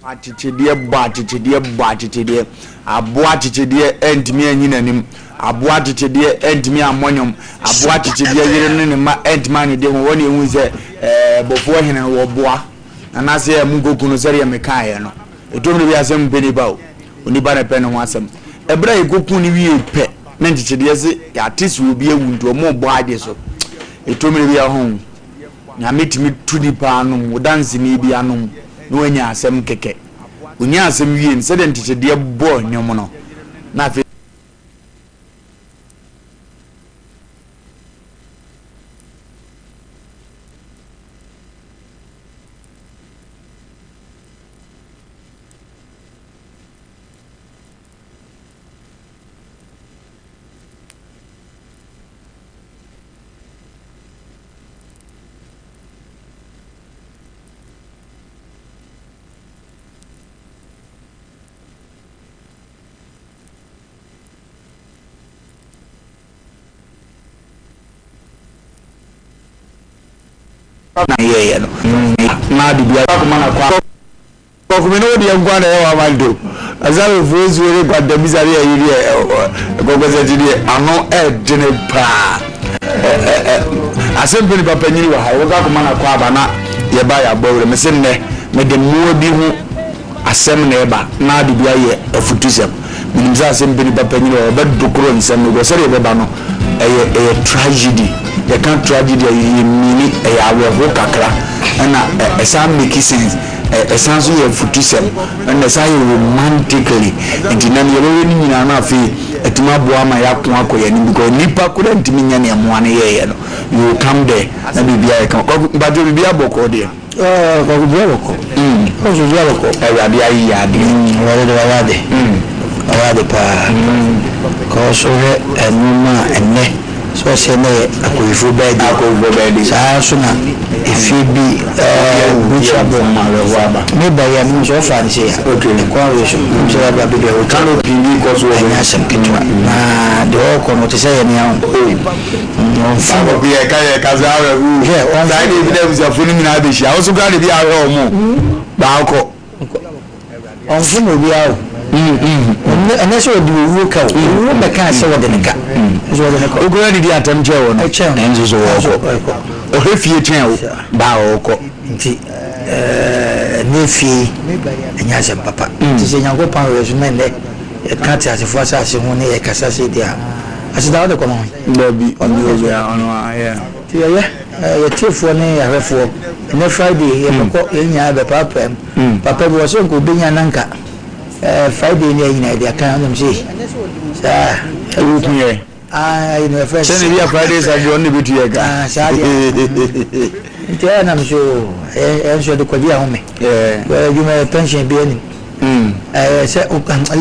Akyekyedeɛ bɔ akyekyedeɛ bɔ akyekyedeɛ. Aboa akyekyedeɛ antumi anyi n'anim. Aboa akyekyedeɛ antumi ammɔ nnwom. Aboa akyekyedeɛ yere ne ne mma antumi annidi ho. Hɔ na yɛhui sɛ ɛɛ Bɔfoɔ Hene no wɔboa. Anaasɛ yɛ monkɔku no sɛdeɛ mekaeɛ no. Ɛtɔ mmerɛ bi a asɛm mpɛ nipa o. Onipa na ɛpɛ ne ho asɛm. Ɛberɛ a yɛkɔkuu no wiee pɛ na nkyekyedeɛ se yɛate sɛ obi awu nti wɔrebɔ agye so. Ɛtɔ mmerɛ bi a ho Nyame tumi tu nipa anom, wo danseni bi anom na wanya asɛm kɛkɛ. Ɔnya asɛm wie no sɛdeɛ nkyekyedeɛ bɔɔ nnwom no na afei. Na yɛyɛ no na ade bi akoma na kwa kɔkɔmi ne wodeɛ nkoa na ɛyɛ wama do asabefoɔ nsuo ne kwantabisa ne ayi deɛ kɔkɔsakyi deɛ ano ɛdene paa asɛm pɛ nipa panyini wɔ ha yɛbɛkɔ akoma na kɔ aba na yɛba yɛabɔ werɛ mese nnɛ mede mmoa bi ho Asɛm na ɛba na ade bi ayɛ afutusɛm. Menim sɛ asɛm pɛ nipa panyin a ɔbɛdokoro nsɛm no because sɛdeɛ ɛbɛba no ɛyɛ ɛyɛ tragedy. Yɛka tragedy a yɛ meani ɛyɛ awerɛho kakra ɛna ɛsan make sense ɛsan nso yɛ afutusɛm ɛna ɛsan yɛ romantically nti na no yɛbɛhwɛ ne nyinaa na afei atumi aboa ama yɛako akɔ yɛn anim because nipa koraa ntumi nyɛ nea mmoa no yɛɛyɛ no. You will come there na biribi ayɛ kama. Kwaku mpakyɛw biribi abɔkɔɔ deɛ. Kwaku bia bɔkɔ. Kwaku bia bɔkɔ. Awurade ayi yɛ adeɛ. Awurade de wayɛ ade. Wayɛ ade paa. Kɔɔ so hwɛ nneɛma a ɛnnɛ sɛ ɔsɛ ɛnnɛ yɛ akɔhwifoɔ birthday. Akɔhwifoɔ birthday. Saa nso na efie bi bukyia bɔ. Me ba yi a menim sɛ ɔfaa ne sei a. Ɛkwan wei so. Menim sɛ waba baabi a wotwa. Canopy bi kɔ so wɔ. Ɛnyɛ asɛm ketewa. Na deɛ ɔrekɔ no ɔte sɛ yɛn ara. Saa kɔkɔ yɛ ka yɛ ka sɛ awerɛhoɔ o. Saa deɛ bi na abusuafoɔ no nyinaa bɛhyia. Wo so koraa de bi ahwɛ wɔn o. Baakɔ. Ɔmfom obiara o. Ɛnyɛ sɛ ɔde owuo ka o. Owuo bɛkaa sɛ wɔde ne ka. Nso wɔde ne kɔ. Wo koraa didi atɛm kyɛn wɔn. Ɛkyɛn. Nso so wɔkɔ. Ɔhwɛ fie kyɛn wo. Baa ɔkɔ. Nti ɛnɛ fie yi ɛnyɛ asɛm papa. Nti sɛ Nyankopɔn awɛ so na ɛnɛ yɛka ateasefoɔ asase ho ne yɛkasa sei deɛ a, aseda wode kɔma hwan? Dabi, ɔne obiara, ɔno ara, yeah. Nti yɛyɛ, yɛ tiefoɔ ne yɛ ahwɛfoɔ, ɛnɛ Friday yɛbɛkɔ, yɛn nyinaa yɛbɛpaapaa mu. Papa bi wɔ sɛ nka ɔbɛnya na nka Friday ne yɛn nyinaa yɛde aka, ɔnam sɛ saa. Woku yɛ? Ah, ayi no yɛfrɛ sɛ ne bi a Friday Saturday ɔno na ɛbɛtu yɛ ka. Ah, saa deɛ. Nti ɛyɛ nam so, ɛyɛ nso yɛde kɔgye ahome. Adwuma yɛ pension bi anim. Ɛyɛ sɛ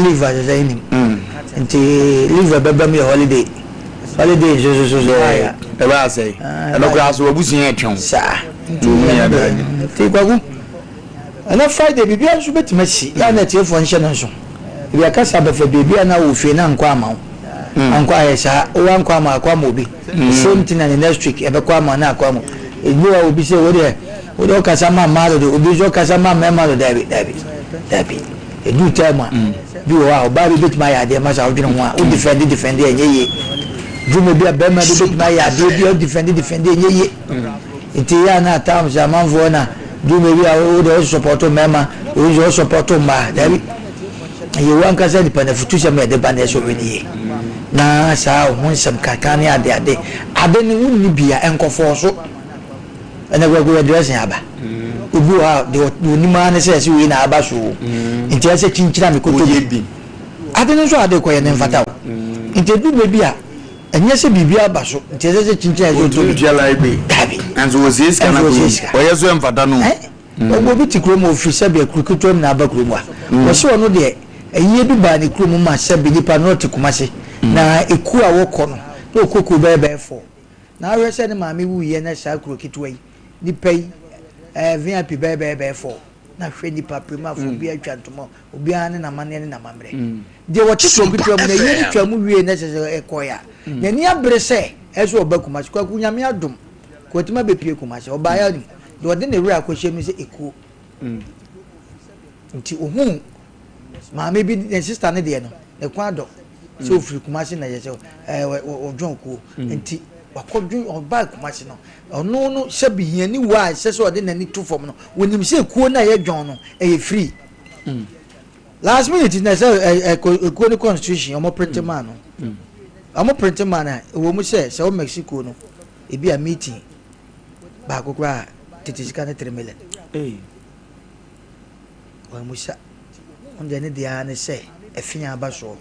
leave a sɛ anim. Nti leave a ɛbɛba mu yɛ holiday. Holiday nso so so so ayɛ. Ɛbɛ asɛe. Ɛno koraa so wabusua ɛtwe wo. Saa. Nti nti Kwaku, ɛnɛ Friday biribiara nso bɛtumi asi. Yɛ a na atiefoɔ nhyɛ no nso. Ebi akasa bɛfa biribi a na wɔ fie na ankɔ ama wo. Ankɔ ayɛ saa. Wo ankɔ ama akɔ ama obi. The same thing na ne next week ɛbɛkɔ ama na akɔ ama. Ebi wɔ obi sɛ wo deɛ wo deɛ ɔkasa ma mmaa dodo obi nso ɔkasa ma mmarima dodo daabi daabi daabi. Ɛduru time a bi wɔ hɔ a ɔbaa bi bɛtumi ayɛ adeɛ ma sɛ wodwene ho a wo defend defend ɛnyɛ yie. Dwuma bi a barima bi bɛtumi ayɛ adeɛ bi a wo defend defend ɛnyɛ yie. Nti yɛ a na times amanfoɔ na dwuma bi a wo deɛ wo support mmarima obi nso wo support mmaa daabi. Ɛyɛ wo ankasa nipa no afutusɛm a yɛde ba no ɛsɛ ɔhwɛ no yie. Na saa wo ho nsɛm kankan ne ade ade ade no wonni bi a ɛnkɔfɔɔ so. Ɛnɛ kwaku yɛ dressing aba. Obi wɔ hɔ a deɛ ɔnim ara ne sɛ ɛsɛ wei na aba so o. Nti ɛsɛ kyinkyini a mekɔtɔ bi. Ade no nso a ade kɔyɛ no mfata o. Nti ɛdu berɛ bi a ɛnyɛ sɛ biribi aba so nti ɛsɛ sɛ kyinkyini a ɛsɛ ɔtɔ bi. Ɔtumi tua light bill. Dabi. Nanso ɔsie sika no akɔ yi. Ɔyɛ so ɛmfata no o. Obi te kurom a ɔfiri sɛbi akuru ketewa mu na aba kurom ha. Ɔse ɔno deɛ ayie bi baa ne kurom ma sɛbi nipa no ɔte Kumasi. Na ekuo a wɔkɔ no na ɔkɔ kuo bɛyɛ bɛyɛ four. Na ahwɛ sɛ ne maame wuiɛ na saa kuro ketewa yi nipa yi ɛɛ vip bɛyɛ bɛyɛ bɛyɛ fɔ na hwɛ nipa pirimafoɔ obiara atwa ntoma obiara ne n'amanneɛ ne n'amammerɛ deɛ wɔte kuro ketewa mu na ɛyie no twa mu wie na ɛsɛ sɛ ɛkɔɛ a n'ani abere sɛ ɛsɛ ɔba Kumasi. Kwaku Nyame adom Kwatuma bɛpue Kumasi ɔbaeɛ anim deɛ ɔde ne werɛ akɔhyɛ mu sɛ ekuo. Nti ohun maame bi ne sister ne deɛ no ne kwan adɔ sɛ ofiri Kumasi na yɛ sɛ ɛɛ ɔdwɔn kuo nti wakɔdwen ɔbaa Kumasi no ɔno no sɛ bihiani wo a ɛsɛ sɛ ɔde n'ani to fam no wɔnim sɛ kuo no a yɛdwɔn no ɛyɛ free. Last minute na sɛ ɛ ɛ ekuo no constitution wɔn print maa no wɔn print maa no a ɛwɔ mu sɛ sɛ wɔn Mexico no ebi a meeting baako koraa tete sika ne 3 million. Wɔn mu sa wɔn deɛ ne deɛ ara ne sɛ ɛfi aba soɔ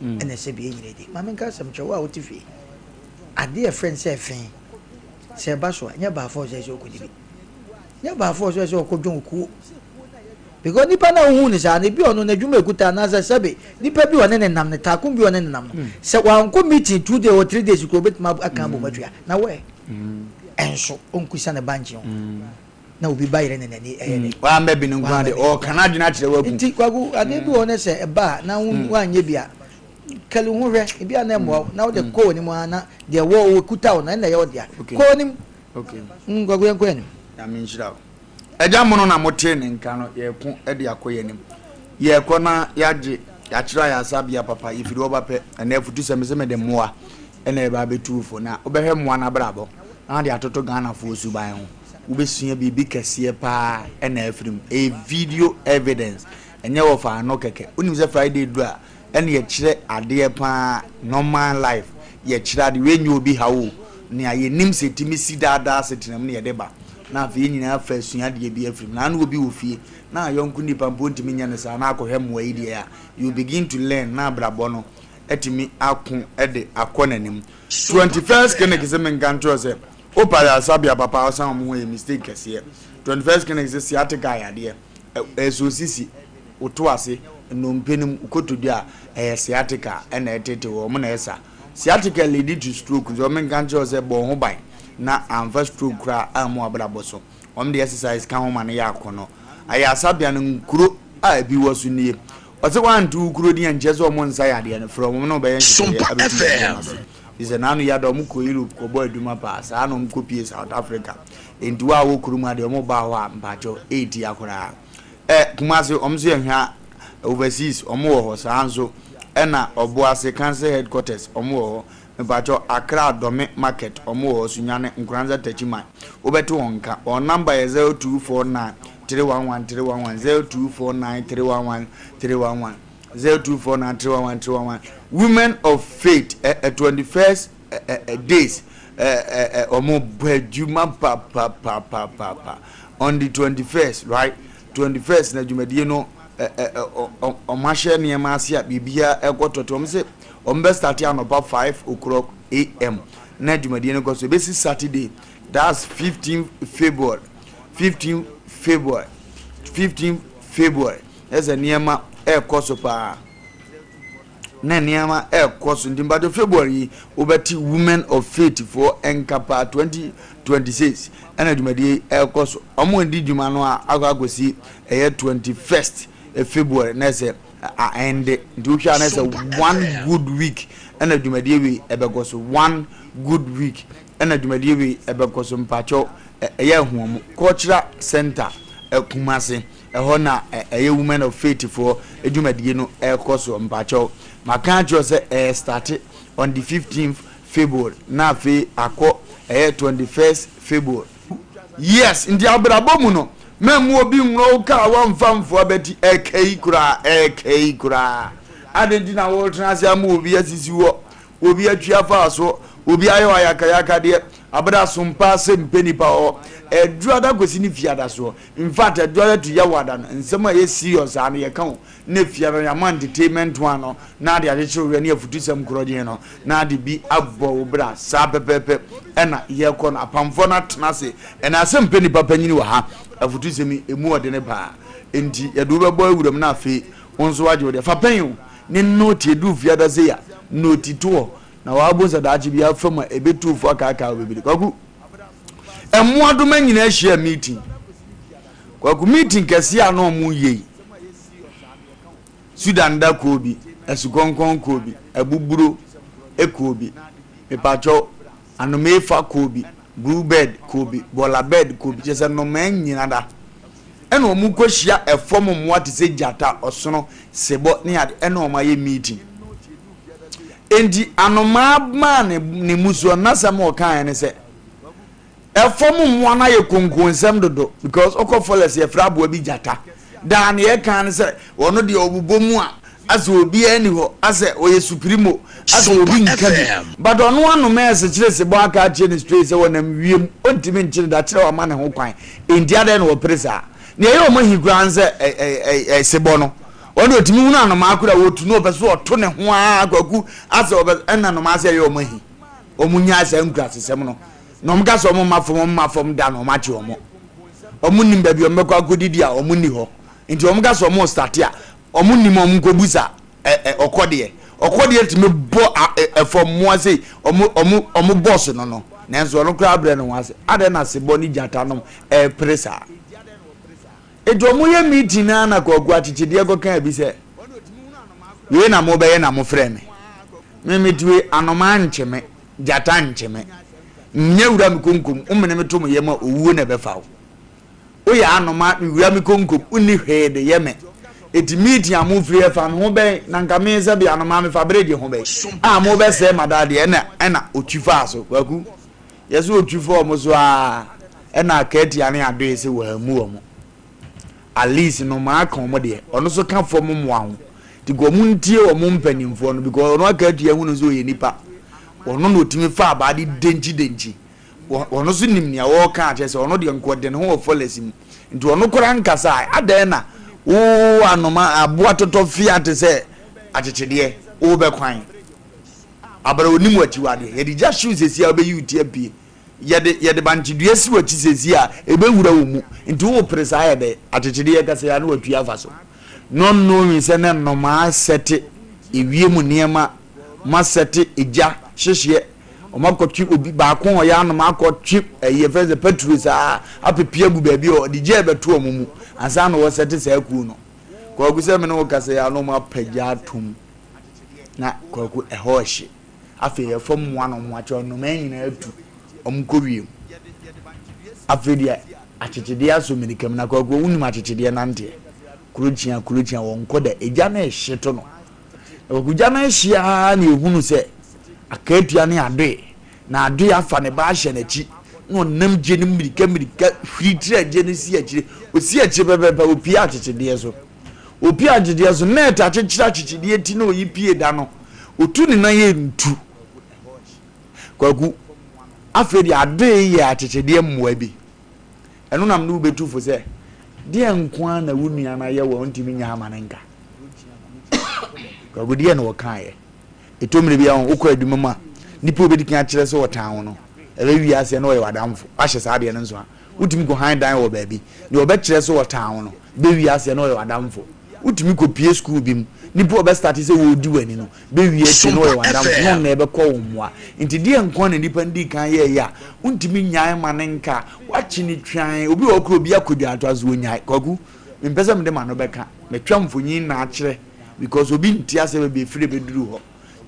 ɛna ɛsɛ bi enyina di. Maame nka asɛm kyerɛ wo a wote fie, adeɛ ɛfrɛ no sɛ ɛfi sɛ ɛba so a, nyɛ baafo sɛ ɛsɛ ɔkɔdi bi, nyɛ baafo sɛ ɛsɛ ɔkɔdwɔn okuo, because nipa na ohun ne saa no ebi ɔno n'adwuma ekuta anaasɛ sɛbe nipa bi ɔne ne nam ne taako bi ɔne ne nam no sɛ wankɔ meeting 2 days or 3 days kuro obetumi aka abɔ mu atua na wɛ ɛnso onkusa ne bankye ho na obi ba yɛrɛ ne n'ani ɛyɛ dɛ. Wamba bi no nko ade ɔka n'adwene akyerɛ waku. Nti Kwaku, adeɛ bi wɔ hɔ ne sɛ ɛba a na wanyɛ bi a kali ho hwɛ ebi a na ɛmmoa wo na wode kɔ w'anim ara na deɛ wɔ wɔ kuta wo no ɛna ɛyɛ wo dea. Kɔ w'anim. Kwaku, yɛnkɔ yɛn anim. Nyame nhyira wo. Agya mono na motee ne nka no, yɛko de akɔ yɛn anim. Yɛkɔ na yɛagye yɛakyerɛ ayaresa papa yɛfiri hɔ ba pɛ ɛnɛ afutu sɛ me sɛ mede mmoa ɛna ɛba abɛtu fo na wobɛhwɛ mmoa no abrabɔ na wode atoto Ghanafoɔ suban ho, wobɛsua biribi kɛseɛ paa ɛna afiri mu. Ɛyɛ video evidence, ɛnyɛ wɔ fa ano kɛkɛ. Wonim sɛ Friday du a ɛne yɛkyerɛ adeɛ paa, normal life yɛkyerɛ adeɛ. Wei nyɛ obi ha o, nea yɛnim sɛ tumi si daadaa setena mu ne yɛde ba na afei yɛn nyinaa fa asua adeɛ bi afiri mu. Na ano obi wɔ fie na ayɔnko nipa mpo ntumi nyɛ no saa na akɔhwɛ mmoa yi deɛ a, you begin to learn na abrabɔ no atumi ako de akɔ n'anim. 21st Clinic sɛ menka nkyerɛ sɛ wopa ayaresabea papa ɔsan wɔn ho yɛ mistake kɛseɛ. 21st Clinic sɛ sciatica yadeɛ ɛsɛ osisi woto ase nnompe no mu kotodwe a ɛyɛ sciatica ɛna ɛtete wɔ ɔmo na ɛsa. Sciatica lead to stroke, nso ɔmo nka nkyerɛ sɛ bɔ ho ban na amfa stroke koraa ammu abrabɔ so. Wɔn de exercise ka ho ma no yɛ akɔnɔ. Ayaresabea no nkuro a ebi wɔ so nie. Ɔsɛ wanto wo kuro din a nkyerɛ sɛ ɔmo nsa yadeɛ no, frɛ ɔmo na ɔbɛyɛ nhyehyɛeɛ abɛtu yadeɛ no ase. Fi sɛ n'ano yada ɔmo kɔ Europe kɔbɔ adwuma paa saa na ɔmo kɔ pie South Africa. Nti wo a wɔ kurom ha deɛ ɔmo baa hɔ a mpakyɛw eetia koraa. Ɛ Kumasi ɔmo nso yɛ hwɛ overseas ɔmo wɔ hɔ saa nso ɛna Ɔboase council headquarters ɔmo wɔ hɔ. Mpakyɛw Accra Dome market ɔmo wɔ hɔ, Sunyani, Nkoranza, Techiman wobɛte wɔn nka. Wɔn number yɛ 0249311311, 0249311311, 0249311311. Women of Faith ɛ ɛ 21st ɛ ɛ days ɛ ɛ ɛ ɔmo bɔ adwuma papapapapa on the 21st, right, 21st na dwumadie no ɛ ɛ ɛ ɔmo ahyɛ nneɛma ase a biribiara ɛkɔ tɔtɔ. Ɔmo sɛ ɔmo bɛ start anɔpa 5 o'clock am na dwumadie no kɔ so ebesi Saturday, that's 15 February, 15 February, 15 February. Ɛsɛ nneɛma ɛrekɔ so paa na nneɛma ɛrekɔ so. Nti mpatɔ February yi wobɛte Women of Faith foɔ nka paa. 2026 ɛna dwumadie ɛrekɔ so. Ɔmo di dwuma no a akɔ akɔsi ɛyɛ 21st February na ɛsɛ ɛnde. Nti wohwɛ a na ɛsɛ one good week ɛna dwumadie wei ɛbɛkɔ so, one good week ɛna dwumadie wei ɛbɛkɔ so. Mpakyɛw ɛyɛ ahuamu Cultural Center, Kumase ɛhɔ na ɛyɛ Women of Faith foɔ dwumadie no ɛrekɔ so. Mpakyɛw maka akyerɛ sɛ ɛyɛ start on the 15th February na afei akɔ ɛyɛ 21st February. Yes, nti abrabɔ mu no mɛmu obi nnuro wo kaa wɔmfa mfoa bɛti ɛka yi koraa, ɛka yi koraa ade nti na wɔretena ase ama obi asisi wɔ obi atwi afa so, obi ayɛ ayakayaka deɛ abada sompa sɛ mpɛ nipa hɔ ɛdurada kɔsi ne fiada soɔ. In fact, ɛdurada to yɛ wada no nsɛm a ɛyɛ serious a no yɛka o ne fiada no yɛama entertainment one no na ade akyekyere wɛ ne afutusɛm korɔgyen no na ade bi abɔ wo bra saa pɛpɛɛpɛ. Ɛna yɛkɔ no apamfoɔ no atena ase ɛna asɛm mpɛ nipa panyini wɔ ha. Afutusɛm yi emu ɔdene paa nti yɛde wo bɛbɔ awuram na afei wo nso wagye wo deɛ fa pɛn o ne note edu fiada sɛ ya note toɔ na wabɔ nsa daakye bi afa mu a ebetu fo akaakaa wo bebree. Kwaku, mmoadoma nyinaa ahyia meeting. Kwaku, meeting kɛseɛ a na ɔmo yɛ yi, Sudan da kuo bi, asukɔnkɔn kuo bi, abuburo kuo bi, mipatsɔ anomeefa kuo bi, blue bird kuo bi, bɔla bird kuo bi, kyerɛ sɛ nnomaa nyina da. Ɛna wɔn kɔhyia ɛfam mmoa te sɛ gyata, ɔsono, sebɔ ne ade ɛna wɔn ayɛ meeting. Enti anomaa maa ne ne musuo n'asɛm a ɔkaeɛ ne sɛ ɛfam mmoa no ayɛ konkonsɛm dodo because ɔkɔ forest yɛfrɛ aboa bi gyata. Daa nea ɛka ne sɛ ɔno deɛ ɔbobɔ mu a asɛ obiara nni hɔ asɛ ɔyɛ supremo asɛ obi nka bi but ɔno anoma ɛsekyere sebɔ aka akyerɛ no straight sɛ ɔnam wiem ɔntumi nkyere da kyerɛ wama ne ho kwan enti adɛn na ɔpere saa nea ɛyɛ ɔmo ahi koraa ne sɛ ɛ sebɔ no ɔno ɔtumi hunu anomaa koraa ɔtu no ɔpɛ so ɔto ne ho ara kwaku asɛ ɔbɛ ɛna anomaa sɛ ɛyɛ ɔmo ahi ɔmo nyaa saa nkurasesɛm no na ɔmo ka sɛ ɔmo mma fam ɔmo mma fam da na ɔmo akye ɔmo ɔmo nim baabi ɔmo bɛkɔ akɔdidi a ɔmo nni hɔ nti ɔmo ka sɛ ɔmo starte a Ɔmo nnim ɔmo nkɔ busa ɛ ɛ ɔkɔdeɛ. Ɔkɔdeɛ tumi bɔ a ɛ ɛfɔm mmoa sei ɔmo ɔmo ɔmo bɔs no no nanso ɔno koraa brɛ ne ho ase. Adɛn na sebɔ ne gyata nom ɛɛpere saa? Enti ɔmo yɛ meeting naa na Kwaku Akyekyedeɛ kɔ kaa bi sɛ wei na mo bɛyɛ na mo frɛ me. Me mete wei anomaa nkye me, gyata nkye me. Nyɛ wura me konkom, wo mene me to mo yam a owuo na ɛbɛfa wo. Woyɛ anoma mewura me konkom wonni hwee de yɛ me Eti meeting a mofiri ɛfa me ho bɛn na nka me sɛbe anoma mefa bregye ho bɛn a mobɛsɛe m'adadeɛ ɛna ɛna otwi faa so Kwaku yɛse otwi fa ɔmo so aa ɛna Akaatia ne Adoe se wɔammu ɔmo At least nnomaa ka ɔmo deɛ ɔno so ka fam mmoa ho nti nka ɔmo ntie ɔmo mpanyinfoɔ no because ɔno Akaatia hunu sɛ ɔyɛ nipa ɔno na otumi fa abaa de denkyi denkyi Ɔno nso nim nea ɔreka akyerɛ sɛ ɔno deɛ nka ɔde ne ho wɔ fɔlɛs mu nti ɔno koraa nkasa a adɛn na wo anoma aboa totɔ fia te sɛ akyekyedeɛ wobɛkwan abara onim akyiwadeɛ yɛde gya hyew sɛsi a wobɛyi wo ti apue yɛde yɛde bankyedua si w'akyi sɛsi a ɛbɛwura wo mu nti wopere saa yɛ dɛ akyekyedeɛ kasa ya na watwi afa so not knowing sɛ ne nnomaa sɛte ewiem nneɛma ma sɛte egya hyehyeɛ Wɔakɔtwe obi baako a ɔyɛ anoma akɔtwe ɛyi yɛfrɛ sɛ petro saa apepe agu baabi a ɔde gya ɛbɛto wɔn mu ansa na wɔsɛte saa kuo no. Kwaku sɛ me ne wo kasa yi a na wɔn apagya atom na kwaku ɛhɔ ɛhye. Afei ɛfam mmoa na wɔn akyɛ nnomaa nyinaa atu wɔn kɔ wiem. Afei deɛ akyekyedeɛ asɔ mirika mu na kwaku wonim akyekyedeɛ nanteɛ. Kuro kyia kuro kyia wɔn kɔ da egya no ɛhye to no. Na Kwaku no hyia ara na ehunu sɛ akatua ne adoe, na adoe afa ne ba ahyɛ n'akyi, na ɔnam gye no mmirika mmirika hwiri tira gye no si akyire. Osi akyire pɛpɛɛpɛ opie akyekyedeɛ so. Opie akyekyedeɛ so, nɛɛt akyekyere akyekyedeɛ ti na oyi pie da no, otu ne nan yɛ ntu. Kwaku, afei deɛ adoe yɛ akyekyedeɛ mmoa bi. Ɛno nam ne wobɛtu fo sɛ, deɛ nko ara na wo nua no ayɛ wɔ ntumi nyɛ ama no nka. Kwaku deɛ na ɔkaeɛ. Ɛtɔ mmerɛ bi a wokɔ adwuma mu a, nipa a obɛdi kan akyerɛ sɛ ɔtan wo no, ɛbɛwie aseɛ na ɔyɛ w'adamfo. Wahyɛ saa adeɛ no nso a, wotumi kɔ han dan wɔ baabi. Deɛ ɔbɛkyerɛ sɛ ɔtan wo no, bɛwie aseɛ na ɔyɛ w'adamfo. Wotumi kɔpie sukuu bi mu, nipa a ɔbɛstate sɛ wɔredi w'ani no, bɛwie akyire na ɔyɛ w'adamfo na ɔno na ɛbɛkɔ wo mmoa. Nti deɛ nko na nipa no dii kan yɛeɛ a, wontumi nnyae ma no nka. Woakye no twann. Obi wɔ hɔ koraa obi akɔdwa atoa so ɔnnyae. Kwaku, Mempɛ sɛ mede m'ano bɛka. Matwa mfonyin na akyerɛ because obi nte aseɛ baabi efiri bɛduru hɔ.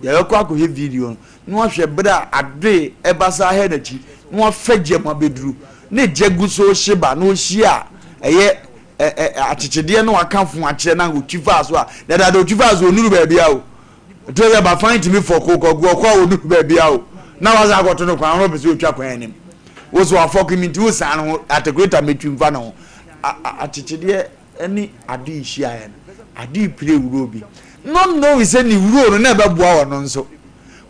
Yɛbɛkɔ akɔhwɛ video no na wahwɛ berɛ a adoe ɛba saa hɛ n'akyi na wafa gya mu abɛduru na gya gu so rehye ba na ɔhyia a ɛyɛ ɛ ɛ akyekyedeɛ na waka fo akyerɛ na ɔtwi faa so a dadaada ɔtwi faa so ɔnuru baabi a o. Ɛtɔ sɛ bafan tumi fɔko kɔgu ɔkɔ a ɔnuru baabi a o na wasa akɔto no kwan ɔno pɛ sɛ ɔtwa kwan anim. Wo so wafɔko mi nti wosan ho atekoreta mɛtwi mfa ne ho. Akyekyedeɛ ne ade hyiaeɛ no, ade pire wuro bi. Not knowing sɛ ne wuro no na ɛbɛboa ɔno nso.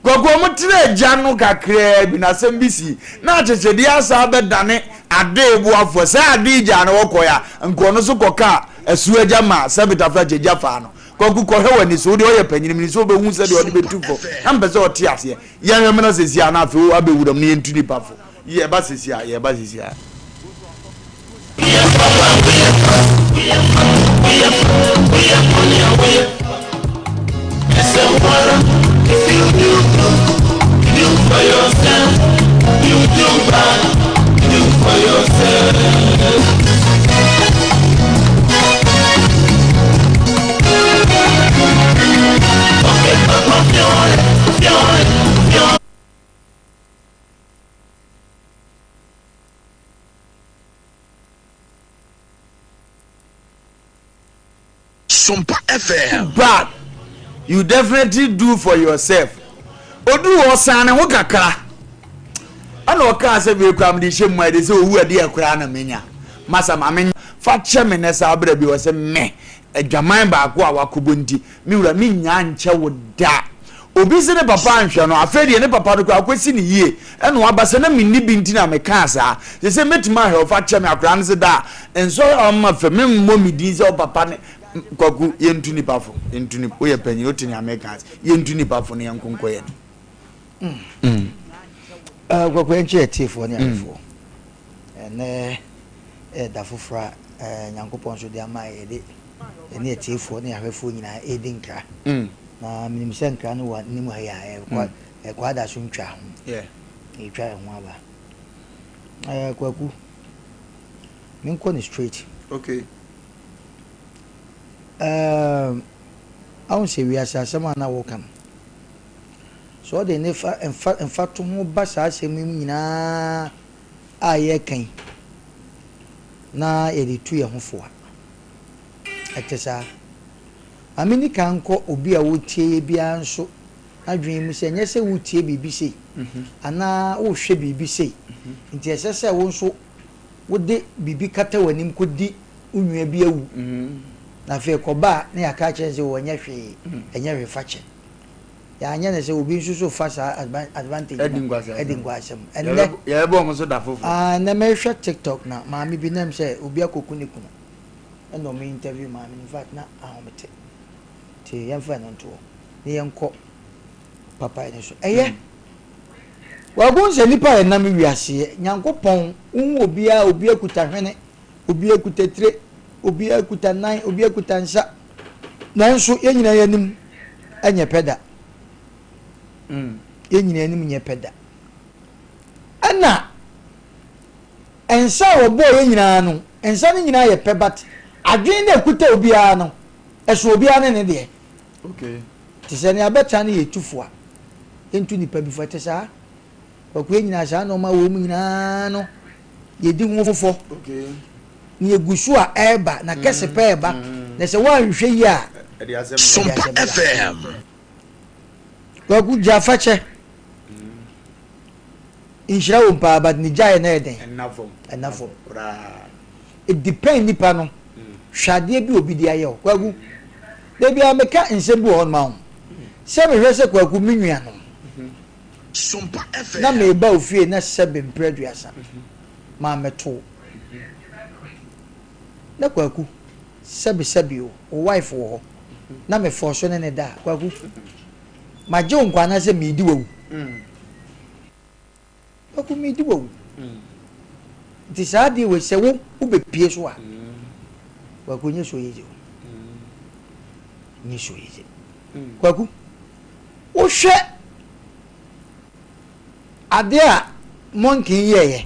Kwaku wɔn tena agya no kakraa bi na asɛm bi sii. Na akyekyedeɛ asa abɛdane ade boafoɔ. Sɛ ade gyaa no wɔkɔɛ a, nka ɔno nso kɔkaa asuo agya maa sɛbetafra kyɛ gya faa no. Kwaku kɔhwɛ w'ani so, wo deɛ ɔyɛ panyini menim sɛ wobɛhu sɛdeɛ ɔde bɛtu fo. Na mepɛ sɛ ɔte aseɛ. Yɛnhwɛ mmra seesei a na afei abɛwura mu na yɛntu nipa fo. Yɛba sisi a, yɛba sisi a. Sompa FM. Bad you definitely do for yourself. Oduu hɔ ɔsan ne ho kakra ɛna ɔkaa sɛ wei koraa mede hyɛ mu a ɛde sɛ owu ɛdeɛ koraa na menya. Masa ma me fa kyɛ me nɛ saa berɛ bi ɔsɛ me adwaman baako a wakɔbɔ nti me wura mennya nkyɛ wo da. Obi se ne papa anhwɛ no afei deɛ ne papa no koraa akɔsi ne yie ɛna waba sɛ na menni bi nti na mekaa saa sese mɛtumi ahwɛ wo fa kyɛ me akwadaa no se da a nsɔre a ɔmma fam memmɔ me din sɛ wo papa ne Kwaku yɛntu nipa fo yɛntu nipa woyɛ panyin wote nea meka ase yɛntu nipa fo no yɛnko nkɔ yɛn. Mm. Uh, Kwaku yɛnkyɛ atiefoɔ ne awefoɔ mm. ɛnɛ ɛda foforɔ a eh, Nyankopɔn nso de ama yɛde ɛne atiefoɔ ne ahwɛfoɔ nyinaa ɛredi nkra mm. na menim sɛ nkra no wɔ anim ha yi a ɛkɔ mm. ada so ntwa ho ɛtwa ɛho aba eh, Kwaku menkɔ ne straight. Okay. Ɛɛm, ahu sɛ wiase asɛm a na woka no, sɛ ɔde ne fa mfa mfatoho ba saa asɛm yi mu nyinaa a yɛreka yi, na yɛde tu yɛn ho fo a, ɛte saa. Ma minni kan nkɔ obi a ɔretie yɛn biara nso adwene mu sɛ ɛnyɛ sɛ woretie biribi sei anaa worehwɛ biribi sei nti ɛsɛ sɛ wo nso wode biribi kata w'anim kɔdi wo nua bi awu, na afei ɛkɔba a na yɛaka akyerɛ no sɛ o ɛnyɛ hwee, ɛnyɛ hwee fa kyɛ. Yɛanyɛ no sɛ obi nso so fa saa advantage no adi nkwasɛm. Ɛnnɛ, Yɛbɛbɔ wɔn so da foforɔ. Ah, ɛnnɛ mehwɛ TikTok na maame bi nam sɛ obi akɔku ne kunu ɛna wɔn interview maame no, in fact na ahomete. Nti yɛmfa ɛno nto hɔ na yɛnkɔ papa no so. Ɛyɛ. Wahu sɛ nnipa a yɛnam wiase yɛ Nyankopɔn, wohu obiara, obiara kuta hwene, obiara kuta tire, obiara kuta nan, obiara kuta nsa. Nanso yɛn nyinaa yɛn anim nyɛ pɛ da. Mm. Yɛn nyinaa anim nyɛ pɛ da. Ɛna nsa a wɔbɔɔ yɛn nyinaa no, nsa no nyinaa yɛ pɛ but adwene no a ɛkuta obiara no, ɛso obiara ne ne deɛ. Okay. Te sɛ nea bɛtra no yɛ tufo a, yɛntu nnipa bi fo. Ɛte saa? Kwaku, yɛn nyinaa saa nneɛma wɔ mu nyinaa no, yɛdi ho fɔ. Okay. Na yɛgu so a ɛreba, na kɛse pɛ ɛreba. Mm. Na sɛ woanhwɛ yie a, ɛde asɛm Sompa FM. Kwaku, gya fakyɛ. Nhyira wom paa but ne gyaeɛ no yɛ den. Ɛnna fam. Ɛnna fam. Koraa. It depend nipa no. Hwɛ adeɛ bi obi de ayɛ wo. Kwaku, da biara meka nsɛm bi wɔ hɔ nom aho. Sɛ mehwɛ sɛ Kwaku me nuanom na meba wo fie na sɛbe mprɛ aduasa maa mɛto wo. Na Kwaku, sɛbe sɛbe o, wo wife wɔ hɔ na me force ne ne da a, Kwaku, magye wo nkwa anaasɛ meredi w'awu? Kwaku meredi w'awu. Nti saa adeɛ wei sɛ wo wobɛpie so a, Kwaku nyɛ so yie o. Nyɛ so yie. Kwaku, wohwɛ adeɛ a monkey yɛɛyɛ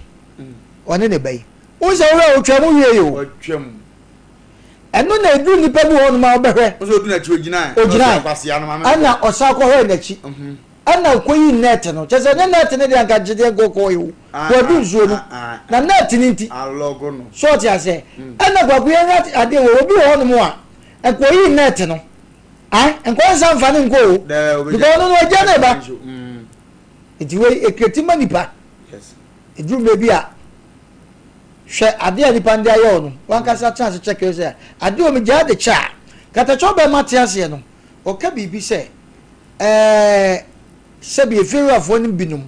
ɔne ne ba yi, wohu sɛ wohwɛ a ɔtwa mu wie o. Ɛno na ɛduru nnipa bi wɔ hɔnom a wobɛhwɛ. Wo sɛ ɔdu n'akyi ogyinae. Ogyinae. Ɛna ɔsan kɔhwɛɛ n'akyi. Ɛna ɔkɔyi nɛɛte no. Kyerɛ sɛ ne nɛɛte no deɛ anka gyedeɛ nka ɔkɔɔ yi o. Wadu nsuo no. Na nɛɛte no nti. So ɔte aseɛ. Ɛna Kwaku yɛnhwɛ adeɛ wɔ obi wɔ hɔnom a nka ɔyii nɛɛte no. Ah, nka ɔnsan mfa no nkɔ o. Because ɔno no ɔgya ne ba. Nti wei ekreti ma nipa. Ɛduru mmerɛ bi a. Hwɛ adeɛ a nipa no de ayɛ wo no, w'ankasa tena ase kyɛke sɛ adeɛ wɔ megyaa de kyɛ a. Katakyɛ ɔbɛrima te aseɛ no, ɔka biribi sɛ, ɛɛ, sɛbi efiewurafoɔ no binom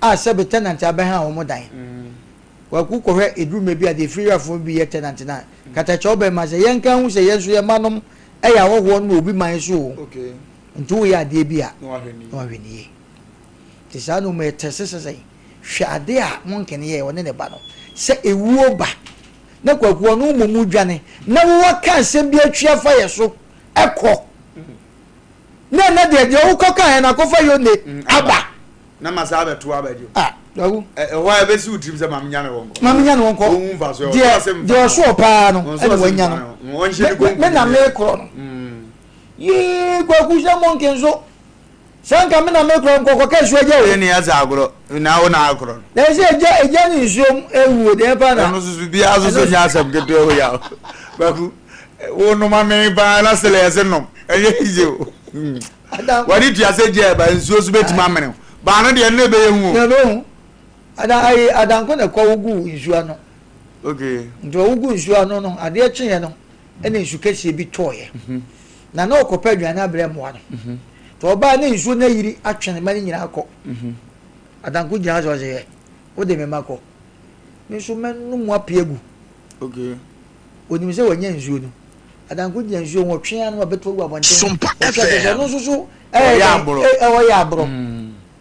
a sɛbi tenant abɛha wɔn dan. Kwaku kɔhwɛ ɛduru mmerɛ bi a deɛ efiewurafoɔ no bi yɛ tenant no a, katakyɛ ɔbɛrima sɛ yɛnka nhu sɛ yɛn nso yɛn mma nom yɛ ahɔhoɔ nom wɔ obi man so o. Nti woyɛ adeɛ bi a, na wahwɛ no yie. Nti saa nnoɔma yi ɛte sɛ sɛn? Hwɛ ade a Monken yɛe, ɔne ne ba no. Sɛ ewuo ba na Kwaku ɔno mmom dwane na wo waka asɛm bi atwi afa yɛ so kɔ na ɛnɛ deɛ deɛ wokɔ kaeɛ no akɔfa Yone aba. Na ma saa abɛto aba bio. Ah, Kwaku. Ɛhɔ a ɛbɛsi wo tirim sɛ ma menya ne wɔ nkɔ. Ma menya ne wɔ nkɔ. Ɔhu mfa so. Deɛ deɛ ɔsoɔ paa no ɛna wanya no. Me na mekorɔ no. Yee Kwaku sɛ Monken nso. Sɛ anka me na me korɔ nkɔ kɔka nsuo agya o. Ɛni ɛsɛ agorɔ na wo na akorɔ no. Na ɛsɛ agya agya ne nsuo mu ewuo deɛ pa na. Ɛno soso biara soso nyɛ asɛm ketewa o yaw. Kwaku. Wo nom amee paa na sɛlɛ yɛse nom. Ɛnyɛ easy o. Wɔde tua sɛ gya ɛba nsuo so bɛtumi amene wo. Baa no deɛ ɛno ɛbɛyɛ hu o. Na ɛbɛyɛ hu. Ada ayi adanko na ɛkɔ wogu nsuo ano. Okay. Nti ɔwogu nsuo ano no adeɛ kyeeɛ no ɛna nsu kɛseɛ bi tɔɔeɛ. Mhm. Na na ɔkɔpɛ aduane abrɛ mmoa no. Mhm. Nti ɔbaa ne nsuo no ayiri atwe ne mma no nyinaa kɔ. Mhm. Adanko gyina hɔ sɛ ɔsɛ yɛ wode me mma kɔ. Me nso mɛnom mu apue agu. Okay. Onim sɛ wanya nsuo no. Adanko gyina nsuo ho ɔtwe ano abɛto agu abɔnten. Sompa Ɔtwe FM. ɔno nso so Ɔyɛ aboro. Ɔyɛ aboro.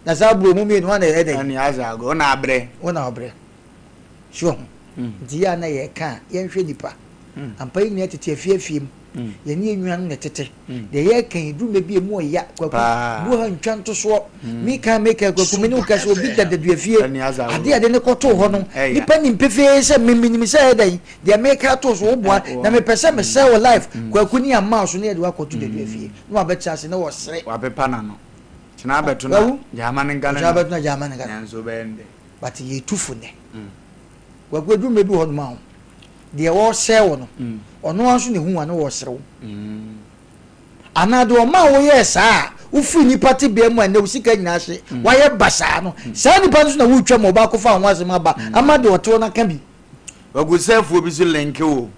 Na saa aburo mu mmienu hwan na ɛyɛ dɛn? Ɛne azɛ agorɔ. Wo na abrɛ. Wo na ɔbrɛ. So ho. Nti yɛ a na yɛka a yɛnhwɛ nipa. Ampa yɛn nyinaa tete afie afie mu. Yɛne yɛn nuanom na ɛtete. Deɛ yɛreka yi duru mɛ bi emu ɔya kwaku. Bu ha ntwa ntosoɔ. Meka meka kwaku me ne wo ka sɛ obi da dadua fie. Adeɛ a yɛde no kɔtoo hɔ no nipa nim pefee sɛ me menim sɛ ɛyɛ dɛn. Deɛ meka ato so woboa na mepɛ sɛ mesɛe wo life kwaku ne ama wo so na yɛde wo akɔto dadua fie na wabɛtena ase na wɔsere. Wapepa n'ano. Kyena abɛto na gyaama no nka ne no. Kyena abɛto na gyaama no nka ne no. Nanso wobɛyɛ no dɛ. But yɛtu fo nnɛ. Kwaku aduru mmerɛ bi wɔ hɔnom a deɛ ɔresɛe wo no ɔno ara nso na ɛhu wo a na ɔresere wo. Anaa deɛ ɔmaa woyɛɛ saa a wofiri nnipa tebea mu a nnɛ wo sika nyinaa ahye woayɛ basaa no saa nipa no nso na woretwa ma ɔba akɔfa wo ho asɛm aba ama deɛ ɔte hɔ no aka bi. Kwaku sɛfoɔ bi so linke wo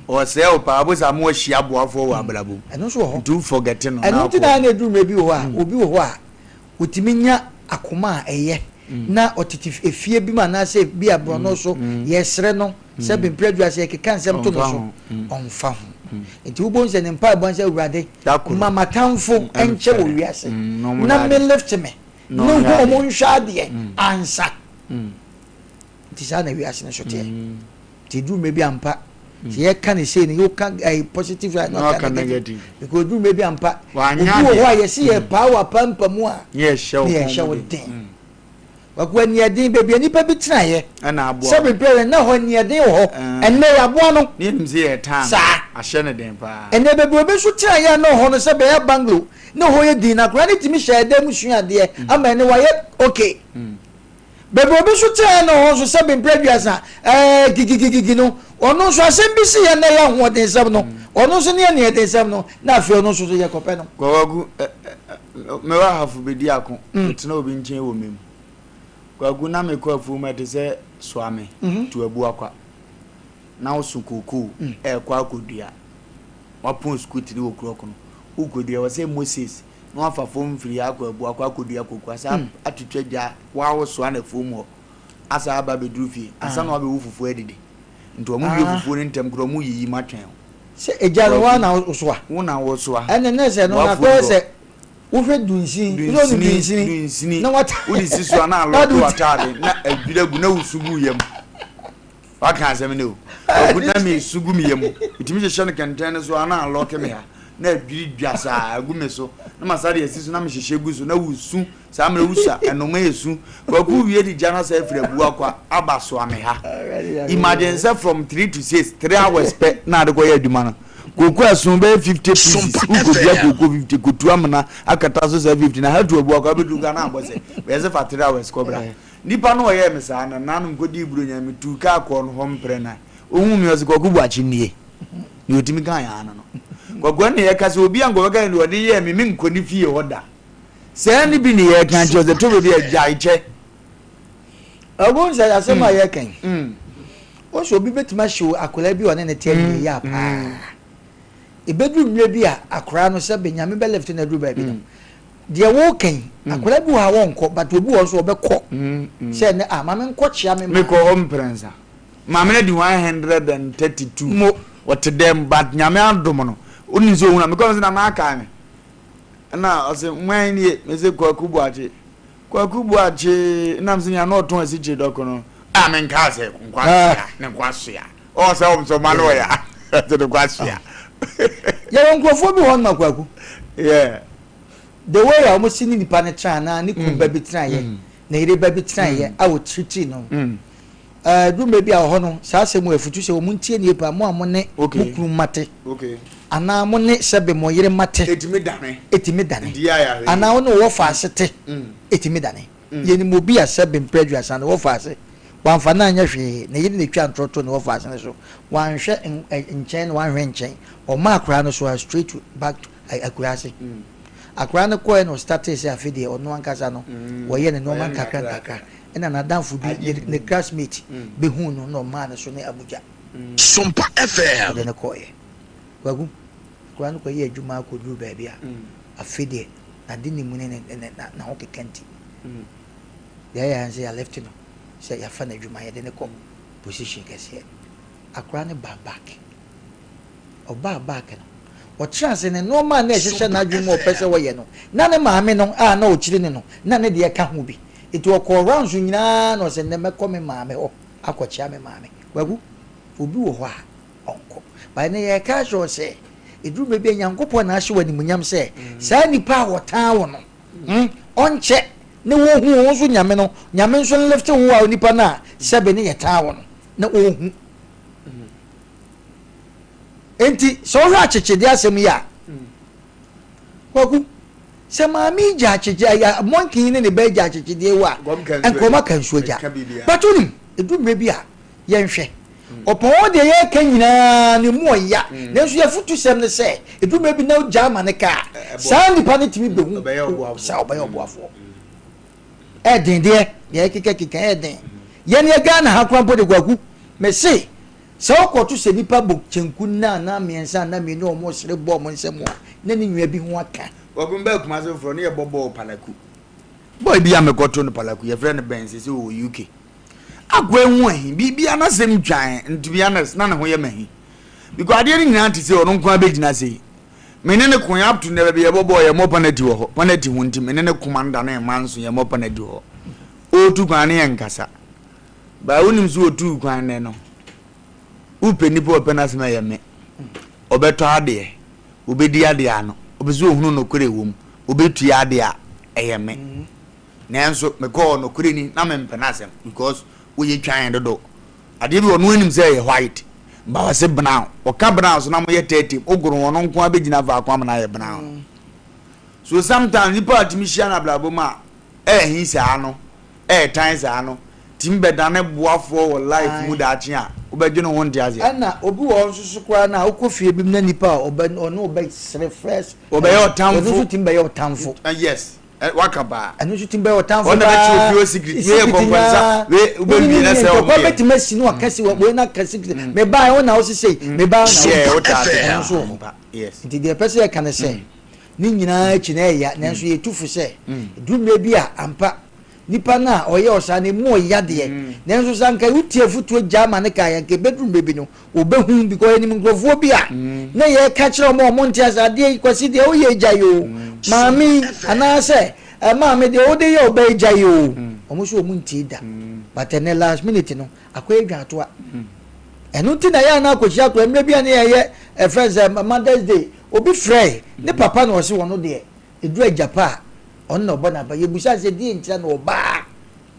ɔsɛe wo paa wobɛsɛ ama wahyia aboafoɔ wɔ abrabɔ mu Ɛno nso wɔ hɔ. nti wo forget no Ɛno na nti na akɔ. na ɛduru mmerɛ bi wɔ hɔ a obi wɔ hɔ a ɔtumi nya akoma a ɛyɛ na ɔtete efie bi mu anaasɛ bi a borɔno so yɛsrɛ no sɛ bempere aduru ase yɛkeka nsɛm to no Ɔmfa so ho. ɔmfa ho. Nti wobɛhu sɛ ne mpaebɔ ne sɛ Awurade Da koro. ma m'atamfo nkyɛ wɔ Ɛmfɛre. wiase Na ɔmo na hwɛ me adeɛ. lift me Na ne ɔmo hu hwɛ ɔmo adeɛ. nhwɛ adeɛ ansa. Nti saa na wiase no so teɛ. Nti ɛduru mmerɛ bi ampa sɛ yɛka no sei no woka ɛyɛ positive side na ɔka negative because ɛduru mmerɛ bi ampa obi wɔ hɔ a yɛsi yɛ paa wɔ apampa mu a ne yɛhyɛ wo den. Waku aniɛden baabi a nipa bi tenaeɛ sɛ bebrɛ yɛ na hɔ aniɛden wɔ hɔ ɛnɛ yɛaboa no saa ɛnɛ baabi obi nso tenaeɛ a na hɔ no sɛ bɛyɛ banglo na hɔ yɛ din na akwadaa no tumi hyɛ ɛdan mu sua adeɛ ama ɛnɛ wayɛ okay. Baabi a obi nso teɛɛ ne ho nso sɛ mprɛ aduasa ɛɛ gigigigigi no, ɔno nso asɛm bi si yɛn na ɛyɛ ahoɔdensɛm no, ɔno nso ne aniɛdensɛm no, na afei ɔno nso so yɛkɔpɛ no. Kwaku, ɛ ɛ mewɔ ahafo bɛdi ako, metena obi nkyɛn wɔ mem. Kwaku, na mekɔ afuom ɛte sɛ soame, tu abuakwa, na woso kookoo ɛrekɔ akɔdua, wapɔn sukuu tiri wɔ kurɔko no, wokɔdua, wɔ sɛ Moses na wafa fam mfiri ha akɔ abu akɔ akɔdua koko asa mm. atwitwa gya wawosoa na afuom hɔ asa aba abɛduru fie ansa na wabɛwu fufuo adidi nti wɔn wie ah. fufuo no ntɛm korɔ wɔn yiyi ma twɛn. Sɛ egya no wa na wosoa. Wo na wosoa. Ɛnna ne sɛ no na kɔyɛ sɛ wohwɛ dunsin dunsini dunsini na wata wode si so a na alɔto ataade na adwira gu na wusu gu yam. Waka asɛm no o. Kwaku na me su gu me yam. Metumi hyehyɛ no kɛntɛn no so a na alɔke me ha. Na adwiri dwa saa agu me so. Na masa de asi so na mehyehyɛ gu so na wusu. Saa mmerɛ wusa ɛnoma esu. Kwaku wie de gya no asa afiri abu akɔ aba soa me ha. Imagine sɛ from 3 to 6, 3 hours pɛ na ade kɔyɛ adwuma no. Koko ɛso bɛyɛ 50 pieces. Wokɔdua koko 50 kotu amena akata so saa 50 na ha tu abu akɔ abɛduru Ghana abɔ sɛ. Bɛyɛ sɛ fa 3 hours kɔbra. Nipa no ɔyɛɛ me saa no, nanom kɔdii Buronya, metuu kaa kɔɔ no hɔ mprɛ nan. Ɔhuu me, ɔse, Kwaku Boakye nie. Deɛ ɔtumi kaeɛ ara no no. Kwaku ɛnna yɛka sɛ obi a nka ɔbɛka deɛ ɔde yɛɛ me, menkɔ ne fie hɔ da. Saa ne bi ne yɛka nkyerɛ sɛ tɔ baabi a gyae kyɛ. Ɛwɔ sɛ asɛm a yɛka yi, wo sɛ obi bɛtumi ahyew akwadaa bi a ɔne ne te awie yɛ a paa. Ɛbɛduru mmerɛ bi a akwadaa no sɛ Benyame bɛlifte no aduru baabi no, deɛ woka yi akwadaa bi wɔ ha wɔnkɔ but obi wɔ nso ɔbɛkɔ sɛ ne ah maame nkɔ kyea me maame. Mekɔ hɔ mprɛnsa maame no di 132 mo ɔte dɛm but Nyame adom no onim sɛ ohun a mekɔ sɛ na n'akae me ɛna ɔsɛ nwan nie mese Kwaku Boakye Kwaku Boakye nam sɛ nea na ɔtɔn asikyire dɔko no a menkaa sɛ nkwasoa ne nkwasoa ɔwɔ sɛ ɔm sɛ ɔma no ɔya ɛsɛ ne nkwasoa. Yɛwɔ nkurɔfoɔ bi wɔ hɔ nom a Kwaku. Yeah. The way a wɔsi ne nipa no tena anaa ne kunu ba bi tenaeɛ, ne yere ba bi tenaeɛ a wɔtiritiri no. Ɛɛ duru mmerɛ bi a wɔ hɔ no, saa asɛm wɔ afutu sɛ wɔn ntie nie paa, mo a mo ne mo kunu mma te, anaa mo ne sɛbe mo yere mma te, Etumi dane. etumi dane. Anaa wo ne wo wɔfaase te, etumi dane. Yɛnim obi a sɛbe mprɛ 30 ne wɔfaase. Wamfa no anyɛ hwee. Ne yere na etwaa ntorɔ too ne wɔfaase no so. Wanhwɛ nkyɛn na wanhwɛ nkyɛn. Ɔmaa akwadaa no so ara straight to back to akuraase. Akwadaa no kɔeɛ na ɔstartee sɛ afei deɛ ɔno ankasa no wɔyɛ ne nneɛma nkakra nkakra. Ɛna n'adamfo bi, ne classmate bɛhuu no na ɔmaa no so ne Abuja. Sompa FM. Ɔde no kɔeɛ. Kwaku, akwadaa no kɔyɛɛ adwuma kɔduruu baabi a, afei deɛ n'adenim ne n'ahokeka nti, deɛ ayɛ ara ne sɛ yɛalifte no sɛ yɛafa no adwuma, yɛde no kɔ position kɛseɛ. Akwadaa no baa back. Ɔbaa back no, ɔtenaa ase, ne nneɛma a na ɛhyehyɛ n'adwene mu a ɔpɛ sɛ ɔyɛ no, na ne maame no a na ɔkyiri no no, na ne deɛ ka ho bi. Nti ɔkɔɔ rounds nyinaa na ɔsɛ nnɛ mɛkɔ me maame hɔ akɔkyea me maame. Kwaku, obi wɔ hɔ a, ɔnkɔ. But ɛnnɛ yɛreka akyerɛ wo sɛ, ɛduru baabi a Nyankopɔn na ahyɛ wo animuonyam sɛ saa nnipa a wɔtaa wo no, hmm, ɔnkyɛ ne wɔhu wo nso Nyame no, Nyame nso nlifte wo a onipa no a sɛbe ne yɛtaa wo no, na ɔhu. Enti sɛ wohwɛ akyekyedeɛ asɛm yi a, Kwaku, sɛ maame yi gya akyekye, ɛyɛ monkey yi ne ne ba gya akyekyedeɛ yi a, nkurɔma ka nsuo gya. But wonim, ɛduru mmerɛ bi a, yɛnhwɛ. Ɔpɔn deɛ yɛreka nyinaa no emu ɔya, nanso yɛafutusɛm ne sɛ, ɛduru mmerɛ bi na wogya ama no ka a, saa nipa no tumi bɛhu sɛ ɔbɛyɛ ɔboafoɔ. Ɛyɛ den deɛ, deɛ yɛkekakeka ɛyɛ den. Yɛn yɛ Ghana ha koraa mpo de Kwaku, mese sɛ wokɔto sɛ nipa bɔ kyenku nna anaa mmiɛnsa anaa mmienu a wɔresere bɔ wɔn nsam a, na ne nua bi ho aka. Kwaku mbaa Kumasi foforɔ ne yɛbɔ bɔɔl Palaku. Boy bi a mekɔto no Palaku, yɛfrɛ no Ben, seesei ɔwɔ UK. Akoa yi ho ahi, biribia n'asɛm twan, and to be honest, na ne ho yɛ me ahi. Because adeɛ no nyinaa te sei, ɔno nko ara bɛgyina sei. Me ne no koe up to nnɛ baabi yɛbɔ bɔɔl yɛmmɔ penalty wɔ hɔ, penalty ho nti me ne no ko ma no dane mma nso yɛmmɔ penalty wɔ hɔ. Ɔretu kwan ne yɛnkasa. But wonim sɛ ɔtuu kwan nnɛ no, wopɛ nipa a ɔpɛ n'asɛm a ɛyɛ me. Ɔbɛtɔ adeɛ, ɔbɛdi adeɛ ano, ɔpɛ sɛ ɔhunu nokorɛ ɛwɔ mu, ɔbɛtua adeɛ a, ɛyɛ me. Nanso mekɔɔ nokorɛ ni na mempɛ n'asɛm because woyɛ twan dodo. Adeɛ bi ɔno anim sɛ ɛyɛ white but ɔse brown. Ɔka brown so na moyɛ 30 wogoro ɔno nko ara bɛgyina faako ama no ayɛ brown. So sometimes nipa a tumi hyia no abrabɔ mu a ɛɛhi saa no, ɛɛtan saa no, tumi bɛdane boafoɔ wɔ life mu daakye a wobɛdwene ho nte aseɛ. Ɛna obi wɔ hɔ nso so koraa no a wokɔ fie bi mu na nipa a ɔbɛ ɔne wo bɛsere first Ɔbɛyɛ ɔtamfo. Ɔno nso tumi bɛyɛ ɔtamfo. Yes. Ɛ waka paa. Ɛno nso tumi bɛyɛ ɔtamfo paa. Wɔn na bɛkyerɛ ofie hɔ secret. Wei yɛ kɔnkɔnsa. Wei wobɛwie na sɛ wɔn yɛ. Ntɔkwa bɛtumi asi na waka si wei na aka secret. Mebaa wo na wo sesei. Mebaa wo na wo. Yeah, wotaa te. Ɛno nso wɔ hɔ. Yes. Nti deɛ ɛpɛ sɛ yɛka ne sɛ, ne nyinaa akyi no ɛyɛ nanso yɛtu fo sɛ, ɛduru mmerɛ bi a ampa nipa no a ɔyɛ ɔsaa no emu ɔya deɛ, nanso sɛ anka wotie afotuo gyaa ma no kaeɛ anka ɛbɛduru mmerɛ bi no Wɔbɛhu because yɛnim nkurɔfoɔ bi a na yɛreka kyerɛ wɔn a wɔnte ase adeɛ yi Kwasi deɛ woyɛ yi gyae oo maame yi anaasɛ maame deɛ wode yɛ ɔba yi gyae oo wɔn nso wɔn ntie da but ɛnɛ last minute no akɔyɛ dwaatoa ɛno nti na yɛ a na akɔhyia akora mmerɛ bi a ne yɛyɛ ɛfrɛ sɛ Mother's Day obi frɛe ne papa na ɔse wɔn deɛ ɛduru agya pa a ɔno na ɔbɔ n'aba yɛbusa sɛ deɛ ntia na ɔbaa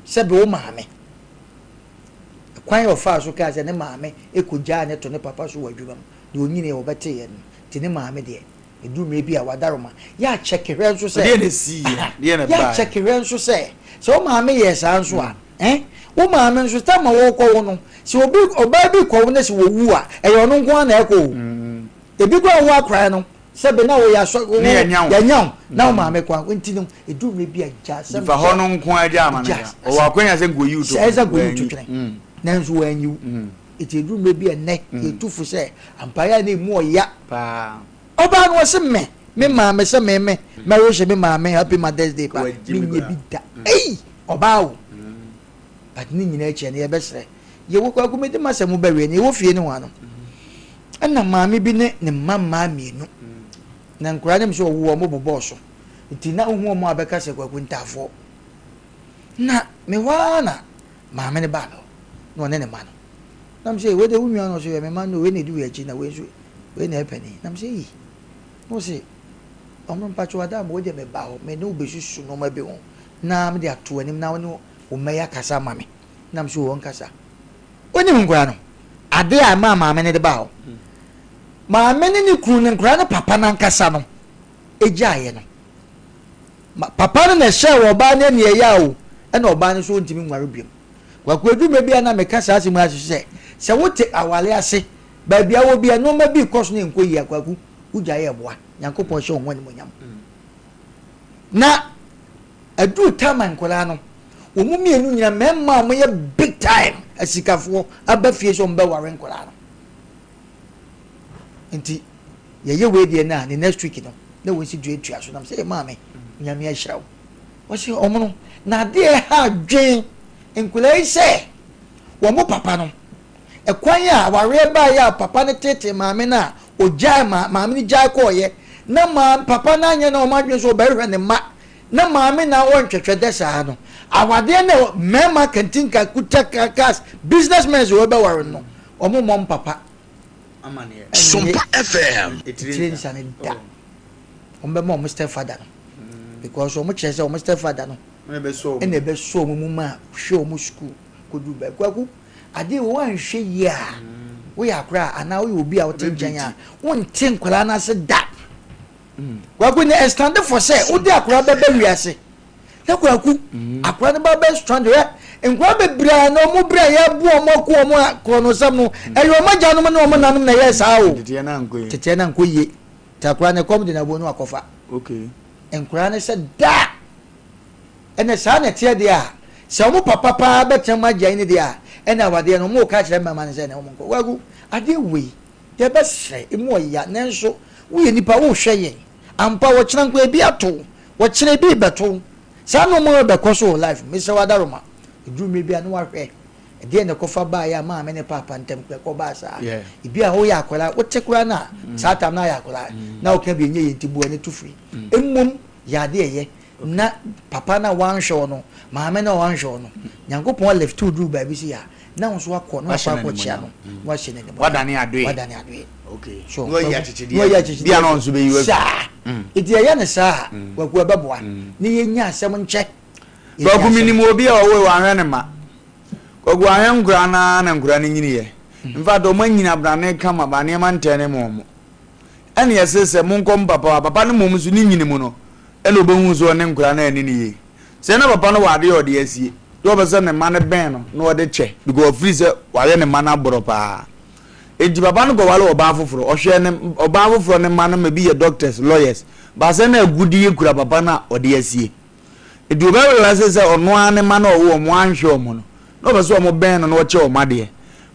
sɛbe wo maame Kwan a ɔfaa so kaa sɛ ne maame kogyaa no to ne papa so wɔ adwuma mu, deɛ ɔnyiniiɛ wɔbɛteeɛ no nti ne maame deɛ, ɛduru mmerɛ bi a wadaroma. Yɛ akyɛke hwɛ nso sɛ, Ɛdeɛn na ɛsiiɛ? Deɛn na yɛ ɛbaeɛ? akyɛke hwɛ nso sɛ, sɛ wo maame yɛɛ saa nso a, eh, wo maame nso tam a wɔrekɔ wo no, sɛ obi, ɔbaa bi rekɔ wo na sɛ wɔwu a, ɛyɛ ɔno nko ara na ɛkɔ o. Ebi koraa a wo akwadaa no, Sɛ be na woyɛ asɔ wo Ne yɛanya wo. yɛanya wo na wo maame kɔ a nti no ɛduru mmerɛ bi a gya asɛm Nifa hɔ no nko ara gya ama no gya gya. Ɔwɔ akwanya sɛ nka oyi wo to sɛ ɛsɛ nka oyi wo to wanyi. twene nanso wanyi wo. Nti ɛduru mmerɛ bi a ɛnnɛ yɛtu fo sɛ ampaeɛ a na ɛmu ɔya. Paa. Ɔbaa no ɔse me me maame sɛ me me mɛwehye me maame happy mother's day pa Wagye me menyɛ koraa. bi da. Ei ɔbaa o. But ne nyinaa akyi ɛno yɛbɛsrɛ. Yɛwɔ Kwaku mede m'asɛm bɛwie no yɛwɔ fie no hɔ ano. Ɛna maame bi ne ne mma mmaa mmienu. Na nkwadaa no sɛ ɔwo wɔn bobɔɔ so. Nti na wohu wɔn a bɛka sɛ Kwaku Ntaafoɔ. Na me hɔ ara na maame no baa me hɔ na ɔne ne mma no. Na me sɛ wei deɛ wo nua no ɔsɛ yɛ me mma no wei na ɛdi wei akyi na wei nso wei na ɛpɛ ni. Na me sɛ yi. Na ɔsɛ ɔmo mpakyɛw adam wei deɛ me ba hɔ me ne wo bɛsusu nneɛma bi ho na mede ato w'anim na wo ne wo mma yi akasa ama me. Na me sɛ wɔn kasa. Wonim nkwadaa no, adeɛ a ɛmaa maame no de baa hɔ. Maame ne ne kunu ne nkwadaa no papa no ankasa no gyaeɛ no. Papa no na ɛhyɛɛ wɔ ɔbaa no aniɛyaa o, ɛna ɔbaa no nso ɔntumi nware biom. Kwaku adwuma bi a na meka saa asɛm yi ase sɛ, sɛ wote aware ase, baabi a wɔ bi a nneɛma bi rekɔ so na ɛnkɔ yie a, Kwaku, wogyae ɛboa. Nyankopɔn hyɛ wo ho animuonyam. Na aduru time a nkwadaa no, wɔn mu mmienu nyina mmarima a wɔyɛ big time asikafoɔ aba fie sɛ wɔbɛware nkwadaa no. Nti yɛyɛ wei deɛ no a, ne next week no, na wɔn si duatua so. Nam sɛ, maame, Nyame ahyira wo. Wɔsi wɔn no, na adeɛ ɛha adwen nkwadaa yi sɛ wɔn papa no, ɛkwan a awareɛ baeɛ a papa no tetee maame no a ɔgyae ma maame no gyae kɔɔeɛ na maa papa no anyɛ na wɔn adwene sɛ ɔbɛhwehwɛ ne mma na maame na ɔntwɛtwɛ dɛ saa no awadeɛ na mmarima kantinka kuta cars businessmen sɛ wɔbɛware no wɔn mmɔ mpapa Sompa FM. Etire nsane da. Wɔn bɛma wɔn stepfather no because wɔn kyerɛ sɛ wɔn stepfather no ɛna ɛbɛsɔ wɔn mu ma hwɛ wɔn sukuu kodu baabi. Kwaku, adeɛ wɔ wɔanhwɛ yie a woyɛ akora anaa woyɛ obi a wote nkyɛn a wonte nkwadaa no ase da. Kwaku na ɛstande for sɛ wode akora bɛba wiase na Kwaku akora no ba bɛ strand hwɛ nkwadaa bebree a na wɔn brɛ yɛ bu wɔn ako wɔn korɔnosɛm no ɛyɛ wɔn agyanom ne wɔn nanom na ɛyɛ saa o. Teteɛ na ankɔ yie. Nti akwadaa no ɛkɔm de no aboɔ no akɔfa. Okay. Nkwadaa no sɛ da ɛnɛ saa na ɛteɛ deɛ a sɛ wɔn papa paa bɛtena mu agyae ne deɛ a ɛna awadeɛ no wɔn reka akyerɛ mmarima no sɛ ɛnɛ wɔn nkɔ. Wagu adeɛ wei yɛbɛsrɛ emu ɔya nanso woyɛ nipa wohwɛ yɛn ampa wɔkyena nko ebi ato wɔkyena ebi rebɛto saa nneɛma wɔ bɛkɔ so wɔ life mesrɛ wadaroma eduru mmiri bi a na wahwɛ Ɛdeɛn na ɛkɔfa baeɛ a maame ne paapa ntam koraa ɛkɔbaa saa? Ebi a woyɛ akwadaa, wote koraa no a, saa tam no ayɛ akwadaa, na woka bi ɛnyɛ yie nti bu w'ani to firi. Mmom yɛ adeɛ ɛyɛ na papa no a wanhwɛ wo no, maame no a wanhwɛ wo no, Nyankopɔn lift wo duru baabi sei a, na wo nso wakɔ na wakɔ akɔkyea no, na wahyɛ no animuonyam. Wadane adoe. Wadane adoe. Okay. So, Na wayi Kwaku, akyekyedeɛ na wayi afiri. akyekyedeɛ Bia na afiri. ɔno nso bɛyi wo afiri. Saa. Nti yɛyɛ no saa a, Kwaku ɛbɛboa. Na yɛnya asɛm nkyɛ. Kwaku menim obi a ɔwoe wanhwɛ ne mma. Kwaku wanhwɛ nkoraa no ara na nkoraa no nyiniiɛ. In fact ɔmo anyini abrane kama ba nneɛma ntɛɛ ne ma ɔmo. Ɛna yɛse sɛ monkɔ mo papa hɔ a papa no mmom nso ne nyini mu no ɛna ɔbɛhuu sɛ ɔne nkoraa no anni no yie. Sɛ na papa no wɔ adeɛ a ɔde asie sɛ ɔpɛ sɛ ne mma no bɛn no na ɔde kyɛ because ɔfiri sɛ wayɛ ne mma no aborɔ paa. Enti papa no kɔware ɔbaa foforɔ. Ɔhwɛɛ ne ɔbaa foforɔ no mma no ma bi yɛ doctors, lawyers. But sɛ na agudeɛ kura papa no a ɔde asie. Nti ɔbɛ realise sɛ ɔno ara ne mma no a ɔwɔ wɔn anhwɛ wɔn no, na ɔpɛ sɛ wɔn bɛn no na ɔkyɛ wɔn adeɛ.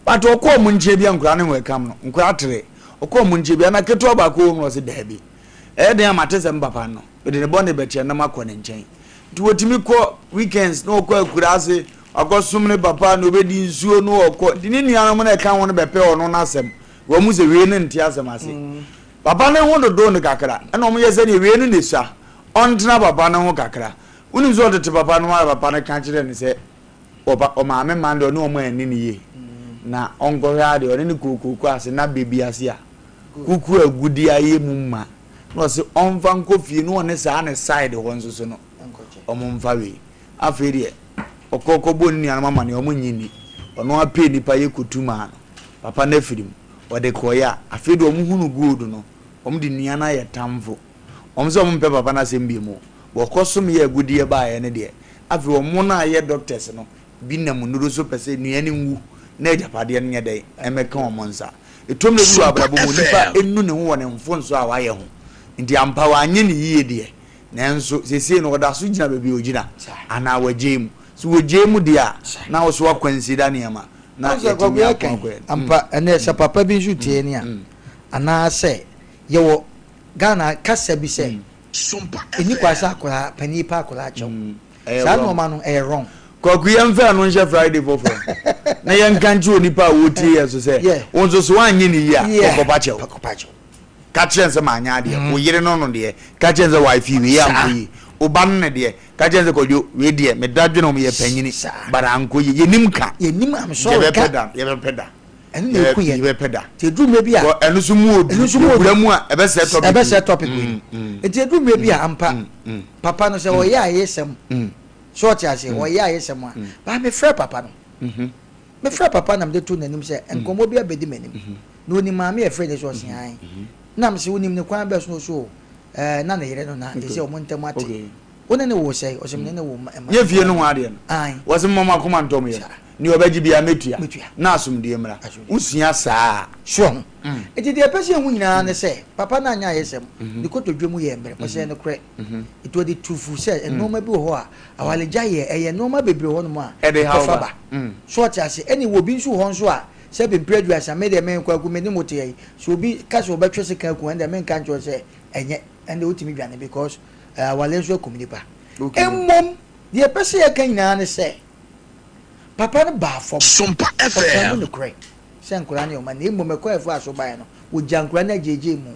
But ɔkɔ wɔn nkyɛn bi a nkwadaa no welcome no, nkwadaa tere. Ɔkɔ wɔn nkyɛn bi a na ketewa baako wɔ mu na ɔse daabi. Ɛyɛ den a mate sɛ me papa no, mede ne bɔne bɛkyɛ no na makɔ ne nkyɛn. Nti wɔtumi kɔ weekends na ɔkɔ akuraase, wakɔsom ne papa na ɔbɛdi nsuo na ɔkɔ. Nti ne nuanom no a ɛka ho no bɛpɛ ɔno n'asɛm. Wɔn mu sɛ wei no nte asɛm ase. Papa no ho dodoo no kakra ɛna wɔn yɛ sɛdeɛ wei no na ɛsua. Ɔntena papa no ho kakra. Wonim sɛ ɔtete papa no ho ara papa no ka kyerɛɛ no sɛ ɔba ɔmaame mma no deɛ ɔne wɔn anni no yie na ɔnkɔhwɛ ara deɛ ɔne no kɔɔ kooko ase na bɛ bi ase a kuku agudeɛ ayɛ mu ma na ɔse ɔmfa nkɔ fie na ɔne saa ne side hɔ nso so no ɔmo mfa wei. Afei deɛ ɔkɔ kɔbɔ ne nuanom amaneɛ ɔmo nnye nni. Ɔno ara pɛɛ nipa yɛ kɔtu maa no. Papa no afiri mu. Ɔde kɔeɛ a afei deɛ ɔmo hunu gold no ɔmo de nua no ayɛ tamfo. Wɔn sɛ wɔn mpɛ papa no asɛm bio mu. Wɔkɔ som yɛ agudeɛ baeɛ no deɛ, afei wɔn a yɛ doctors no bi nam nnuro so pɛ sɛ nua no nwu na agyapadeɛ no nyɛ dɛn? Ɛmmɛka wɔn nsa. Ɛtɔ mmerɛ bi wɔ abrabɔ mu onipa nnu ne ho wɔ ne mfomsoɔ a wayɛ ho. Nti ampa wanyɛ no yie deɛ, nanso seesei no ɔda so gyina baabi a ɔgyina anaa wagyae mu. Sɛ wagyae mu deɛ a, na wo so woakwansida nneɛma na yɛatumi ako akɔ yɛn. Ampa, ɛnɛ sɛ papa bi nso tie yɛn a, anaasɛ yɛwɔ Ghana kasa bi sɛ ɛni kwan sɛ akwadaa panin pa akwadaa kyɛw. Saa nnoɔma no ɛyɛ wrong. Kwaku yɛmfa ɛno nhyɛ Friday foforɔ na yɛnka nkyerɛ onipa a ɔretie yɛn so sɛ wo nso so woanyɛ no yie a kɔkɔpa kyɛw. Ka kyerɛ no sɛ manyɛ adeɛ. Wo yere no no deɛ ka kyerɛ no sɛ wifey wei ankɔ yie. Wo ba no no deɛ ka kyerɛ no sɛ Kwadwo wei deɛ meda dwene ho meyɛ panyini but ankɔ yie. Yɛnim ka. Yɛnim I'm sorry ka. Yɛbɛpɛ da yɛbɛpɛ da. Ɛno na ɛku yɛn. Yɛbɛpɛ da. Nti ɛduru mmerɛ bi a. Wɔ ɛno nso mu odu. Ɛno nso mu odu. Yɛwura mu a ɛbɛsɛe topic wei. Ɛbɛsɛe topic wei. Nti ɛduru mmerɛ bi a ampa papa no sɛ ɔyɛ ayesɛm. So ɔte aseɛ ɔyɛ ayesɛm a. Baa mefrɛ papa no. Mefrɛ papa na mede to n'anim sɛ nkɔmmɔ bi abɛdi m'anim. Na ɔnim maame a ɛfrɛ no sɛ ɔse ae. Na mese wonim no kwan bɛn so na ɔse o ɛɛ na ne yere no na ɛsɛ wɔn ntam ate. Wo ne no woo sɛn? Ɔse me ne no woo mma Nyɛ fie no ho adeɛ no. Ae. Wɔse momma mo akoma ntɔ mo yam. Saa. Nea ɔbɛgye biara mɛtua. Mɛtua. Na asomdwoeɛ mmra. Asomdwoeɛ. Wosua saa a. So ho. Nti deɛ yɛpɛ sɛ yɛhu nyinaa ne sɛ, papa no anyɛ ayɛsɛm. Ne kotodwe mu yɛɛ mmerɛ. Ɔsɛ nokorɛ. Nti ɔde tu fo sɛ nnoɔma bi wɔ hɔ a, awaregyaeɛ, ɛyɛ nnoɔma bebree wɔ hɔnom a, Ɛde haw ɛkɔfa ba. ba. So ɔte aseɛ? Ɛne wɔ bi nso wɔ hɔ nso a, sɛbe mprɛ aduasa, me deɛ me, Kwaku, me ne mo te ha yi, sɛ obi ka sɛ ɔbɛtwe sekan aku wo a, ɛndeɛ menka nkyerɛ wo sɛ ɛnyɛ. Ɛndeɛ wotumi dwane because aware nso akum nipa. Mmom deɛ yɛpɛ sɛ yɛka nyinaa ne sɛ, papa no baa fam, Sompa ɔkaa mu FM. nokorɛ sɛ nkwadaa no yɛ ɔma, na mmom ɛkwan a ɛfaa so baeɛ no, wɔgyaa nkwadaa no agyeegyee mu,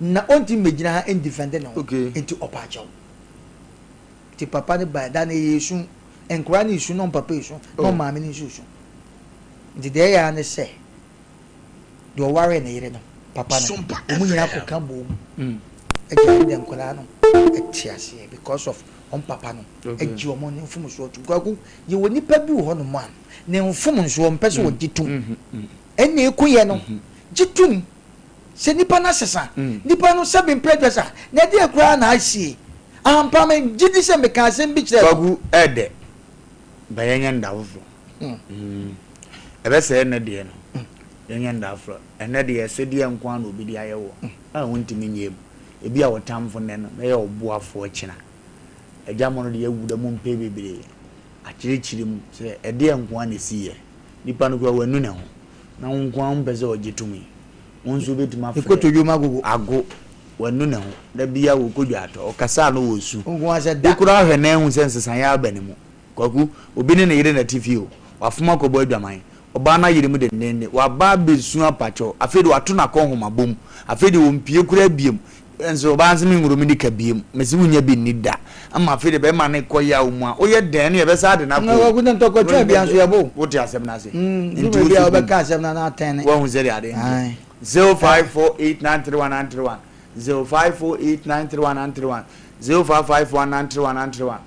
na ɔntumi mmɛgyina ha ndifɛnde ne ho, nti ɔpaa kyɛw. Nti papa no baeɛ, da no ɛyɛ esu, nkwadaa no resu na wɔn papa resu, na wɔn maame no nso resu. Nti deɛ ɛyɛ ara ne sɛ, deɛ ɔwaree ne yere no papa no wɔn nyinaa kɔ ka bom gyae deɛ nkwadaa no te aseɛ because of wɔn papa no gye wɔn ne mfomsoɔ tom. Kwaku, yɛwɔ nipa bi wɔ hɔnom a ne mfomsoɔ mpɛ sɛ ɔgye tom. Ɛnna ɛku yɛ no, gye tom sɛ nipa no asesa. Nipa no sɛbe mprɛ aduasa na ɛdeɛ koraa na asie. Ampa me gye di sɛ meka asɛm bi kyerɛ no. Kwaku, ɛɛdɛ, bɛ yɛnyɛ nda foforɔ. Ɛbɛsɛe ɛnnɛ deɛ no, yɛnyɛ nda aforɔ. Ɛnnɛ deɛ ɛsɛdeɛ nko ara na obi de ayɛ woɔ a wontumi nyɛ mu. Ebia wo tamfo nnɛ no bɛyɛ wo boafoɔ kyena. Agya mo no deɛ awu da mu mpɛ bebree. Akyerɛkyerɛ mu sɛ ɛdeɛn nko ara na ɛsiiɛ. Nipa no koraa wanu ne ho na wo nko ara wompɛ sɛ ɔgye tom yi. Wo nso wobɛtumi Ne afrɛ kotodwe mu agogo. Ago. Wanu ne ho. Da biara wɔkɔ dwaatɔ. Ɔkasa a na ɔresu. Wo nko ara sɛ Wo da. koraa hwɛ na ahu sɛ nsesaeɛ aba ne mu. Kwaku, obi ne ne yere na ɛte fie o, wafom akɔbɔ adwaman, ɔbaa no ayere mu dendeenden, waba abɛsu apakyɛw, afei de wato n'akɔnhoma bom, afei de ɔmpue koraa biom, nso ɔbaa no se menworo me nika biom, mese wonnya bi nni da, ama afei de bɛrima no rekɔ yaw mu a, woyɛ dɛn ne yɛbɛsan de no akɔ o. Kwaku, na ntɔkwatwa bia nso yɛbɔ o. Wote asɛm no ase? Nti Nti baabi a wo so wobɛka asɛm no na atɛne. Woahu sɛdeɛ adeɛ no teɛ? Ae. 0548931931, 0548931931, 0551931931.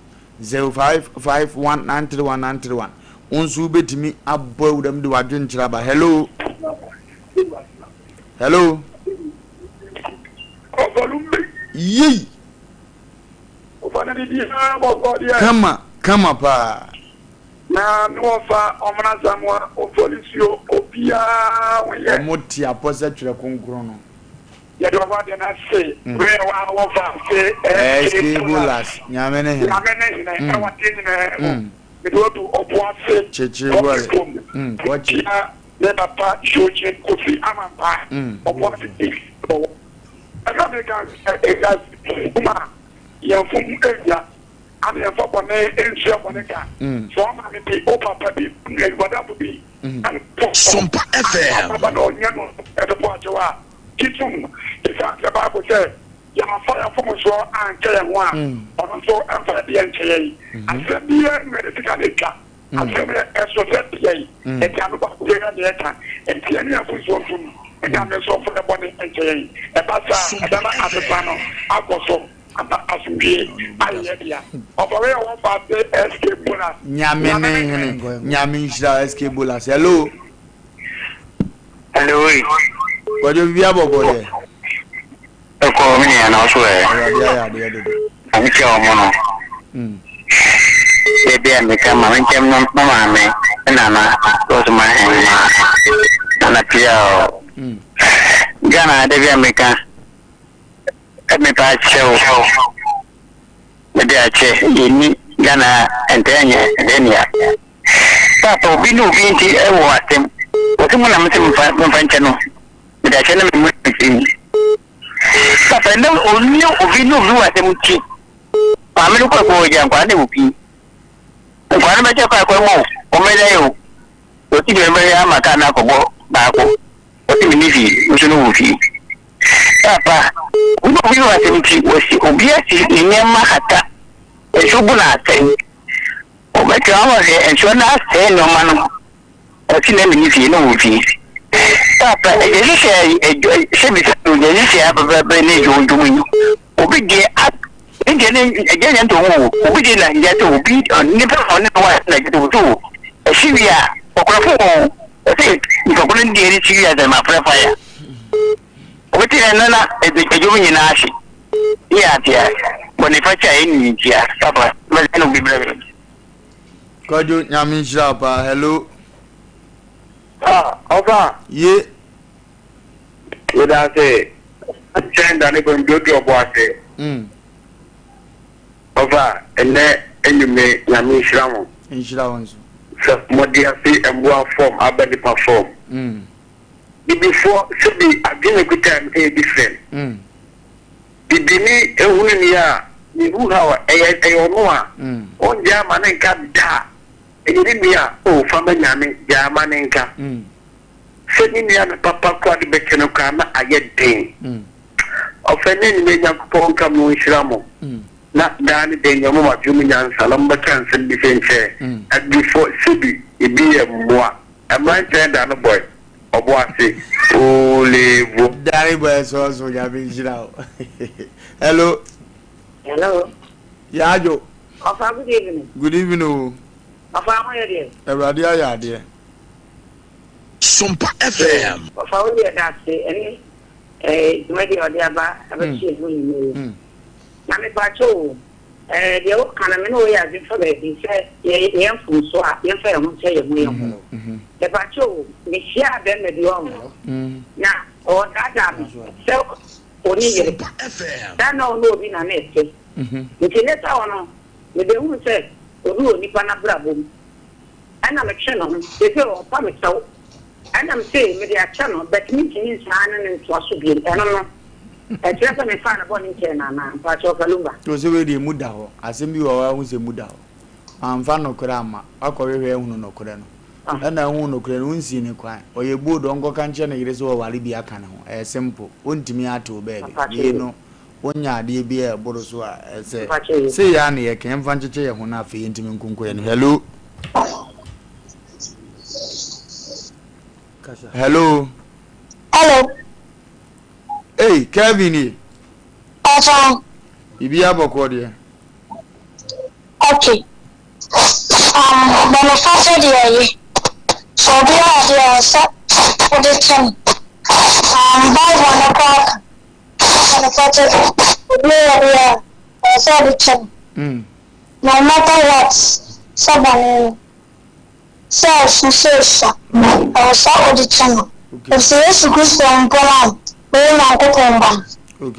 0551931931 Wo nso wobɛtumi abɔ awuram de w'adwenkyerɛ aba. Hello? Hello? Yei! Kama, kama paa. Na me wɔfa ɔmena Samoa ofolisuo obiara ho yɛ. Ɔmo te apɔ sɛ twerɛ kronkron no. Yɛde ɔba deɛ no ase berɛ a wɔfa ase SK Bolas, Nyame ne hene. Nyame ne hene ɛwɔ adeɛ nyinaa mu. Mede wo adu ɔbo ase Kyekyere kɔkye wale. kurom. Kɔkye. Mekyia me papa Eugene Kofi Amankwaa ɔbo ase ɔwɔ. Ɛsɛ meka sɛ ewiase mu a yɛmfom nwia ana yɛmfa bɔne ntua bɔne ka. Sɛ wo maame bi, wo papa bi, wo nua bi, w'adamfo bi Sompa FM. Aba na ɔnyɛ no ɛbɛbɔ akyɛw a, gye tom. Esiane sɛ Bible sɛ yɛamfa yɛn mfomsoɔ ankyɛ yɛn ho a, ɔno nso mfa yɛn deɛ nkyɛ yɛn. Asɛm biara nni hɔ a yɛde sika na ɛtwa. Asɛm no ɛso sɛ deɛn? Ɛnti ano baako biara na yɛka. Ɛnti yɛne yɛn mfomsoɔ ntom, na Nyame nso mfa yɛn bɔne nkyɛ yɛn. Ɛba saa a, ɛbɛma asesa no akɔ so. Ama asomdwie ayɛ yɛ dea. Ɔfɔre a wɔfa ase SK Bolas. Nyame ne hene. Nyame nhyira wo SK Bolas. Hello. Hello oi. Kwadwo bibi abɔkɔ deɛ. Ɛkɔ me nua na ɔso ɛ. Awurade ayɛ adeɛ dodo. Na me kyɛ ɔmo no. Yɛ bi a meka ma me nkyɛm no ma maame ne nana lɔso ma hɛn nana pia o. Ghana da bi a meka. Mepa kyɛw mede akyɛ yɛnni Ghana ntaa nyɛ dɛn nea paapa obi ne obi nti ɛwɔ asɛm wɔsi mu na mese mfa mfa nkyɛ no mede akyɛ na memu mfiri mu paapa ɛnɛ obi obi ne obi wɔ asɛm nti maame no kɔ ɛkɔ ɔgya nkwadaa na ɛwɔ fie nkwadaa no bɛkyɛ kɔ akɔ mu o wɔn bɛyɛ o wɔsi deɛ bɛyɛ ama kaa no akɔbɔ baako wɔsi me ne fie nso no wɔ fie. Paapa, wo na obi wɔ asɛm nti wɔsi obi asi ne nneɛma hata nsuo gu no asɛe. Wɔbɛtwa wɔn hwɛ nsuo no asɛe nneɛma no. Ɔsi na mini fie na wɔ fie. Paapa, ɛgya hyehyɛ ɛdwa sɛbi sɛbi ɛgya hyehyɛ abɛbɛbɛ ne ɛdwa odwom yi. Obi deɛ a ne deɛ ne ɛgya nyɛ ntɔ ho o. Obi deɛ na ɛgya sɛ obi nipa na ɔne no wɔ na ɛgya sɛ obi o. Ɛsi wie a ɔkorɔfo o. Ɔsɛ nipa koro ne deɛ ne si wie a sɛ ma frɛ fire. Wobɛte yɛn nna na ɛdwom nyinaa ahye. Yɛ ateɛ. Bɔnefakyɛ a ɛnni ntia. Papa, bɛsɛ no bi brɛ me. Kwadwo Nyame nhyira wo paa. Hello. Ah, ɔfa. Ye. Yɛda ase. Kyɛn da ne bɛm duodua ɔbo ase. Ɔfa, ɛnɛ anwummere Nyame nhyira mo. Nhyira wo nso. Sɛ mode afi mmoa fam aba nipa fam. Bibifoɔ sɛbi adwene ekuta mu ɛyɛ different. Bibini ehunu ni a ne hu haw ɛyɛ ɛyɛ ɔno a ɔngyaa ma ne nka da. Ɛyɛ ne nua a oh fa ma Nyame gyaa ma ne nka. Sɛ ne nua no papa koraa de bɛkyɛ no koraa na ayɛ den. Ɔfɛ ne anwummerɛ Nyankopɔn nka mo nhyira mo na daa ne da nyinaa ɔma mo adwene mu nyansa na mobɛka nsɛm bi sɛ nkyɛ Abibifoɔ sɛbi ebi yɛ mmoa mmeranteɛ da no bɔe ɔbo ase ooleevo. Dare bɔe sɔɔso Nyame nhyira wo. Hello. Hello. Yaadwo. Ɔfa good evening. Good evening o. Ɔfa ho yɛ deɛ. Awurade ayɛ adeɛ. Sompa FM. Ɔfa wo deɛ da ase ɛne ɛɛ dwumadi a ɔde aba abɛto yɛn ho nnwuma yi. Na mepakyɛ o ɛɛ deɛ woka no me ne wo yɛ adwene fa baabi sɛ yɛ yɛ mfomso a yɛmfa yɛn ho nkyɛ yɛn ho yɛn ho. Mepakyɛ o mehyiaa bɛrima bi ɔho na ɔdaadaa me sɛ ɔne yere. Saa na ɔne obi na na ɛte. Nti later on no, mebɛhuu sɛ obi wɔ nipa no abrabɔ mu. Ɛna metwe ne ho. Seesei ɔpa me kyɛw. Ɛna mese mede akyɛ no but mentumi nsan ne no ntoa so biom. Ɛno no, ɛkyerɛ sɛ memfaa ne bɔne nkyɛɛ no anaa? Mpakyɛw Kalumba. To sɛ wei deɛ emu da hɔ. Asɛm bi wɔ hɔ a wohu sɛ emu da hɔ. Mamfa nokorɛ amma. Woakɔhwehwɛ ahunu nokorɛ no. Ɛna ahuu nokorɛ no, wonsii no kwan. Ɔyɛ bold, ɔnkɔka nkyerɛ ne yere sɛ ɔware bi aka ne ho. Ɛyɛ simple. Wontumi ate wo baabi. Wei no, Wonya adeɛ bi a ɛboro so a, ɛsɛ sei ara na yɛka, yɛmfa nkyekyɛ yɛn ho na afei yɛntumi nkonko yɛn. Hello. Hello. Hello. Hey, Kevin ye. Ɔfa. Bibi abɔkɔ deɛ. Okay. Um, bɔnefakyɛ deɛ ɛye. Sɛ obi yɛ adeɛ a ɛsɛ sɛ wode kyɛ no. Um, Bible no koraa ka Bɔnefakyɛ deɛ, obi yɛ adeɛ a, ɛwɔ sɛ ɔde kyɛ no. No matter what, sɛ bɔne no, sɛ ɛso sɛ esua, ɛwɔ sɛ wode kyɛ no. Efisɛ Yesu Kristo mpo no a ɔyɛ Nyankopɔn Ba no,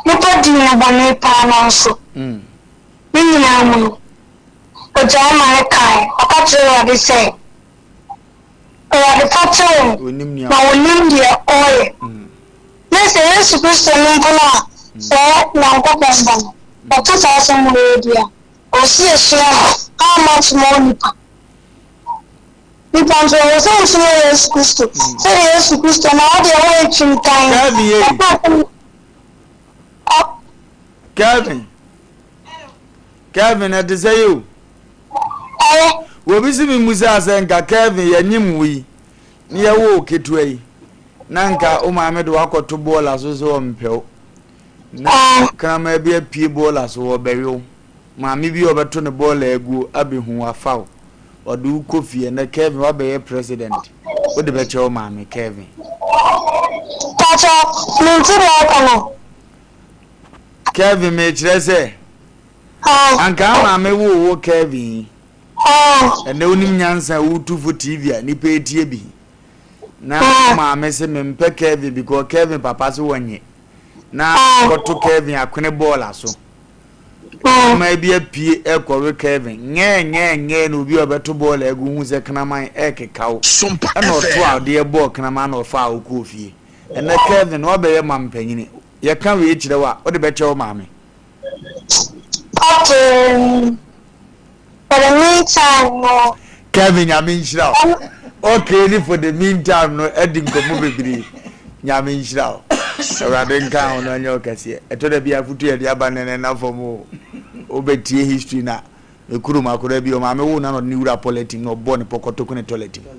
nnipa dii no bɔne paa nanso ne nyinaa mu no, ogyae ma no kae, ɔka kyerɛɛ Awurade sɛ, Awurade fa kyɛ wɔn, na wɔnnim deɛ wɔreyɛ. Ne sɛ Yesu Kristo no mpo no a ɔyɛ Nyankopɔn Ba no, ɔka saa asɛm wei yi a, ɛwɔ sɛ yɛsua no, how much more nipa? Nipa nso, ɛwɔ sɛ wosua Yesu Kristo, sɛdeɛ Yesu Kristo no, ɔdeɛ ɔyɛ twintan. Kelvin ye. Kelvin. Kelvin ɛte sɛ yi o. Ɛyɛ. Obi si mi musa sɛ nka Kelvin yɛ nyim wo yi ne yɛ wo ketewa yi na nka wo maame de wakɔto bɔɔla so sɛ ɔmpɛ wo na kraman bi apue bɔɔla so ɔbɛwe wo maame bi a ɔbɛto ne bɔɔla aguo abɛhu wafa wo ɔde wo kɔ fie ɛnɛ Kelvin wabɛyɛ president wode bɛkyɛ wo maame Kelvin. Pakyɛ, mente deɛ ɔka no. Kelvin mekyerɛ sɛ Anka maame woo wo Kelvin yi. Ɛnɛ wonim nyansa a wotu fo TV a nipa etie bi. Na maame se mempɛ Kelvin because Kelvin papa se wɔnye. Na kɔto Kelvin akwene bɔɔl aso. Kraman bi apue ɛkɔwe Kelvin. Ngɛɛ ngɛɛ ngɛɛ na obi a ɔbɛto bɔɔl agu hu sɛ kraman ɛkeka wo. Ɛna ɔto adeɛ bɔɔ kraman na ɔfaa wo kɔɔ fie. Ɛnɛ Kelvin wabɛyɛ mampanyini. Yɛka wei kyerɛ wo a wode bɛkyɛ wo maame. Okay for the mean time no. Kevin nyame nhyira wo. Okay ni for the mean time no adi nkɔmmɔ bebree. Nyame nhyira wo. Awurade nka ho na ɔnyɛ wo kɛseɛ. Ɛtɔ da bi afotu yɛde aba nnɛ no ɛna fam o. Wobɛtie history na me kurom akwadaa bi ɔmaame woo no na ɔde ne wura pɔlɛtim na ɔbɔɔ ne pɔkɔto kone tɔlɛt mu.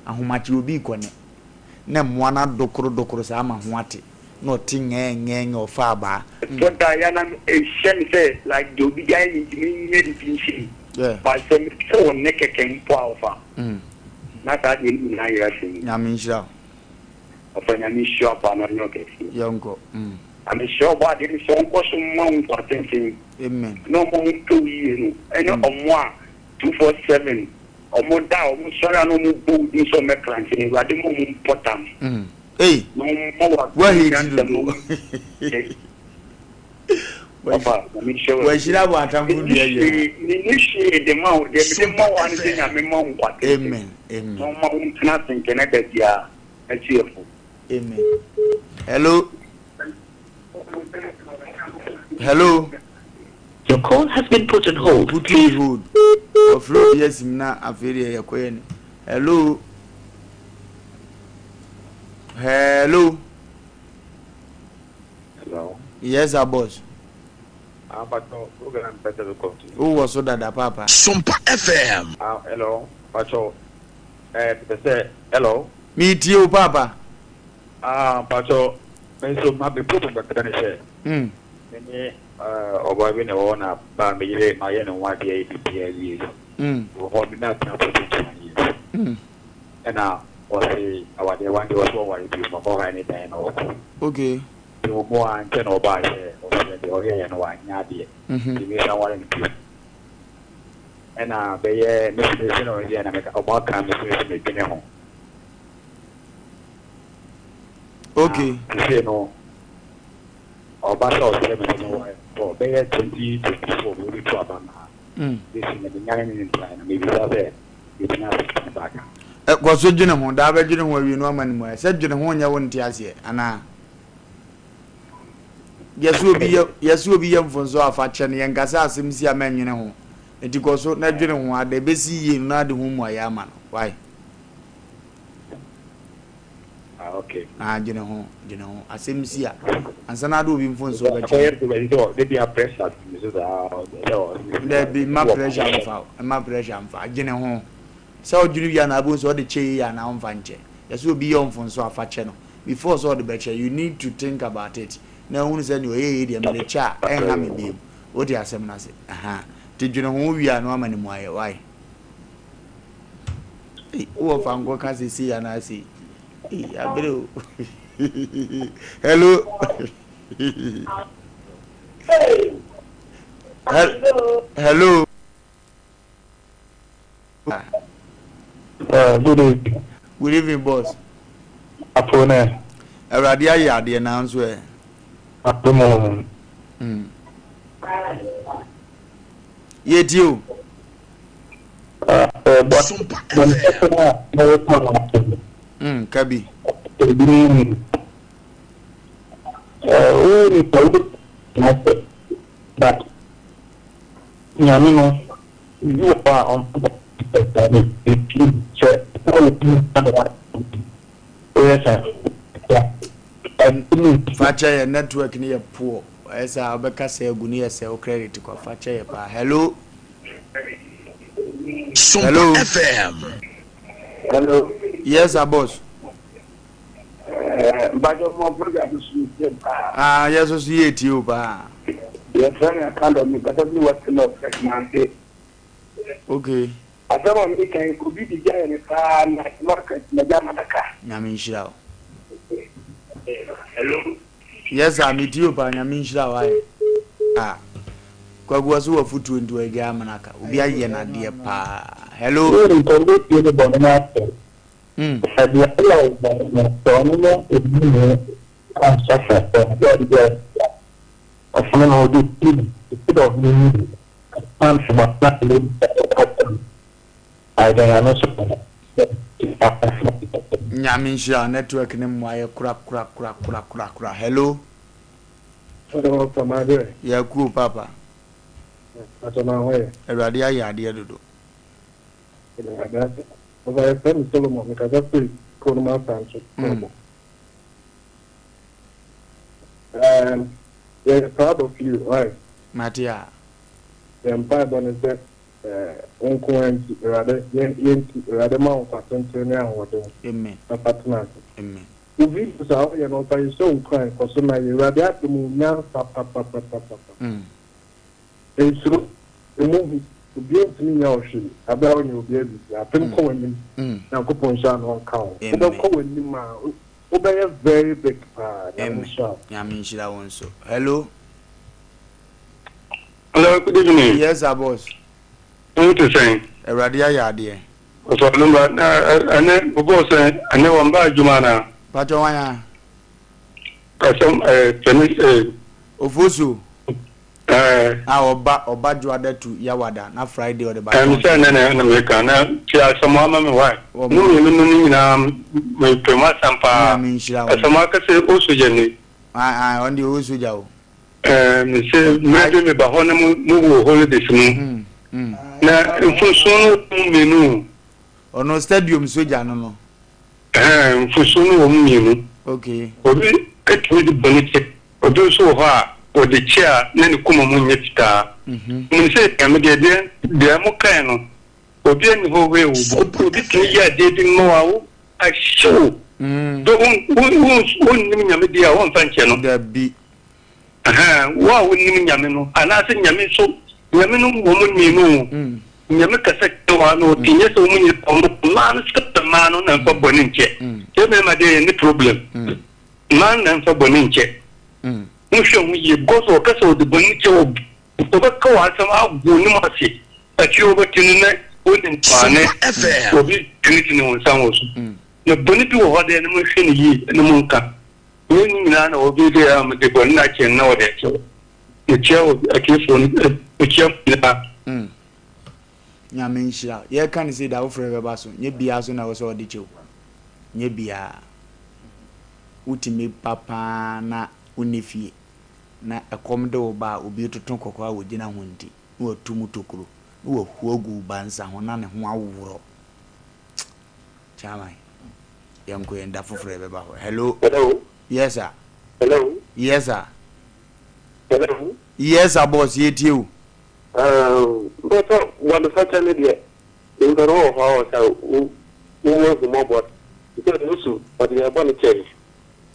Ahomakye obi rekɔ ne na mmoa no adokoro dokoro saa ma ho ate. na ɔte ngɛɛngɛɛngɛ ɔfa abaa. Ɛtɔ da a yɛ a na ɛhyɛ me sɛ like deɛ obi de ayɛ me nti menyɛ biribi nhyɛ mu but sɛ mete wo nne kɛkɛ mpo a ɔfa na saa deɛ no nyinaa yera hyɛ mu. Nyame nhyira wo. Ɔfa Nyame nhyira wo paa na ɔnyɛ wo kɛseɛ. Yɛnkɔ. Na mesrɛ Ɔbɔadeɛ no sɛ ɔnkɔ so mma wo nkwa tenten Amen. na ɔmma wo ntɔ wo yie no ɛne ɔmo a 247 ɔmo da a ɔmo sɔre a na ɔmo bɔ wo din sɛ ɔmo bɛkrankyɛ no Awurade mma ɔmo mpɔ tam Ei, na ɔmma wo adom ne woahate nyansa na dodo. ɔmo nkyɛ Papa Nyame nhyira wo Wahyira bɔ atamfo Menni dua nyinaa. hwee menni hwee de ma wo deɛ mede ma wo ara ne sɛ Nyame mma wo nkwa tenten Amen, na amen. ɔmma wo ntena ase nkɛnɛ da biara Atiefo. Amen. Hello. Hello. Your call has been put on hold. Put Please. on hold. Ɔfrɛ obi asim na afei deɛ yɛkɔ yɛ ni. Hello. Hello. Hello. Yes, sir, boss. Ah, Pacho, program better to come to. Who was so dada papa? Sompa FM. Ah, hello, Pacho. Eh, pese, hello. Mi tie o papa. Ah, Pacho, me nso ma me problem kakra ne sɛ. Me ne ɔbaa bi na ɛwɔ hɔ na ba me yere ma yɛ ne ho adeɛ yɛ biribiara wie. Wɔ hɔ me na atena for 21 years. Ɛna ɔse awadeɛ one day ɔse ɔware bio ma ɔkɔ ha ne dan na ɔkɔ. Okay. Nti wɔ mu a nkyɛ na ɔbaa sɛ ɔsɛ deɛ ɔyɛeɛ no wanyɛ adeɛ. Nti me san ware no bio. Ɛna bɛyɛ me so me se na ɔyɛ na meka ɔmo aka me so me se medwene ho. Okay. Na sesei no ɔba sɛ ɔsrɛ me sɛ menware no bɔ bɛyɛ 2024 bi wobɛtu aba no a bɛsi no menyane ne ne ntrae na mebisa sɛ mɛtumi asesa ne back a. Ɛ kɔ so dwene ho, daa bɛdwene ho awie no ama no mmuaeɛ. Sɛ dwene ho nyɛ wo nte aseɛ anaa? Yɛse obi yɛ yɛse obi yɛ mfonsoɔ a fa kyɛ no, yɛnka sɛ asɛm si a mɛnnwene ho. Nti kɔ so na dwene ho, ada ɛbɛsi yie no na ade ho mmuaeɛ ama no. Wai? Ah, okay. Ah, dwene ho, dwene ho. Asɛm si a, ansa na ade obi mfonsoɔ bɛkyɛ no. Dabi, mma pressure mfa wo, mma pressure mfa. Dwene ho. Sɛ wodwene wie a na abɛhu sɛ ɔde kyɛ yie anaa ɔmfa nkyɛ. Yɛse obi yɛ wo mfonsoɔ a, fa kyɛ no. Before sɛ ɔde bɛkyɛ, you need to think about it na ahunu sɛ nea ɔyɛɛ yi deɛ mede kyɛ a, ɛnha me bio. Wote asɛm no ase? Ahaa. Nti dwene ho wowie a na woama no mmuaeɛ. Wai? Ei, wowɔ fa nkɔ ka sɛ sei anaa sei. Ei, abere o. Hello. Hello. Good evening. Good evening, boss. Apo ne. Awurade ayɛ adeɛ nanso ɛ. Adom o. Yɛtie o. Ka bi. Wo nipa wo but nyame no biribi wɔ hɔ a ɔmfa bɔne sɛ woyɛ saa. Fakyɛ yɛ network no yɛ poor ɛyɛ sɛ a wobɛka sɛ agu no yɛ sɛ wo credit kwa fakyɛ yɛ paa hello. Sompa Hello. FM. Hello. Yes sir boss. Eh, mpatsɔ mo program so mi tie paa. Ah, yɛ so so yɛ tie o paa. Yɛ fɛ mi akandɔ mi kasa fi West North Kumasi. Okay. Asɛm a mi kan obi di gya yɛ mi paa na market na gya madaka. Nyame nhyira wo. Hello. Yes sir, me tie o paa, Nyame nhyira wo ayɛ. Ah. Kwaku ɔse wɔ futuo nti wagya amena ka. Obi ayɛ nadeɛ paa. Hello. Wo nipa wo bɛtie ne bɔne no asɛm. Na deɛ ɔyɛ wo bɔne no, sɛ ɔno ne ɔdi mu ansɔfo sɛ ɔde ɔde bi a ɔfene no ɔde ti no instead of ne mu kan so ma na ne ayɛ ano so Nyame nhyira wo network ne mmoa yɛ kora kora kora kora kora kora hello. Hello, Pamade. Yakuo papa. Pastor na ho yɛ. Awurade ayɛ adeɛ dodo. Awurade ase. Ɔfa yɛfrɛ me Solomon, mekasa firi Kronum Asanso Krobo. Um, yɛyɛ proud of you, why? Mate a. Yɛn mpaebɔ ne sɛ eh, wo nko ara nti, Awurade, yɛn yɛn nti, Awurade ma wo nkwa tenten ne ahoɔden. Amen. Na fa tena ase. Amen. Wo videos a woyɛ no ɔfa yɛhyɛ wo nkuran kɔ so na yɛ Awurade adom wo nyansa papapapapa. Nsuro, mmɔ hu, obiara ntumi nyɛ wo hwee aberɛ a wonyɛ obiara biribiara. Apem kɔ w'anim, Nyankopɔn nhyira na ɔnka wo ho. Wobɛkɔ w'anim a. Wobɛyɛ very big paa. Nyame Amen. nhyira wo. Nyame nhyira wo nso. Hello. Hello, good evening. Yes, sir, boss. Wo te sɛn? Awurade ayɛ adeɛ. Ɔsɔ no ba na ɛnɛ bɔbɔ sɛn ɛnɛ wɔn ba adwuma na. Patro wan a? Kasɛm ɛɛ tɛni ɛɛ. Ofosu. Ɛɛ. A ɔba ɔba dwoada tu yawada na Friday ɔde ba. Ɛm sɛ ɛnɛ na ɛna meka na ti asɛm ama mi wa. Mo mmienu no ne nyinaa mepɛ mu asɛm paa. Nyame nhyira wo. Asɛm akɛse o sogya ni. Ayi ayi ɔno deɛ ɔwɔ sogya o. Ɛɛ mese mmerɛ bi meba hɔ na mo mo wɔ holidays mu. Na mfunsuo no wɔ mu mmienu o. Ɔno stadium sogya no no. Ɛhɛn mfunsuo no wɔ mu mmienu. Okay. Obi tumi de bɔne kyɛ, obi nso wɔ hɔ a ɔde kyɛ a na ne koma mu nyɛ fitaa. Menim sɛ Nyame deɛ deɛ deɛ mo kae no obi ani hɔ wei wo obi tumi yɛ adeɛ bi ma wo a wo ahye wo. Dɛ wo wo wonnim Nyame deɛ a wɔmfa nkyɛ no. Dabi. Ahaa, wo a wonnim Nyame no, anaasɛ Nyame nso, Nyame no wɔ mo mmienu o, Nyame kasa kyerɛ wo a na ɔte, nyɛ sɛ wɔn nyinaa wɔn, mmaa no sɛ mmaa no na mfa bɔne nkyɛ, yɛ mmarima deɛ yɛnni problem, mmaa no na mfa bɔne nkyɛ, monhwɛ ho yie because ɔka sɛ ɔde bɔne kyɛ wo, ɔbɛka w'asɛm agu ne mu ase, akyire wobɛte no na wonim maane, obi tenetene wo nsa wɔ so, na bɔne bi wɔ hɔ deɛ no monhwɛ no yie na monka. Wei ne nyinaa na wɔbɛyɛ dɛ a mede bɔne no akyɛ no na wɔde akyɛ wo. Mekyia wo atiefoɔ no, mekyia mo nyinaa. Mm. Nyame nhyira wo. Yɛka no sei da wofrɛ bɛba so. Nyɛ biaa so na ɛwɔ sɛ ɔde kyɛ wo. Nyɛ biaa. Wotumi ba paa na wonni fie na ɛkɔm de wo ba a obi retoto kɔkɔɔ a wogyina ho nti na watu mu tokuro na wahu agu wo ba nsa ho na ne ho aworɔ. Chairman, yɛnkɔ yɛn da foforɔ yɛbɛba hɔ. Hello. Hello. Yes sir. Hello. Yes sir. Hello. Yes sir boss yɛtie o. Bɛtɔ bɔnefakyɛ no deɛ nipa no wɔ hɔ a ɔsɛ wo wo ahummɔbɔ sɛ Yesu ɔde yɛn bɔne kyɛe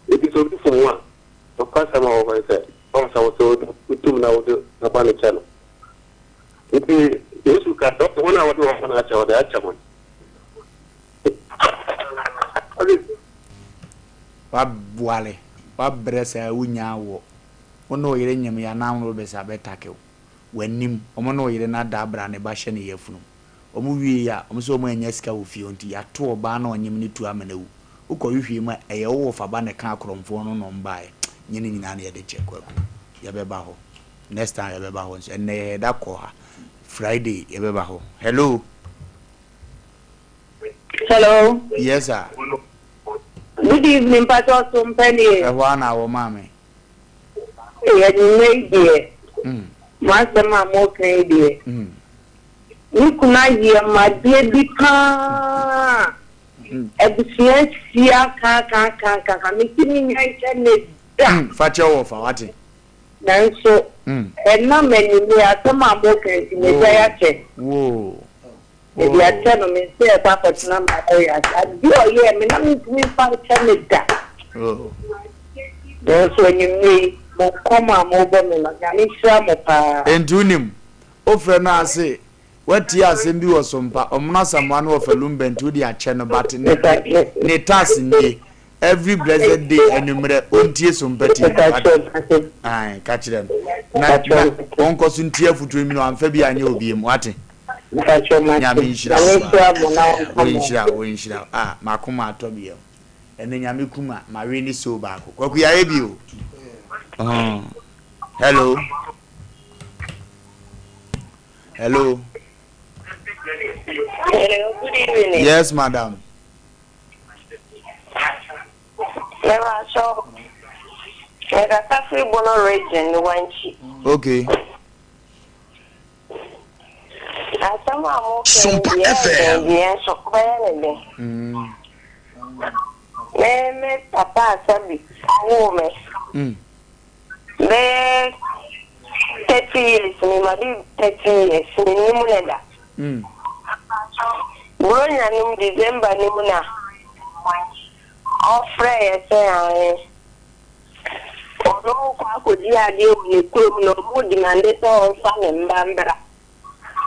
enti sɛ obi fom wo a nokwasɛm a ɛwɔ hɔ ne sɛ ɔsɛ wo sɛ wotum na wode ne bɔne kyɛ no nti Yesu ka sɛ ɔse wɔn a wɔde wɔn bɔne akyɛ wɔde akyɛ wɔn. W'aware, w'abrɛ saa wonnya awoɔ, wo ne wo yere nyem yɛ anaa wo bɛsa bɛ take wo, w'anim, ɔmo ne wo yere no ada abra ne ba hyɛ ne yafunu mu, ɔmo wie a, ɔmo sɛ ɔmo annya sika wɔ fie hɔ nti y'ato ɔbaa no a ɔnyem no tuo ama no awu, wo kɔ hwehwɛ mu a ɛyɛ wo wɔfa ba na ɛka akorɔmfoɔ no na ɔmo baeɛ, nyɛ ne nyinaa na yɛde kyɛ Kwaku, yɛbɛba hɔ, next time yɛbɛba hɔ nso, ɛnnɛ yɛda kɔ ha, Friday yɛbɛba hɔ, hello. Hello. Yes sir. Good evening mpatsɔ so mpɛnie. Ɛhɔ ara na wɔ maame. Ee anwummerɛ yi deɛ mo asɛm a moreka yi deɛ me kunu ayɛ ma adeɛ bi paa abusua ahyia kaakaakaaka mesi me nya nkyɛ ne da. Fa kyɛ wɔ fa wate. Nanso ɛnam anwummerɛ asɛm a moreka nti magyae akyɛ. Woo. Mede akyɛ no, me nsa ɛkɔ akɔtena m'awɔre ase. Adeɛ a ɔyɛɛ me na mentumi mfa nkyɛ no da. Nanso anwummerɛ yi, mo nkɔmmɔ a mobɔ me no, Nyame nhyira mo paa. Enti wonim, wofrɛ no a se watie asɛm bi wɔ Sompa, Ɔmono Asamoah ne Wɔfa Lumba nti wode akyɛ no but ne ne task nie, Every blessed day anwummerɛ ɔntie Sompa TV wate? Ae, ka kyerɛ no na na ɔnkɔ so ntie afotuo no bi na wamfa bi anyɛ obiem wate? Nyame nhyira wo paa. Ɔnhyira wo, ɔnhyira wo. Ah, m'akoma atɔ me yam. Ɛnɛ Nyame kum a, mawe ne soul baako. Kwaku yɛayɛ bi o. Oh. Hello. Hello. Hello, good evening. Yes, madam. Mɛma mekasa firi Bono region, Wankyi. Okay. Asɛm a moka yi deɛ ɛyɛ den deɛ nso bɛyɛ ne den. Me me papa Asabi ɔwoo me bɛyɛ 30 years ni madi 30 years mennim ne da. Buronya no mu December no mu na ɔfrɛ yɛ sɛ ae ɔno rekɔ akɔdi adeɛ wɔ ne kurom na ɔmo demande sɛ ɔmfa ne mma mbra.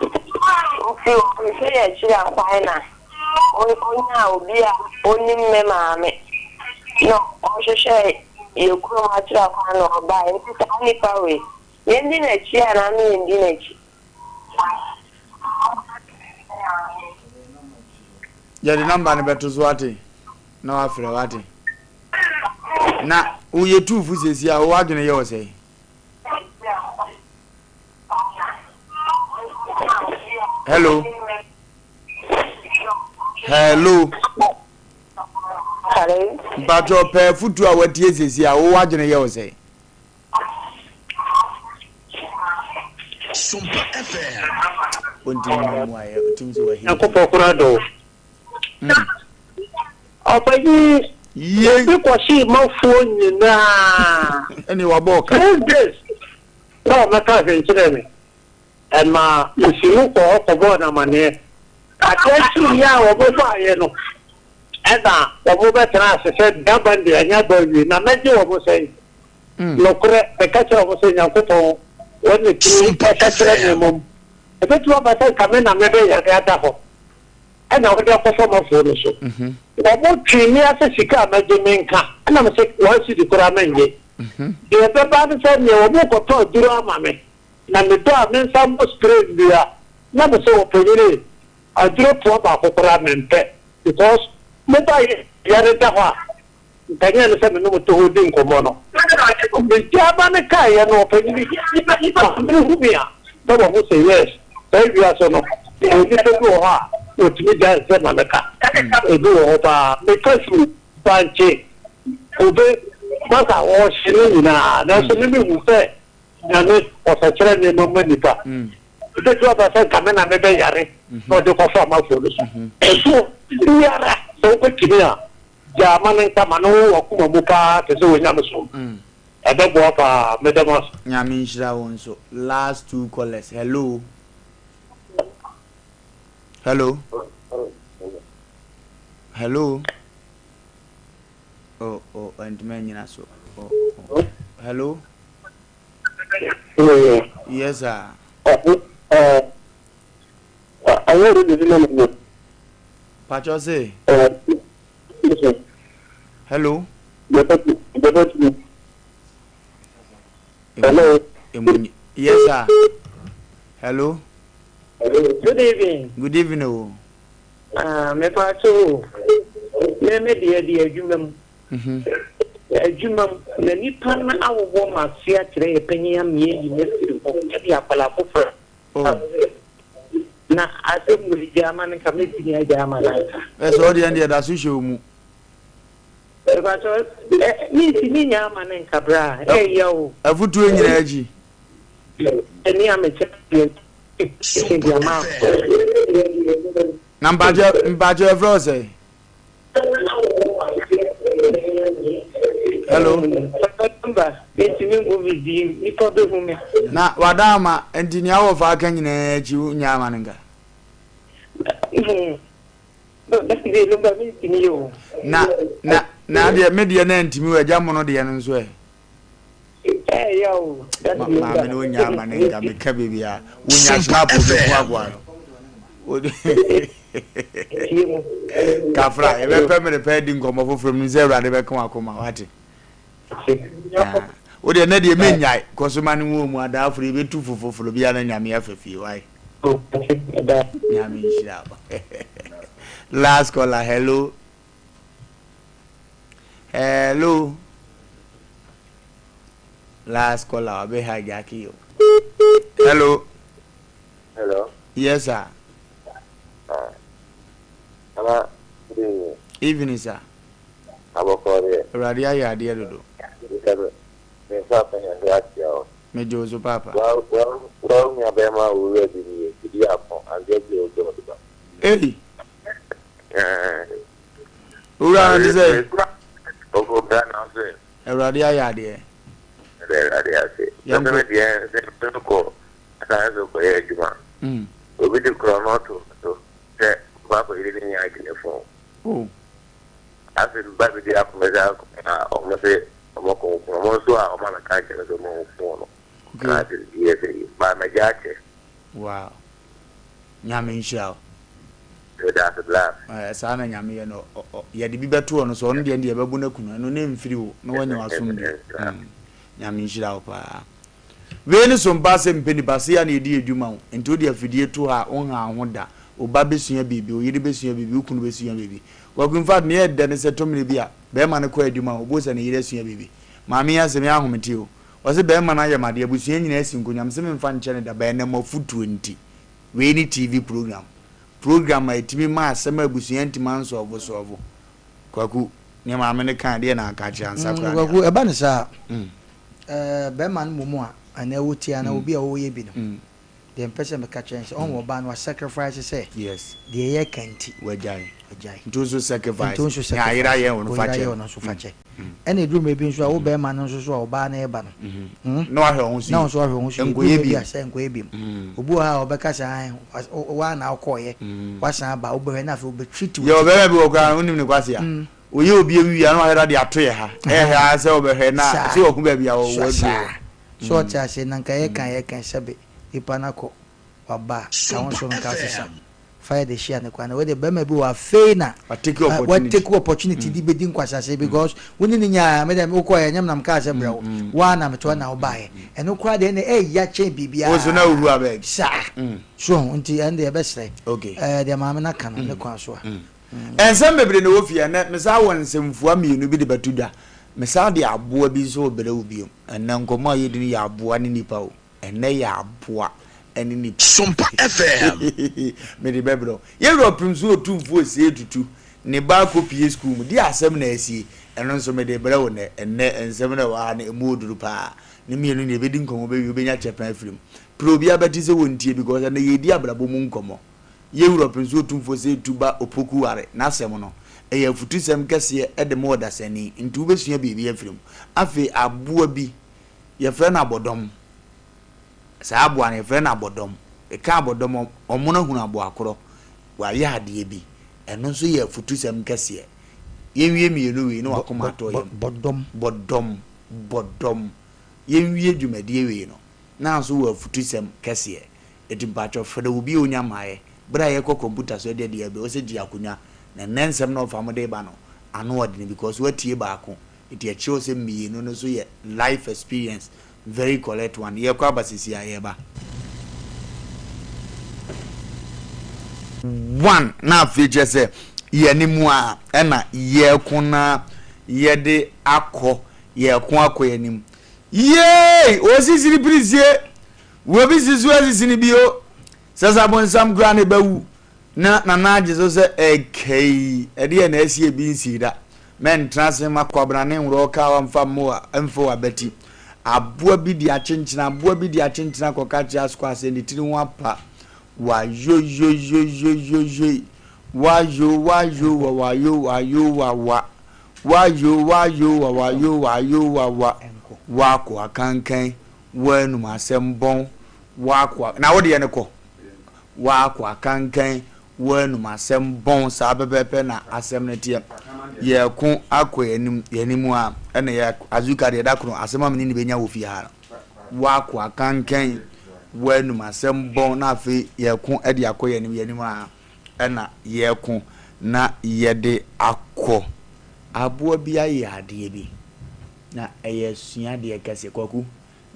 Nti ɔhwehwɛ yɛn akyiri akwan na ɔnyaa obi a ɔnim me maame. Na ɔhwehwɛɛ yɛn kurom akyerɛ kwan na ɔbaeɛ. Nti saa nipa wei, yɛndi n'akyi anaa me yɛndi n'akyi? Yɛde nɔmba no bɛto so ate na wafrɛ wate. Na woyɛ tuufo siesie a wowɔ adwene yɛ wɔ sɛe. Hello. Hello. Hello. Mpatsɔ pɛɛ futu a watie siesie a wowɔ adwene yɛ wɔ sɛe. Sompa FM. Ontimi ma mu ayɛ otim sɛ wahi. Nyankopɔn koraa dɔ wo. Ɔpanyin, Yie. obi kɔhyee mafuo nyinaa. Ɛne wabɔ ɔka. 6 days na ɔmɛka hwee nkyerɛɛ me. Ɛmaa mesi mu kɔɔ hɔ kɔbɔɔ no amaneɛ. Adeɛ kyeeɛ a wɔbaeɛ no, ɛna wɔbɛtenaa ase sɛ, Deɛ aba no deɛ, ɛnyɛ aba awie, na mɛgye wɔn sɛn? Nokorɛ, meka kyerɛ wɔn sɛ, Nyankopɔn wɔ ne tumi sakyera nneɛma mu. Ɛbɛtumi aba sɛ nka me na mebɛyare ada hɔ, ɛna wode akɔfa m'afuo no so. Wɔtwee me ase sika a mɛgye menka, ɛna mese, one cedi koraa mennye. Deɛ ɛbɛba ne sɛ, neɛ wɔrekɔtɔ aduro ama me, na medɔ a mensa mmɔ spray nnua, na mese, ɔpanin ei, aduro toa baako koraa mempɛ, because moba yare da hɔ a, Nkanea ne sɛ me ne mo te hɔ redi nkɔmmɔ no. Megyaa ma no kaeɛ no, ɔpanin yi maame hu me a, na wahu sɛ yes, saa wiase no, yɛwɔ nnipa bi wɔ hɔ a wɔtumi gyae nsɛm ma no ka. Ebi wɔ hɔ paa. Meka su, bankye, kube, masa, ɔhye no nyinaa, nanso me mehu sɛ Nyame ɔsɛkyerɛ nneɛma ma nnipa. Ɛbɛtumi aba sɛ nka me na mebɛyare na ɔde kɔfa amafoɔ no so. Ɛso biara sɛ wobɛtumi a, Gyaa ma no nka ma no wɔ w'akoma mu paa te sɛ onyamesom. Ɛbɛboa paa. Meda mo ase. Nyame nhyira wo nso. Last two callers hello hello hello oh oh ɛntumi anyina so oh oh hello yes sir. Pacho se. Hello. Hello. Yes, sir. Hello. Good evening. Good evening. Oh. Ah, me pacho. Me me deɛ deɛ adwuma mu. Mhm. Adwuma mu na nipa no awowɔ ma ase akyerɛ yɛ panyin amie yi na firi hɔ ɛde akwadaa foforɔ. Oh. Na asɛm wei gya ama no nka mɛtumi agya ama no anka. Ɛsɛ ɔdeɛ deɛ ɛda so hyɛ wo mu. Ɛbàtɔ ɛ mentumi nya ama no nka bra ɛyɛ o. Afutuo nyinaa akyi. Ɛni a mekyɛ deɛ deɛ ama. Na mpakyɛ mpakyɛ ɛfrɛ wo sɛ. Hello. Na wada ama nti nea wɔ fa aka nyinaa akyi wo nya ama no nka. Na na na deɛ me deɛ na ntumi wɔ agya mono deɛ no nso ɛ. Maame no wonya ama no nka meka biribi a wonya snap bɛku akoa no. Kafra yɛbɛpɛ mmerɛ pɛ di nkɔmmɔ foforɔ mu sɛ awurade bɛka wakoma wate. Wo deɛ nɛ deɛ mennyae kɔ so ma no wɔ mu adaaforo yɛbɛtu fo foforɔ biara na nyame afa fie wae. Nyame nhyira wo. Last caller hello. Hello. Last caller wabe hijack you. Hello. Hello. Yes sir. Nana, good evening. Evening sir. Abɔkɔ deɛ. Awurade ayɛ adeɛ dodo. Nka me me nsa apɛ yɛn so akyia wo. Megye wo so paapa. Wa wa wa nua bɛrima a owura bi nie fidi ako adeɛ bi a ɔdɔ ɔde ba. Ei. Owura no te sɛ. Ɔkɔ bra na ɔsɛ. Awurade ayɛ adeɛ. Ɛdɛ Awurade ase. Ɛsɛ me deɛ sɛ me kɔ asase so kɔyɛ adwuma. Obi de korɔ no ɔto so sɛ kɔ akɔyere ne nua adwene fon. Oh. Afei me ba bi de akɔmɛ sɛ a ɔmo se ɔmo kɔ fon ɔmo nso a ɔmo abɛka nkyɛn sɛ ɔmo fon no. Okay. Na ase yɛ sɛ yi ba mɛgya akyɛ. Wow. Nyame nhyira wo. Meda ase bla. Ɛɛ saa na Nyame yɛ no ɔ ɔ yɛde bi bɛto ɔno so ɔno deɛ ɛnde yɛbɛbo no aku no ɛno ne mfiri wo na wanya w'asomdwie mm Nyame nhyira wo paa. Wei ne so mpa sɛ mpɛ nipa sei a na yɛdi yɛ dwuma o nti wode afidie to hɔ a wonhaa wo ho da wo ba bɛsua biribi wo yere bɛsua biribi wo kunu bɛsua biribi Kwaku infact nea ɛdɛ ne sɛ tɔ mmerɛ bi a bɛɛma no kɔ adwuma o wobɛhu sɛ ne yere asua biribi maame yi asɛm yi ahomete o ɔse bɛɛma no ayɛ me adeɛ abusua nyinaa asi nkonnwa mese memfa nkyɛ no da but ɛnam afutuo nti wei ne TV program program a ɛtumi ma asɛm a abusua ntumi ansɔɔvo sɔɔvo Kwaku nea maame no kaa deɛ na aka akyerɛ ansa koraa ne Kwaku ɛba no saa a Ɛɛ bɛrima no mmom a anaa wotie anaa obi a ɔreyɛ bi no, deɛ mpɛ sɛ meka kyerɛ no sɛ ɔhu ɔbaa no wa sacrifice sɛ deɛ yɛreka nti Wagyae. wagyae. Nti wo nso sacrifice. Nti wo nso Nea ayera sacrifice. yɛ wo no fa Oyera kyɛ yɛ wo no. no nso fa kyɛ. Ɛna ɛduru mmerɛ bi nso a wo bɛrima no nso so a ɔbaa no reba no, hmm, Na wahwɛ wo ho so na wo yie. nso wahwɛ wo ho so yie. Ɛduru Nkɔyɛ mmerɛ bi bio. a sɛ nkɔyɛ biom. Obi wɔ hɔ a ɔbɛka sɛ ae, wo ara na wokɔeɛ, woasan aba, wobɛhwɛ na afei ɔbɛtreat wo Yɛwɔ ti. bɛrima bi wɔ koraa no wonim ne kwasea. Oyɛ obi awi wie a na wahwɛ de ato yɛ ha. Ɛyɛ hwɛ ara sɛ ɔbɛhwɛ na sɛ wahu baabi a ɔwɔ aduro wɔ. So ɔte ase na nka yɛka yɛka sɛbe nipa no akɔ waba a nka wo nso nka asesa fa yɛ de hyia ne kwan na wei de bɛrima bi wɔ afei na watake opportunity de bɛdi nkwasase because wo ne ne nyaa me dɛ wokɔ yɛ nyɛ nam kaa sɛ brɛ wo waa na metoa na wobaeɛ ɛno koraa deɛ ɛna ɛya kyɛn biribiara wo so na wohu abɛg saa so nti ɛno deɛ ɛbɛsrɛ deɛ maame no aka no ne kwan so a Nsɛm bebree na ɛwɔ fie ha. Ɛnnɛ, mesan wɔ nsɛmfua mmienu bi de bɛto dwa. Mesan de aboa bi nso rebrɛ wo bio. Ɛnnɛ, nkɔmmɔ a yɛredi no yɛ aboa ne nipa o. Ɛnnɛ yɛ aboa ne nipa. Sompa FM. Mede bɛbrɛ wo. Yɛn wura Ɔpemsoɔ Otumfoɔ Osei Tutu, ne ba akɔpue sukuu mu. Deɛ asɛm na asie? Ɛno nso mede rebrɛ wo nnɛ. Ɛnnɛ, nsɛm no a ɛwɔ ha no, ɛmu ɔduru pa ara. Ne mmienu no, yɛbɛdi nkɔmmɔ bɛwie, wobɛnya kyɛfa afiri mu. Pere obiara bɛte sɛ wɔntie because ɛnnɛ yɛredi abrabɔ mu nkɔmmɔ. Yɛn Wura Ɔpɛnsuo Otumfoɔ Osei Tuba Opoku Ware n'asɛm no, ɛyɛ afutusɛm kɛseɛ de ma ɔdasani, nti wobɛsua biribi afiri mu. Afei aboa bi, yɛfrɛ no abɔdɔm. Saa aboa no, yɛfrɛ no abɔdɔm. Yɛka abɔdɔm a, wɔn ahunu aboa korɔ, wayɛ adeɛ bi. Ɛno nso yɛ afutusɛm kɛseɛ. Yɛnwie mmienu wei na wakoma atɔ yam. Bɔdɔm. Bɔdɔm, bɔdɔm. Yɛnwie dwumadie wei no, na nso wɔ afutusɛm kɛseɛ. Eti mpakyɛw frɛ obi a onya mmaeɛ berɛ a yɛkɔ kɔmputa so ɛdeɛ deɛ ɛbɛ ɔsɛ gye akonwa na nnɛ nsɛm na ɔfa mo de ba no ano ɔdene because watie baako eti ɛkyerɛ wo sɛ mmienu no nso yɛ life experience very correct one yɛkɔ aba sisi a yɛba. One na afei kyerɛ sɛ yɛne mu a ɛna yɛko na yɛde akɔ yɛko akɔ yɛnim yay osisiri pirisie Wobi si so asisi no bio sɛ sɛ abonsam koraa na ɛbɛwu na Nana agye so sɛ ɛkɛi ɛdeɛ na asi ebi nsii da. Mɛntena ase mma kwabena ne nworɔ kawa mfa mmoa mfa w'abati. Aboa bi de akyenkyena aboa bi de akyenkyena kɔka kyerɛ Asukwa sɛ ne tiri ho apa wayoyoyoyoyoyoi wayo wayo wa wayo wayo wa wa wayo wayo wa wayo wayo wa wa wako akankan W'anum asɛm bɔn w'akoa na wo deɛ no kɔ w'akoa kankan w'anum asɛm bɔn saa pɛpɛpɛ na asɛm no teɛ yɛko akɔ yɛnim yɛnim a ɛna yɛ azuka deɛ da koro asɛm a mene ne bɛnya wɔ fie ha no w'akoa kankan w'anum asɛm bɔn na afei yɛko de akɔ yɛnim yɛnim a ɛna yɛko na yɛde akɔ aboa bi ayɛ adeɛ bi Na ɛyɛ asuadeɛ kɛseɛ. Kwaku,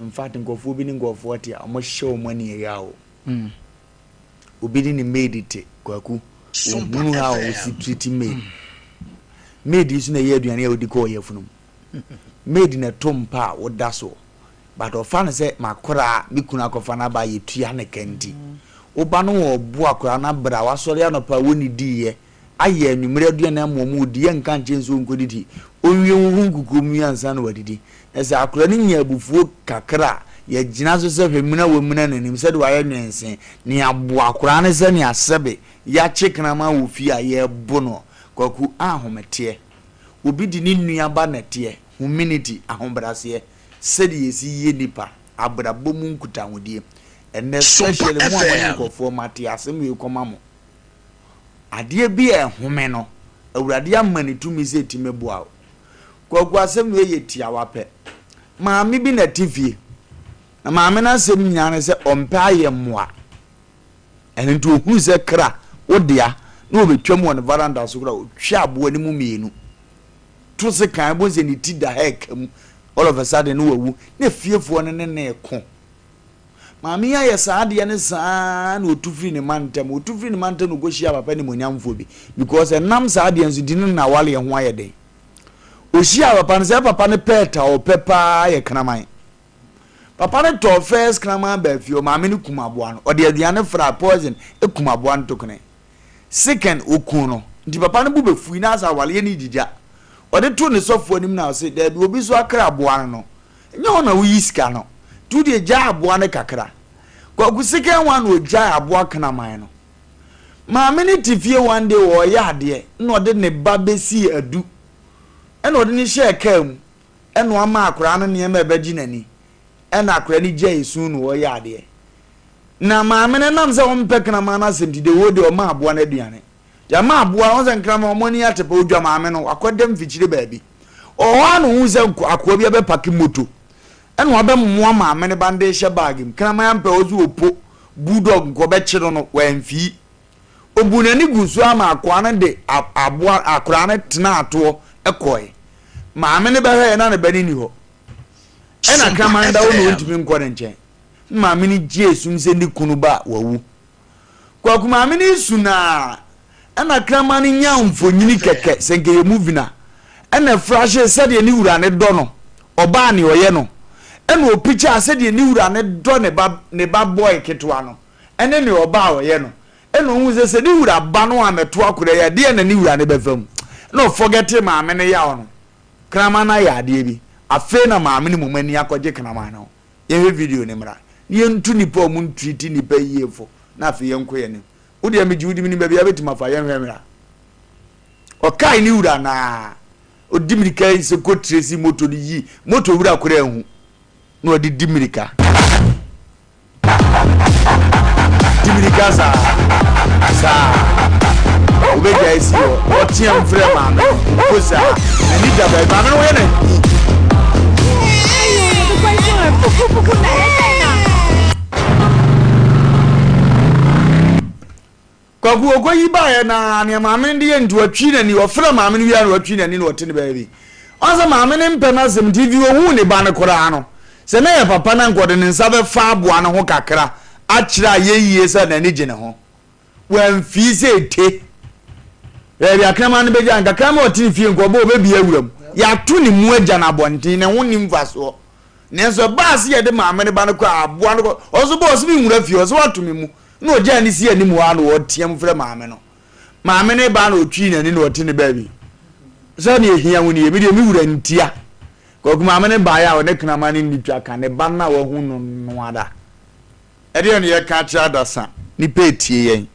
infact nkurɔfoɔ bi ne nkurɔfoɔ te a, wɔhyɛ wɔn aniɛyaa o. Obi ne ne maid te, Kwaku, ɔhunu how a ɔsi treat maid. Maid yi nso na ɛyɛ aduane a ɔdi kɔ ɔyafunu mu. Maid na ɛto mpa a woda soɔ. But ɔfa no sɛ makora a me kunu akɔfa no aba a yɛtua ne ka nti. Wo ba no wɔ ɔbo akora no abrɛ a wasɔre anɔpa a wɔnnidiiɛ ayɛ anwummere aduane ama wɔn, ɔdi yɛ nka nkyɛn sɛ ɔnkɔdidi, ɔnwie nhoho nkukuo mu wie ansa na wadidi. Na sɛ akwadaa no nya abufuo kakra a, yɛgyina so sɛ hwɛ muna wamuna n'anim sɛdeɛ wayɛ nwensee, na yɛabo akwadaa no sɛnea sɛbe yɛakye kraman wɔ fie a yɛrebo no. Kwaku, ahometeɛ. Obi de ne nua ba nɛteɛ, huminity, ahobraseɛ, sɛdeɛ yɛsi yɛ nnipa, abrabɔ mu nkutahodie. Ɛnnɛ Sompa especially mo a mone FM. nkurɔfoɔ mate asɛm wei kɔma mo. Adeɛ bi a ɛhome no, Awurade ama no tumi sɛ ɛtumi boa wo. Kwaku asɛm wei yɛ tiawa pɛ. Maame bi na ɛte fie. Na maame no asɛm nyinaa ne sɛ ɔmpɛ ayɛmmoa. Ɛno nti ɔhunu sɛ kra wo dea. na ɔbɛtwam wɔ ne varanda so koraa ɔtwa aboa no mu mmienu to sekan ɛbɔ sɛ ne ti da ha ɛka mu all of a sudden no wawu na fiefoɔ no ne ne ko. Maame yi ayɛ saa adeɛ no saa na ɔtu firi ne mantam. Ɔtu firi ne mantam na ɔkɔhyia papa nimonyamfoɔ bi because ɛnam saa adeɛ nso di no na awaleɛ ho ayɛ den. Ɔhyia papa no sɛ papa no pɛɛt a ɔpɛ paa yɛ kraman. Papa no tɔɔ first kraman baa fie hɔ, maame no kum aboa no. Ɔde aduane fra poison kum aboa no tokene. Second, ɔkuu no. Nti papa no bo bɛfui na asɛ awaleɛ no regyigya. Ɔde too ne sɔfoɔ anim na ɔse, daabi obi nso akra aboa no no, Nyɛ wo na woyi sika no nti wo deɛ gyae aboa no kakra. Kwaku second one na ɔgyae aboa kraman no. Maame no te fie one day ɔreyɛ adeɛ na ɔde ne ba bɛsii adu ɛna ɔde no hyɛɛ kaa mu ɛna wama akwadaa no nneɛma a ɛbɛgye n'ani ɛna akwadaa no gyae esu na ɔreyɛ adeɛ. Na maame no nam sɛ ɔmpɛ kraman no asɛm nti the whole day ɔma aboa no aduane. Yɛama aboa, wɔn sɛ nkraman wɔn ani ate pɛ, odwa maame no, wakɔda mfikyire baabi. Ɔwɔ hɔ ara na ohun sɛ akoa bi abɛpake moto, ɛna wabɛmoa maame no ba no de rehyɛ baage mu. Kraman ampɛ, ɔsi opo, bulldog nka ɔbɛkye no no, wamfii. Obu n'ani gu so ara ma akoa no de aboa akoraa no tenaa toɔ kɔe. Maame no bɛhwɛeɛ na ne ba no nni hɔ. Ɛna kraman da hɔ na ɔntumi nkɔ ne nkyɛn. Maame no gyee sum sɛ ne kunu ba a wawu. Kwaku maame no resu no ara ɛna kraman no nyaa mfonyini kɛkɛ sɛ nka ɛyɛ movie no a ɛna ɛfrahye sɛdeɛ ne wura no dɔ no ɔbaa nea ɔyɛ no ɛna ɔpikyaa sɛdeɛ ne wura no dɔ ne ba ne ba boy ketewa no ɛne nea ɔbaa a ɔyɛ no ɛna ɔhu sɛ sɛ ne wura ba no ammɛto akwadaa yi a deɛ na ne wura no bɛfa mu ɛna ɔfɔgɛte maame no yaw no kraman no ayɛ adeɛ bi afei na maame no mmom ani akɔgye kraman no ho. Yɛnhwɛ video no mmra na yɛntu nnipa a wɔntreati nnipa yie fo na afei yɛnkɔ yɛn anim. Wo deɛ megye wo di menim baabi a bɛtumi afa yɛnhwɛ mmra. Ɔkae ne wura naa ɔdi mirika yi sɛ kɔ tracy moto no yi moto wura koraa ahu na ɔde di mirika. Di mirika saa saa wobɛgyae si hɔ ɔteam frɛ maame no mpo saa n'ani da baabi maame no woyɛ no Kwaku okoyi baeɛ na nea maame no de yɛ nti watwi n'ani ɔfrɛ maame no wie a na watwi n'ani na ɔte ne baabi ɔn sɛ maame no mpɛ n'asɛm nti fi ohuu ne ba no koraa no sɛ na yɛ papa na nka ɔde ne nsa bɛfa aboa no ho kakra akyerɛ ayɛyie sɛ n'ani gye ne ho wamfii sɛ ete baabi akraman no bɛgya nka kraman ɔte ne fie nka ɔbɛ ɔbɛbi awura mu yɛato ne mu agya no abɔnten ne ho nni mfasoɔ nanso ɛbaa sɛ yɛde maame no ba no kɔ aboa no kɔ ɔso bɔ ɔso me nwura fie ɔso wato me mu na ɔgyaa ne si anim hɔ a na ɔteam frɛ maame no. Maame no ba na ɔtwii n'ani na ɔte ne baabi. Sɛ ne ɛhia wo nie, me deɛ me wura ntia. Kwaku maame no baeɛ a ɔne kraman no nni twa ka ne ba no a wahu no no ara. Ɛdeɛn na yɛka akyerɛ adasa nipa ɛtie yɛn?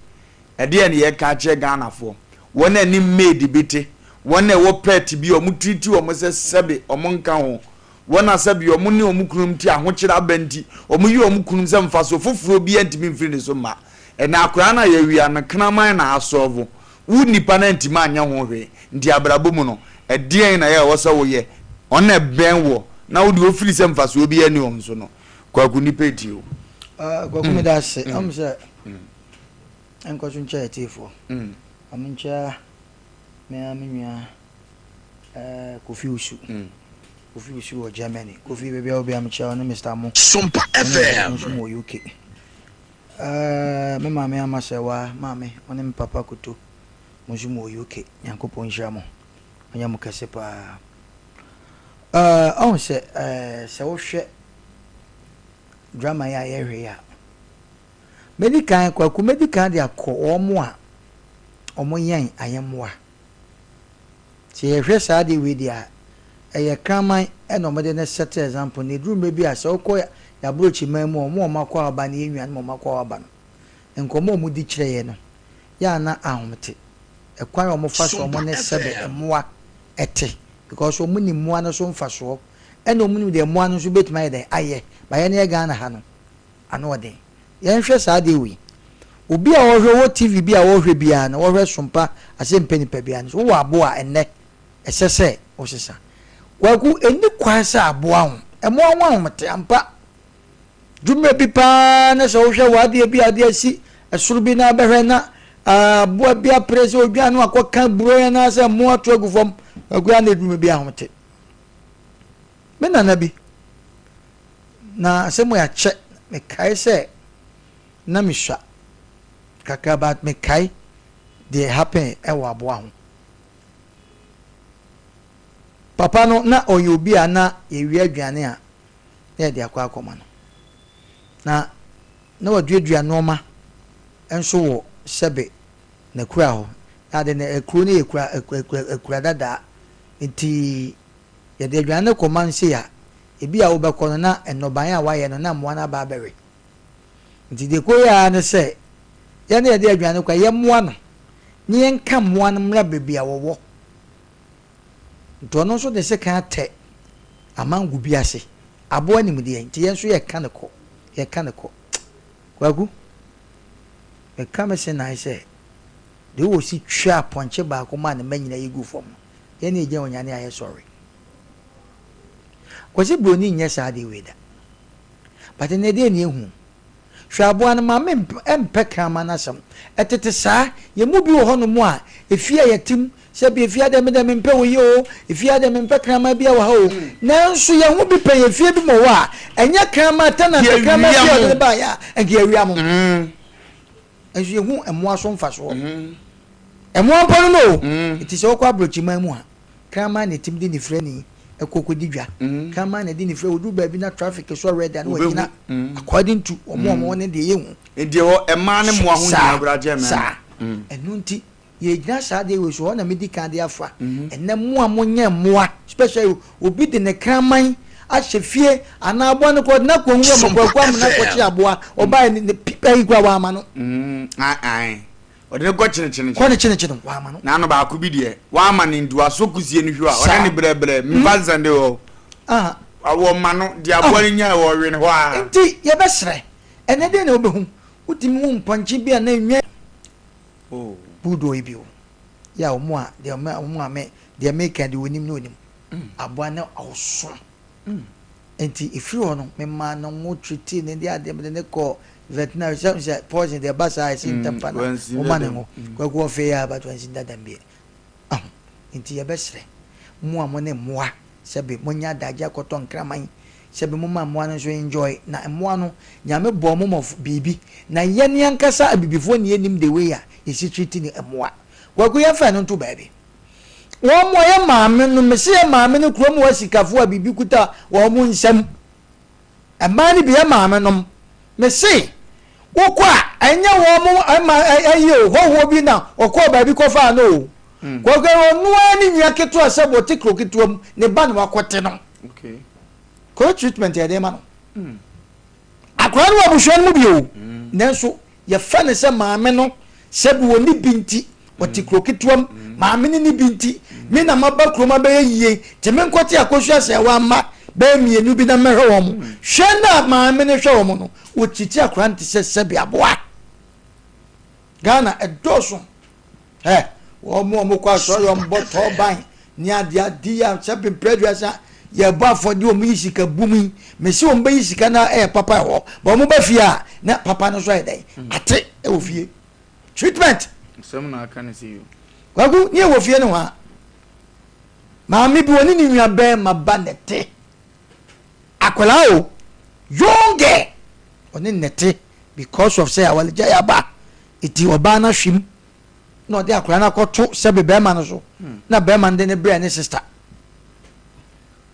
Ɛdeɛn na yɛka akyerɛ Ghanafoɔ? Wɔn a ɛne maid bi te, wɔn a ɛwɔ pet bi a wɔn treat wɔn sɛ sɛbe wɔn nka ho, Wɔn a sɛbi wɔn ne wɔn kununom te ahokyere aba nti, wɔyi wɔn kununom sɛ mfasoɔ foforɔ biara ntumi mfiri ne so mma. Ɛnnɛ akwadaa no a yɛawia no, kraman na asɔɔvo. Wo nipa no antumi anyɛ ho hwee. Nti abrabɔ mu no, ɛdeɛn na ɛwɔ sɛ woyɛ? Wɔn a ɛbɛn woɔ na wo deɛ wofiri sɛ mfasoɔ biara nni wɔn so no, Kwaku nnipa retie wo. Kwaku meda ase. Ɔm sɛ nkɔ so nkyɛ atiefoɔ. Ma menkyɛ me ara me nua Kofi Usu. Kofi Usu wɔ Germany. Kofi baabi a wɔ biara mekyia wo ne Mister Mo. Sompa FM. Nso wɔ UK. Me maame ama sɛ wa maame ɔne me papa Koto. Mo nso mo wɔ UK. Nyankopɔn nhyira mo. Ɔnyɛ mo kɛse paa. Ɔhu sɛ sɛ wohwɛ drama yi a yɛhwɛ yi a mɛdi kan Kwaku mɛdi kan de akɔ wɔn a wɔyɛn ayɛmmoa. Sɛ yɛhwɛ saa adeɛ wei deɛ a, ɛyɛ kraman na wɔde no set example. Na ɛduru mmerɛ bi a, sɛ wokɔ y'abrokyiman mu a, wɔn a wɔakɔ aba ne yɛn nuanom a wɔakɔ aba no, nkɔmmɔ a wɔdi kyerɛ yɛn no, yɛ a na ahomete. Ɛkwan a wɔfa so a wɔne sɛbe mmoa te, because wɔn nim mmoa no so mfasoɔ, ɛna wɔn nim deɛ mmoa no nso bɛtumi ayɛ dɛn ayɛ. But yɛn yɛ Ghana ha no, ano ɔden. Yɛnhwɛ saa adeɛ wei. Obi a ɔhwɛ wɔ TV bi a ɔhwɛ biara no, ɔhwɛ Sompa Asɛmpɛ nipa biara no, so wowɔ aboa a ɛnnɛ ɛsɛ sɛ wosesa? Kwaku, ɛnni kwan sɛ aboa ho. Mmoa ho ahomete ampa. Dwuma bi paa na sɛ wohwɛ w'adeɛ bi a wode asi soro bi na abɛhwɛ na Aboa bi apere sɛ odwan no akɔka aburo anaasɛ mmoa ato agu fam. Akua na eduru bi ahomete. Me nana bi, na asɛm yi akyɛ, mekae sɛ na mesua kakra but mekae deɛ happen ɛwɔ aboa ho. Papa no na ɔyɛ obi a na yɛwia aduane a na yɛde akɔ akɔma no. Na na waduadua nnoɔma nso wɔ sɛbe n'akura hɔ. Na ade no akuro no yɛ kura akura dadaa nti yɛde aduane no kɔma no sei a, ebi a wobɛkɔ no na nnɔbaeɛ a wayɛ no na mmoa no aba abɛwe. Nti deɛ ɛkɔyɛ ara ne sɛ yɛn a yɛde aduane kɔ a yɛmmoa no na yɛnka mmoa no mmra baabi a wɔwɔ. Nti ɔno nso de sekan atɛ amango bi ase. Aboa nim deɛ nti yɛn nso yɛka no kɔ, yɛka no kɔ. Kwaku, meka me se nan sɛ deɛ ɔsi twaa pɔnkye baako maa ne mma nyinaa yi guu fam no, yɛn ne yɛgyina onyane a yɛsɔre. Kwasi Broni nyɛ saa adeɛ wei da. But ɛnɛ deɛ ne ehu. Hwɛ aboa no maame mpɛ kraman no asɛm. Ɛtete saa, yɛn mu bi wɔ hɔnom a, efie a yɛte mu, sɛ ebia efie ha deɛ me deɛ mempɛ wei o, efie ha deɛ mempɛ kraman biara wɔ ha o. Nanso yɛn ho bi pɛn efie bi mu wɔ hɔ a, ɛnyɛ kraman tenant kraman bi a ɔde no baeɛ a, anka yɛawia mo. Nanso yɛhu mmoa so mfasoɔ. Mmoa mpo no no o. Enti sɛ wokɔ aburokyiman mu a, Kraman na ɛtumi de nifirani kɔ kɔdi dwa. Kraman na ɛde nifirani, ɔduru baabi na traffic sɔ red a na wagyina according to wɔn a wɔn ne deɛ yɛhu. Nti ɛhɔ mmaa ne mmoa ho hia koraa kyɛn mmarima. Saa. Ɛno nti yɛgyina saa adeɛ wei so, hɔ na medi kan de afa. Ɛnnɛ mo a monyɛ mmoa, especially obi de ne kraman ahyɛ fie anaa aboa no koraa ɔde no akɔ nwura mu akɔ amena akɔkye aboa, ɔbaeɛ ne pipa yi koraa wamma no. Ae. Ɔde no kɔ kyenekyene. Kɔ ne kyenekyene no, wamma no. N'ano baako bi deɛ, wamma no nti wasɔ kusie no hwi a, ɔne no brɛbrɛ, mfa nsɛnde hɔ. Wɔma no, deɛ aboa no nyae wɔwe no hɔ ara. Nti yɛbɛsrɛ, ɛnnɛ deɛn na wobɛhu? Wotumi hu mpɔnkye bi a na nnwan. Bulldog yi bi o, yɛ a wɔn a, deɛ wɔn a me, deɛ meka deɛ wɔnim no wɔnim. Aboa no ɔso. Enti ɛfiri hɔ no, memaa no ngo treatee no de adeɛ, mede no kɔɔ veterinary, sɛ sɛ poison deɛ ɛba saa a ɛsi ntɛm pa na wɔma no ngo. Kwaku ɔfee a but wansi dada mbie. Aho, enti yɛbɛsrɛ mo a mo ne mmoa sɛbe monya adagye akɔtɔ nkraman, sɛbe momma mmoa no nso enjoy, na mmoa no Nyame bɔɔ mo ma biribi, na yɛn ankasa abibifoɔ na yɛnnim the way a yɛsi treat ne mmoa. Kwaku yɛmfa ɛno nto baabi. Wɔn a yɛ maame no, mese yɛ maame no kurom hɔ asikafoɔ a biribi kuta wɔn nsam. Mmaa no bi yɛ maame nom. Mese wokɔ a ɛnyɛ wɔn ɛma ɛyɛ o hɔhoɔ bi na ɔkɔɔ baabi kɔfaa no o. Kɔkɛ ɔno ara ne nua ketewa sɛ wɔte kuro ketewa mu ne ba na wakɔte no. Kɔ treatment yɛde ma no. Akwadaa no wɔ abusua no mu bi o, nanso yɛfa no sɛ maame no sɛbi ɔnni bi nti ɔte kuro ketewa mu, maame no nni bi nti me na maba kurom abɛyɛ yie nti menkɔte akosua sɛ wamma bɛyɛ mmienu bi na mmɛhwɛ wɔn. Hwɛ no a maame no hwɛ wɔn no, ɔkyikyi akwadaa no te sɛ sɛbi aboa. Ghana ɛdɔɔso. Ɛ wɔn a wɔkɔ asɔre wɔn bɔ tɔɔban ne ade ade yi a sɛ mpere aduasa yɛbɔ afɔde wɔn yi sika bum yi mesi wɔn bɛyi sika na ɛyɛ papa ɛhɔ ba wɔn ba fie a na papa no nso ayɛ dɛn ate ɛwɔ fie treatment. Nsɛm na aka ne se yo. Kwaku ne ɛwɔ fie no hɔ a maame bi wɔne ne nua bɛrima ba na ɛte akwadaa o young girl ɔne na ɛte because of sɛ awaregya yɛ aba Eti ɔbaa no ahwe mu na ɔde akwadaa no akɔto sɛbe bɛrima no so na bɛrima no de ne brɛ ne sista.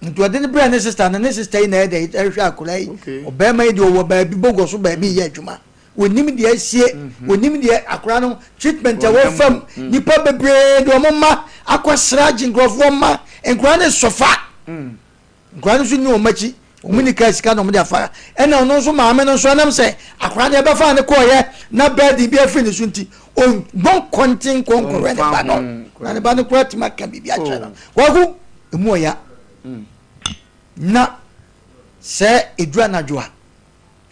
Nti ɔde ne brɛ ne sista no ne sista yi na ɛyɛ dɛ ɛhwɛ akwadaa yi. Ɔbɛrima yi deɛ ɔwɔ baabi bɔgɔ so baabi yɛ adwuma. Onim deɛ asie, onim deɛ akwadaa no treatment a wɔfa mu. Nipa bebree de wɔn mma akɔsra agye nkurɔfoɔ mma. Nkwadaa no sɔfa. Nkwadaa no nso nni wɔn akyi, wɔn nni kaa sika na wɔde afa. Ɛna ɔno nso maame no nso ɛnam sɛ akwadaa no yɛbɛfa ne kɔɔyɛ na bɛɛden bi afiri ne so nti, ɔnbɔ nkɔnten nkɔ nkɔhwɛ ne ba no. Na ne ba no koraa tumi aka biribi akyerɛ no. Kwaku, emu ɔya. Na sɛ ɛduru anadwo a,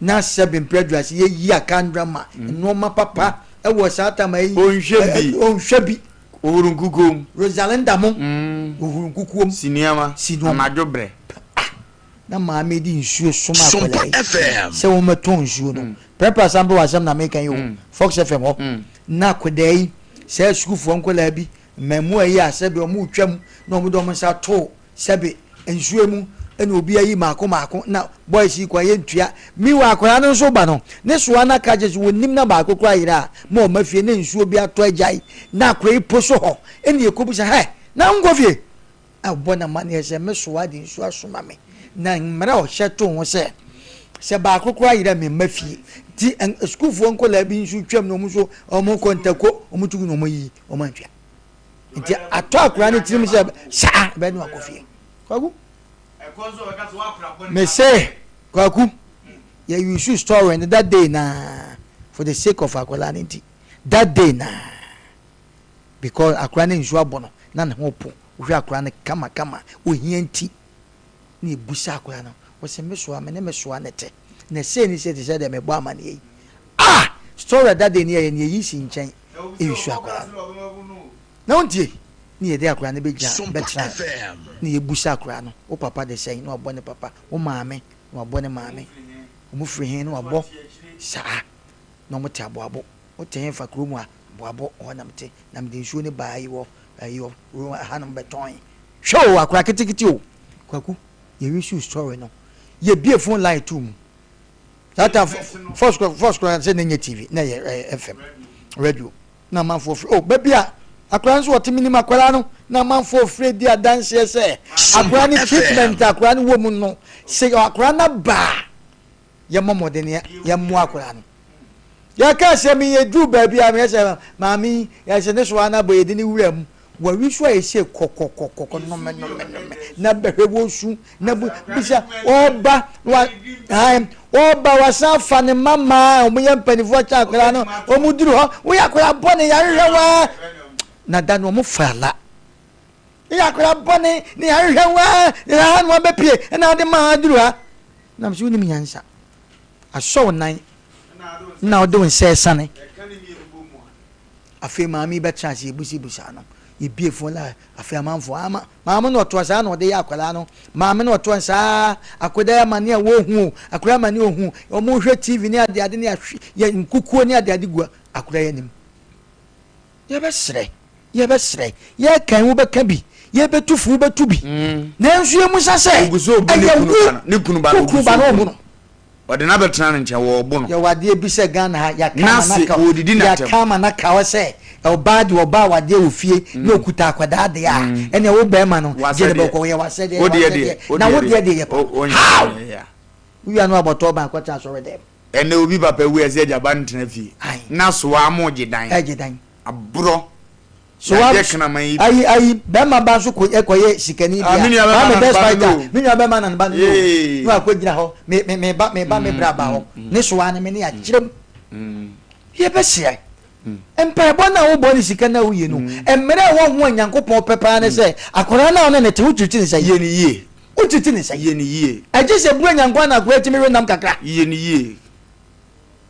na sɛbe mprɛ aduase yɛyi akandra ma nnoɔma papa wɔ saa tam ayi. Ɔnhwɛ bi. Ɔnhwɛ bi. Ɔhuru nkukuom. Rosalinda mo. Ɔhuru nkukuom. Si nneɛma. Si nneɛma. Anadwo brɛ. Ah! Na maame de nsuo soma akwadaa yi sɛ wɔmmɛtɔn nsuo no. Prɛprɛ asan bɛ wɔ asɛm na meka yi o. Fox FM hɔ. Na akwadaa yi, saa asukuufoɔ nkwadaa bi, mmaamua yi a sɛbe wɔretwam na wɔde wɔn nsa to sɛbe nsuo mu na obi ayi mmaako mmaako na boys yi kɔ a yɛntua. Meanwhile akwadaa no nso ba no, ne soa no aka kyerɛ sɛ wɔnnim na baako koraa yera a ma ɔma fie na nsuo bi atɔ agyae na akwadaa yi po so hɔ ɛna yɛkɔbisa hɛ na wonkɔ fie? Ɔbɔ no amanneɛ sɛ, Me soa de nsu asoma me, na mmara a ɔhyɛ too ho sɛ, sɛ baako koraa yera a memma fie. Nti sukuufoɔ nkwadaa bi nso twam na wɔn nso wɔkɔ ntako, wɔn tu na wɔyi wɔn antua. Nti atɔ akwadaa no tirim sɛ saa ɛbɛyɛ no akɔ fie. Kwaku, mese Kwaku, yɛ use story no that day na for the sake of akwadaa no nti that day na. Because akora no nsuo abɔ no na ne ho po wohwɛ akora no kama kama ohia nti na ebusa akora no ɔse me soa me ne me soa ne te na sei ne sei te sɛ deɛ mebɔ amaneɛ yi ah story that day ne yɛyɛ ne yɛyi si nkyɛn nsuo akora no na wontie ne yɛde akora no bɛgyina bɛtena ne yɛbusa akora no wo papa de sɛn na wabɔ ne papa wo maame na wabɔ ne maame wɔn firi he na wabɔ saa na wɔn te aboabo wote he fa kurom a Boabo hɔ na mete, na mede nsuo no baa yi wɔ ayi hɔ, wɔ hanom bɛtɔn. Hwɛ o, akwadaa ketekete o. Kwaku, yɛresu story no, yɛbie phone line too mu. That time, first first koraa sɛ na nyɛ TV, na ɛyɛ FM, radio. Na amanfoɔ frɛ, oh, baabi a akwadaa nso ɔte menim akwadaa no, na amanfoɔ frɛ di adanseɛ sɛ akwadaa no treatment akwadaa no wɔ mu no, sɛ akwadaa no aba a, yɛmmɔ mmɔden yɛmmoa akwadaa no. Yɛka asɛm yi yɛduru baabi a meyɛ sɛ maame yi yɛsɛ ne so ana bɔ yɛde ne wura mu wɔwi so a yɛsɛ kɔkɔkɔkɔkɔ nnome nnome nnome na bɛhwɛ wɔsu na bu bisa ɔba wa ae ɔba wasan afa ne mma mmaa a wɔyɛ mpanimfoɔ kyɛn akwadaa no wɔn duru hɔ woyɛ akwadaa bɔne yɛahwehwɛ waa na da no wɔn fa la yɛ akwadaa bɔne ne yɛahwehwɛ waa na ha na wɔabɛpie ɛna ade maa aduru ha Nam sɛ wonim nyansa. Asɔ wo nan na wode wo nsa asiane. Afei maame yi bɛtena ase yɛbusabusa no. Yɛbie fon la afei amanfoɔ ama maame no ɔtoa saa na ɔde yɛ akwadaa no. Maame no ɔtoa saa akwadaa yi amane a wɔhu o akwadaa amane a ɔhu wɔn hwɛ TV ne adeade ne ahwe yɛ nkukuo ne adeade gu akwadaa yi anim. Yɛbɛsrɛ, yɛbɛsrɛ, yɛrekan wobɛka bi, yɛrebɛtu fo wobɛtu bi. Nanso yɛmmisa sɛ, Ogu so obu ne ɛyɛ kunu wo ba no, ne kunu ba no wo ogu kunu so ba no obu ɔmmu no. no? Ɔde no abɛtena ne nkyɛn, wɔrebo no. Yɛwɔ adeɛ bi sɛ Ghana ha, yɛaka ama no N'ase, aka, wɔredidi no atɛm. yɛaka ama no aka hɔ sɛ, ɔbaa deɛ ɔba awadeɛ wɔ fie na ɔkuta akwadaa deɛ a, ɛnneɛ wo barima no, gye no W'asɛdeɛ. bɛkɔ, yɛ w'asɛdeɛ, yɛ Wo deɛ deɛ, w'asɛdeɛ, wo na deɛ wo deɛ, deɛ deɛ yɛ pa. o- wonyɛ How? deɛ, yeah. Wowia no abɔtɔ ban kɔtena asɔre dɛm. Ɛnɛ obi papa wu ɛsɛ agya ba no tena fie. Ae. Na soa mo gye dan. Ɛgye dan. Aborɔ. So Yadeɛ kraman yi bi. Ayi ayi bɛrima ba nso kɔ ɛkɔ yɛ sikani bi Ah, a. me nua bɛrima Maame na ne best ba no fighter. no o. Me nua bɛrima na ne ba no no o. Yee. Na wakɔ gyina hɔ me me me ba me ba me bra ba hɔ. Ne soa ne me ne akyerɛ mu. Yɛbɛsrɛ. Mpaebɔ no a wobɔ ne sika no a woyɛ no, mmerɛ a ɛwɔ ho a Nyankopɔn pɛ paa ne sɛ akwadaa no a wo ne no te wokyirikyiri ne sɛn? Yɛ no yie. Wokyirikyiri ne sɛn? Yɛ no yie. Ɛgye sɛ Buronya nko ara na akwadaa tumi we nam kakra. Yɛ no yie.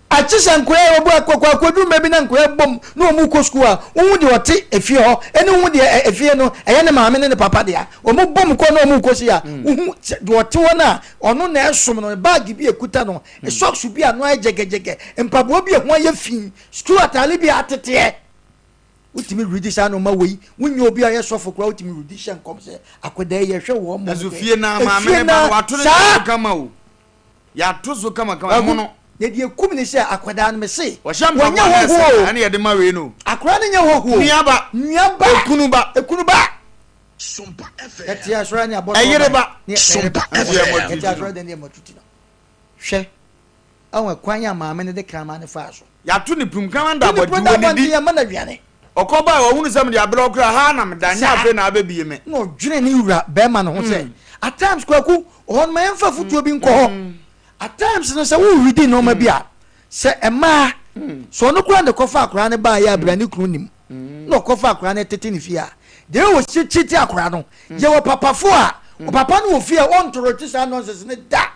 Agye sɛ nkwadaa yi wɔbu akɔ akɔduru mmerɛ bi na nkwadaa bom na wɔn rekɔ sukuu a, wohu deɛ ɔte efie hɔ ɛne wohu deɛ efie no ɛyɛ ne maame ne ne papa dea. Wɔn bom kɔ na wɔn rekɔ si a, wohu sɛ deɛ ɔte hɔ no a ɔno na ɛsom no, baage bi a ɛkuta no, socks bi a ano ayɛ gyɛgɛgyɛgɛ, mpaboa bi a ɛho ayɛ fi, sukuu ataade bi a ateteɛ. Wotumi redi saa nneɛma wei, wonyɛ obi a ɔyɛ sɔfo koraa wotumi redi hyɛ nkɔm sɛ akwadaa yi yɛhwɛ wɔn mmom Nanso deɛ. fie no ara maame Efie ne no ba no ara wato ne saa. so kama o. Yɛato so kamakama, Kwaku, ɛmono. na deɛ ɛkum ne sɛ akwadaa no mese Wɔhyɛ wɔnyɛ mpaboa na hɔhoɔ ɛsɛ o. ɛne yɛde ma wei no. Akwadaa no nyɛ hɔhoɔ o. Nua ba. Nua ba. Ekunu ba. Ekunu ba. Yɛte asɔre ne abɔtɔ Ɛyere ba. Ne ɛyere ba. Nso yɛ mmɔ Yɛte tutu asɔre no. dɛn ne yɛ mmɔ tutu no. Hwɛ, ɛwɔ ɛkwan a maame no de kraman no faa so. Yɛato ne pum, kraman da To ne pum abɔnten, da abɔnten, wɔnnidi. yɛmma no aduane. Ɔkɔ bae, ɔhunu sɛ mede abrɛ wo koraa, ha ara na meda, nyɛ Saa. afei na abɛbie me. Na ɔdwene ne wura barima no ho sɛ, At times, Kwaku, ɔhɔ no ma yɛmfa afotuo bi nkɔ hɔ. At times no, sɛ woredi nneɛma bi a, sɛ mmaa, sɛ ɔno koraa na ɛkɔfa akwadaa no baeɛ a berɛ a ne kunu nnim, na ɔkɔfa akwadaa no tete ne fie a, deɛ ɔsi tete akwadaa no, yɛwɔ papafoɔ a, ɔpapa no wɔ fie a ɔntorote saa nonsense no da.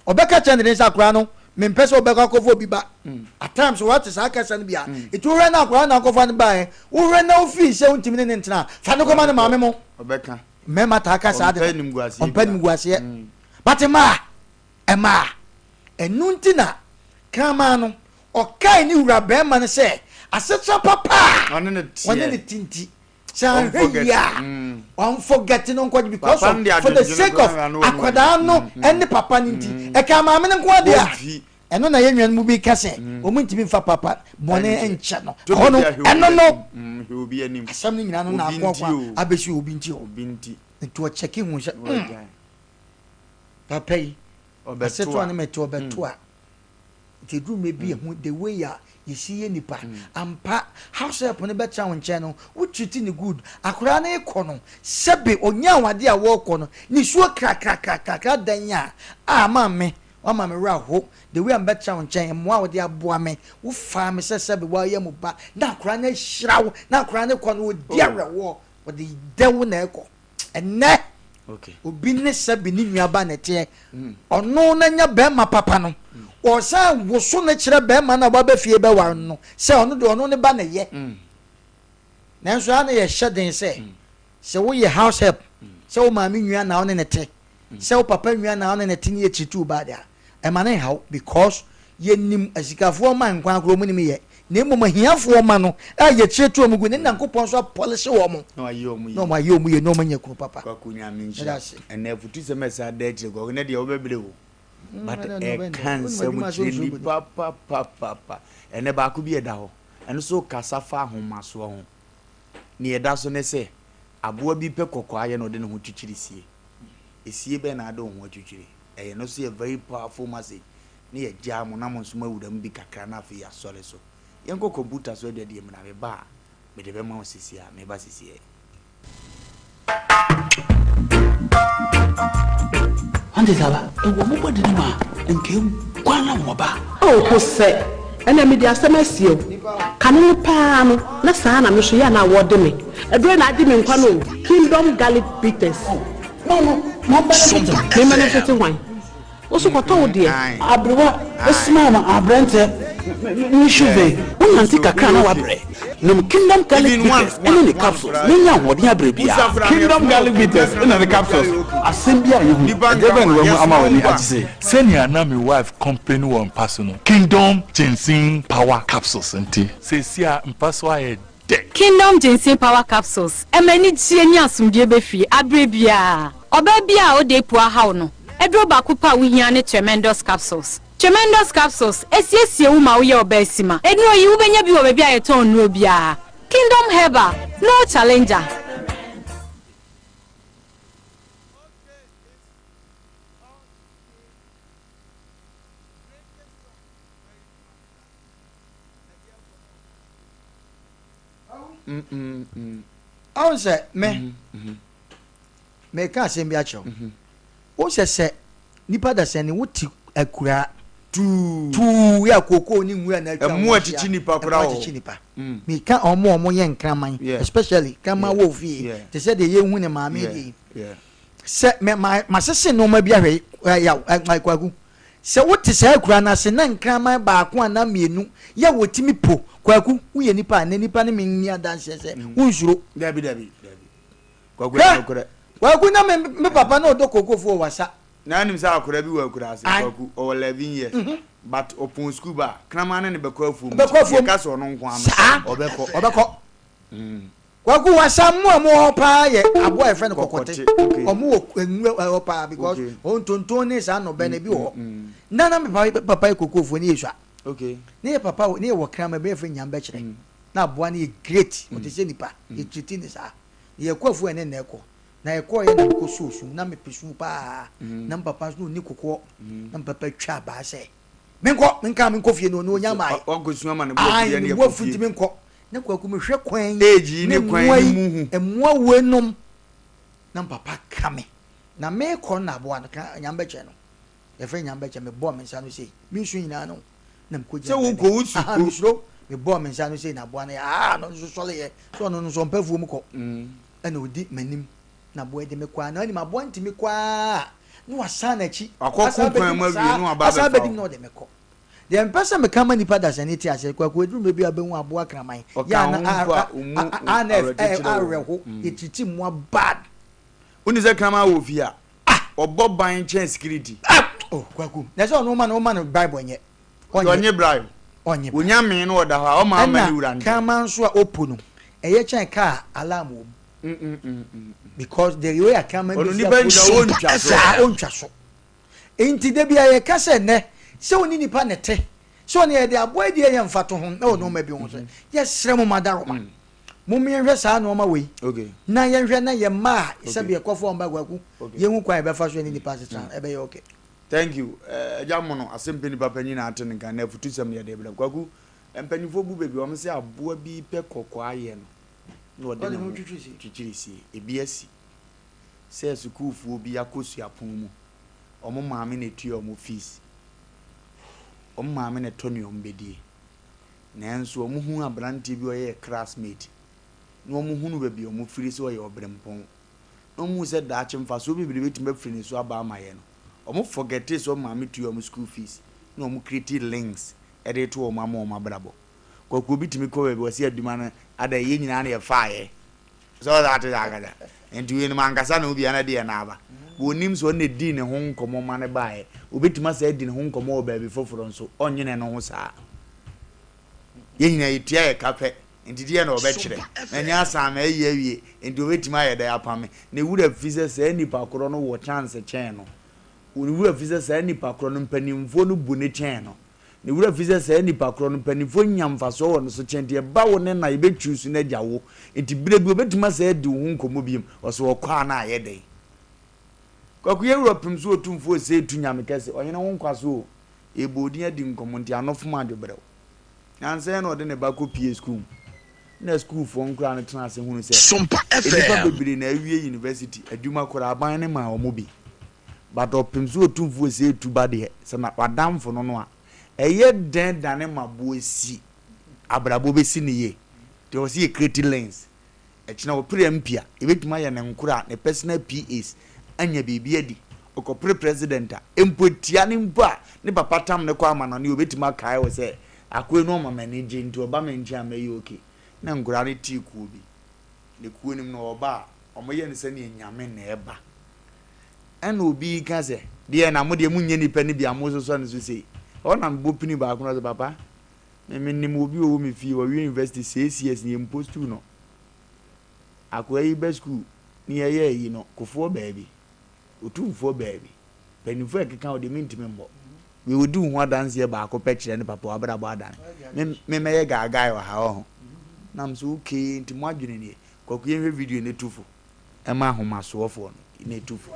Ɔbɛka kyerɛ ne den sɛ akwadaa no mempɛ sɛ ɔbɛkɔ akɔfa obi ba. At times wɔate saa kasa no bi a, nti wohwɛ na akwadaa no akɔfa no baeɛ, wohwɛ na wofii sɛ wontumi ne ne ntena a, fa no kɔma ne maame mo. Ɔbɛka. Mmarima taa ka saa de Ɔmpɛ no. animguaseɛ Ɔmpɛ biara. animguaseɛ. But mmaa, mmaa. Ɛno nti na kraman no, ɔkae ne wura barima no sɛ, Asetra papa a Ɔne no teɛ. ɔne no te nti, sɛ anhwɛ Ɔnforget. yie a, ɔnforget no nkɔgye because Papa of no de for the adwendwene sake of koraa na ɔno akwadaa no ne papa no nti. Ɛkaa maame no nko ara deɛ a, Ɔmfi. ɛno na yɛn nuanom bi ka sɛ wɔn ntumi nfa papa bɔne Ɛnkyɛ. nkyɛ no. Tobi Ɛhɔ no, bi ahwɛ obi ɛno no, anim. Hwɛ obi anim. asɛm no nyinaa no na Obi akoakoa nti o. abɛsi obi nti o. Obi nti. Nti ɔkyɛke hu sɛ, Na wagyae. papa yi, Ɔbɛto asetra a. ne mɛte ɔbɛto a. Nti ɛduru mmerɛ bi ɛho the way a yɛsi yɛ nipa ampa house help no bɛtena wo nkyɛn no wo treat no good akwadaa no rekɔ no sɛbe ɔnya awadeɛ a wɔrekɔ no nisuo krakrakrakrakra dan a ah maame wama me werɛ aho the way a mebɛtena wo nkyɛn mmoa a wode aboa me wo faa me sɛ sɛbe woayɛ mu ba na akwadaa no ahyira wo na akwadaa no kɔ no ɔdi awerɛhoɔ ɔde dɛw na ɛkɔ. Ɛnnɛ, obi ne sɛbe ne nuaba na ɛteɛ. Ɔno na nya barima papa no. Ɔsan woso no kyerɛ barima no a waba fie bɛware no no sɛ ɔno deɛ ɔno ne ba na ɛyɛ. Nanso a na yɛhyɛ den sɛ, sɛ woyɛ house help, sɛ wo maame nua na wo ne no te, sɛ wo papa nua na wo ne no te ne yɛ treat wo bad a, ɛma no nhaw because yɛnim asikafoɔ mma nkwa koraa wɔn nim yɛ na mmom ahiafoɔ mma no a yɛkyerɛ tu wɔn gu ne Nyankopɔn nso apɔlehye wɔn na wɔayɛ wɔn na wɔayɛ wɔn yie na wɔn anya kunu papa. Kwaku Nyame Meda nhyira ase. Ɛnɛ afutusɛm a ɛsan da akyire Kwaku nɛ deɛ wobɛbrɛ o but ɛnɛ deɛ ɛka wobɛbrɛ. nsɛm Wonim adwuma sɛ kyerɛ wosuro nipa papapapa ɛnɛ baako bi ɛda hɔ ɛno nso kasa fa ahomasoɔ ho Nea ɛda so ne sɛ aboa bi pɛ kɔkɔɔ ayɛ na ɔde ne ho twitwiri sie Esie bɛn na ade wo ho atwitwiri? Ɛyɛ no so yɛ very powerful message ne yɛ gyaa mo na mo nso mo awura mu bi kakra na afei yɛasɔre so. Yɛnkɔ computer so adwadie mu na me ba a mede bɛma wo sisi a meba sisi ɛ. Ɔnte saa ba? Ewɔ mo bɔdene mu a, nka eguan na wɔba. Oh Hosɛ, ɛnɛ mede asɛm asie wo. Kane no paa no, na saa na me nso yɛ a na wɔde me. Ɛberɛ na agye me nkwa no o, Kingdom Garlic Bitters. Sompa Me mma no nso FM. te hwan? Wo nso kɔtɔ wo deɛ. Aberewa smaa no aberanteɛ ne hweve. Wonante kakra na woabrɛ. Nom Kingdom Garlic Bitters ne ne capsules na nya ahoɔden abrɛ biara. Kingdom Garlic Bitters ne ne capsules. Asɛm bi a yɛhu. Ɛdeɛ bɛn na woahu ama w'ani agye sei? Sɛnea na me wife complain wɔ mpa so no, Kingdom Ginseng Power Capsules nti, seesei a mpa so ayɛ dɛ. Kingdom Ginseng Power Capsules ma anigyeɛ ne asomdwoeɛ ba fie aberɛ biara. Ɔbaa biara a ɔda apu ahaw no, aduro baako pɛ a wohia ne Tremendous Capsules. Tremendous Capsules siesie wo ma woyɛ ɔbaa sima. Nnuro yi, wobɛnya bi wɔ baabi a yɛtɔn nnuro biara. Kingdom Herbal, no challenger. Ɔn sɛ me meka asɛm bi akyerɛ wo. Wo sɛ sɛ nipa da sɛ ne wo te akuraa tuu tuu yɛ kookoo ne nwura na atwa Ɛmmoa kyekye nipa koraa ɛmmoa kyekye nipa. Meka ɔmo a ɔmo yɛ nkraman especially kraman wɔ ofie te sɛ deɛ yɛhu ne maame deɛ yi. Sɛ me ma masese nneɛma bi ahwɛ yaw kwaku Sɛ wote saa akuraa no ase na nkraman baako anaa mmienu yɛ a wɔtumi po, Kwaku, woyɛ nipa a, nnɛ nipa ne me nni adanseɛ sɛ wonsuro. Dabi, dabi, dabi. Kwaku, ɛyɛ Hwɛ! nokorɛ. Kwaku, na me, me papa na ɔdɔ kokofoɔ wɔ Wassa. Na wonim sɛ akwadaa bi wɔ akuraa ase, Ae. Kwaku, ɔwɔ 11 years, but ɔpɔn sukuu ba a, kraman ne no bɛkɔ afuom. Ɔbɛkɔ afuom. Yɛka sɛ ɔno nko ara no, Saa. ɔbɛkɔ. Ɔbɛkɔ. Kwaku wasa mmoa ɔmo wɔ hɔ paa yɛ aboa a yɛfrɛ no kɔkɔte. Ɔmo wɔ nwura hɔ paa because hɔ ntonton ne saa nnɔbɛ no ebi wɔ hɔ. Na na me papa yɛ kokofoɔ ne yɛ sua. Ne yɛ papa ne yɛ wɔ kraman bi yɛfrɛ nyambɛkyerɛ. Na aboa no yɛ great ɔte sɛ nipa yɛ treat no saa. Na yɛkɔ afuo ɛne na ɛkɔ. Na yɛkɔɔ yɛ na mekɔ soo sum na mepɛ sum paa. Na me papa nso na ɔni kokoɔ. Na me papa twa abaa sɛ menkɔ menka menkɔ fie no ɔno ɔnya maae. Ae ne bo afu nti menkɔ. Na Kwaku mehwɛ kwan Age yi ne ne kwan mmoa yi yi mu hu. mmoa wei nom na papa ka me na mekɔ no na aboa no ka nyame bɛkyɛ no yɛfrɛ nyame bɛkyɛ mebɔɔ me nsa no sei me nsu nyinaa no na mekɔ Sɛ gyina wokɔ baabi wo su aha ko. mesuro mebɔɔ me nsa no sei na aboa no yɛ aa no nso sɔleyɛ sɛ ɔno no nso ɔmpɛ afuo mu kɔ ɛna ɔdi m'anim na aboa yi de me kɔ a na anim aboa ntumi kɔ a na wasan n'akyi Wakɔ asan ko kwan abɛdi mu awie saa na waba asan abɛfa abɛdi wo. na ɔde me kɔ. Deɛ mpɛ sɛ meka ma nipa dasani te aseɛ, Kwaku, ɛduru mmerɛ bi a wobɛhu aboa kraman, Ɔka yɛ a ho na mpo a, ɔmu a na awerɛkyekyerɛ wɔ hɔ. awerɛho, yɛtiriti mmoa bad. Woni sɛ kraman wɔ fie a, ɔbɔ ban kyɛn security. Oh, Kwaku, na sɛ ɔno woma no woma no bribe ɔnyɛ. Ɔnye bribe. Ɔnnye ba. Onya mee na ɔda hɔ a, ɔma ama ne wura Ɛna ntɛm. kraman nso a opu no, ɛyɛ kyɛn kaa a alarm wɔ mu. Because the way a kraman Ɔno besi nipa apu ntwa, no, ɔntwa so. Saa, ɔntwa so. Nti da biara yɛka sɛ nnɛ, sɛ wo ne nipa na ɛte, sɛ ɔne yɛde aboa yi deɛ yɛ mfatoho wɔ nneɛma bi ho sɛ, yɛsrɛ mo madaroma, mom yɛnhwɛ saa nneɛma wei, na yɛnhwɛ na yɛn mma a sɛbi ɛkɔfa wɔn ba kwaku, yɛnhu kwan a yɛbɛfa so yɛne nipa asetena, ɛbɛyɛ okay. Thank you agya mono asem pɛ nipa panyin na ate ne nka na afutusɛm no yɛde brɛ kwaku mpanyinfoɔ bu baabi wɔn sɛ aboa bi pɛ kɔkɔɔ ayɛ no na ɔde ne ho twitwiri sie ebi asi sɛ sukuufoɔ bi akɔ suapɔn mu wɔn maame na etua wɔn fees wɔn maame na ɛtɔ nea wɔn bɛdie nanso wɔn hu aberanteɛ bi ɔyɛ classmate na wɔn hunu baabi wɔn firi sɛ ɔyɛ ɔbrempɔn na wɔn hu sɛ daakye mfasoɔ bebree bɛtumi afiri ne so aba ama yɛn no, wɔn forgetee sɛ wɔn maame tua wɔn school fees na wɔn create links de reto wɔn ama wɔn abrabɔ. Kwaku obi tumi kɔ baabi wɔsi adwuma no ada yɛn nyinaa na yɛfaeɛ sɛ ɔsɛ ate sɛ akasa nti wei no mankasa na obi ana deɛ na aba wɔnim sɛ ɔna di ne ho nkɔmmɔ ma no baeɛ obɛtumi asɛ adi ne ho nkɔmmɔ wɔ baabi foforɔ nso ɔnyene no ho saa. Yɛn nyinaa yɛtua yɛ ka pɛ, nti deɛ na ɔbɛkyerɛ? Manya asan mayi awie, nti ɔbɛtumi ayɛ dɛn apam me? Ne werɛ fi sɛ saa nipa korɔ no wɔ chance kyɛn no. Ne werɛ fi sɛ saa nipa korɔ no mpanimfoɔ no bu no kyɛn no. Ne werɛ fi sɛ saa nipa korɔ no mpanimfoɔ nya mfasoɔ wɔ ne so kyɛn nti ɛba wo ne na yɛbɛ choose no agya wo. Nti berɛ bi ɔbɛtumi asan adi wo ho nkɔmmɔ biom, ɔsɛ ɔkɔ a na ayɛ dɛn? Kwaku yɛ werɛ pem so Otumfoɔ Osei Tu Nyame kɛse, ɔhene wo nkwa so o. Yɛbɔ odin adi nkɔmmɔ nti ano fom adwobrɛw. Nnansa yi na ɔde ne ba kɔpuee sukuu mu. Ɛnna sukuufoɔ nkoraa no tenaa ase hunuu sɛ Sompa nnipa FM. bebree na awie university, adwuma koraa aban no maa wɔn bi. But ɔpem sɛ otumfoɔ sɛ etu ba deɛ, sɛ na w'adamfo no no a, ɛyɛ dɛn dane ma boɔ si, abrabɔ bɛsi no yie. Nti ɛwɔ sɛ yɛ create lanes. Ɛkyena ɔpere MP a, yɛbɛtumi ayɛ no nkora a ne personal PAs anya biribi adi. Ɔkɔpere president a, mpo tia no mpo a, ne papa tam no kɔ amanɔne a, ɔbɛtumi akae wo sɛ, akoa yi no ɔma m'ani gye nti ɔba me nkyɛn a mɛyɛ okay. Na nkoraa no tee kuo bi. Ne kuo no mu no ɔba a, wɔyɛ no sɛdeɛ Nyame na ɛba. Ɛna obi reka sɛ, deɛ na mo deɛ monyɛ nnipa no bi a mososɔ no so sei. Ɛhɔ na mebɔ pini baako na ɔsɛ, papa, Me menim obi ɔwɔ me fie wawie university six years ne yɛn postuu no akoa yi ba school ne yɛyɛ ayi no kofoɔ baabi otumfoɔ baabi panyinfoɔ ɛkeka wo deɛ mentumi mmɔ wei odi wo ho adanseɛ baako pɛ kyerɛ ne papa wabrabɔ adane me me mɛyɛ gaagae wɔ ha ɔho nam so okay nti mo adwene nie kwaku yɛnhwɛ video ne tufo ɛma ahomasoɔfoɔ no na ɛtu fo.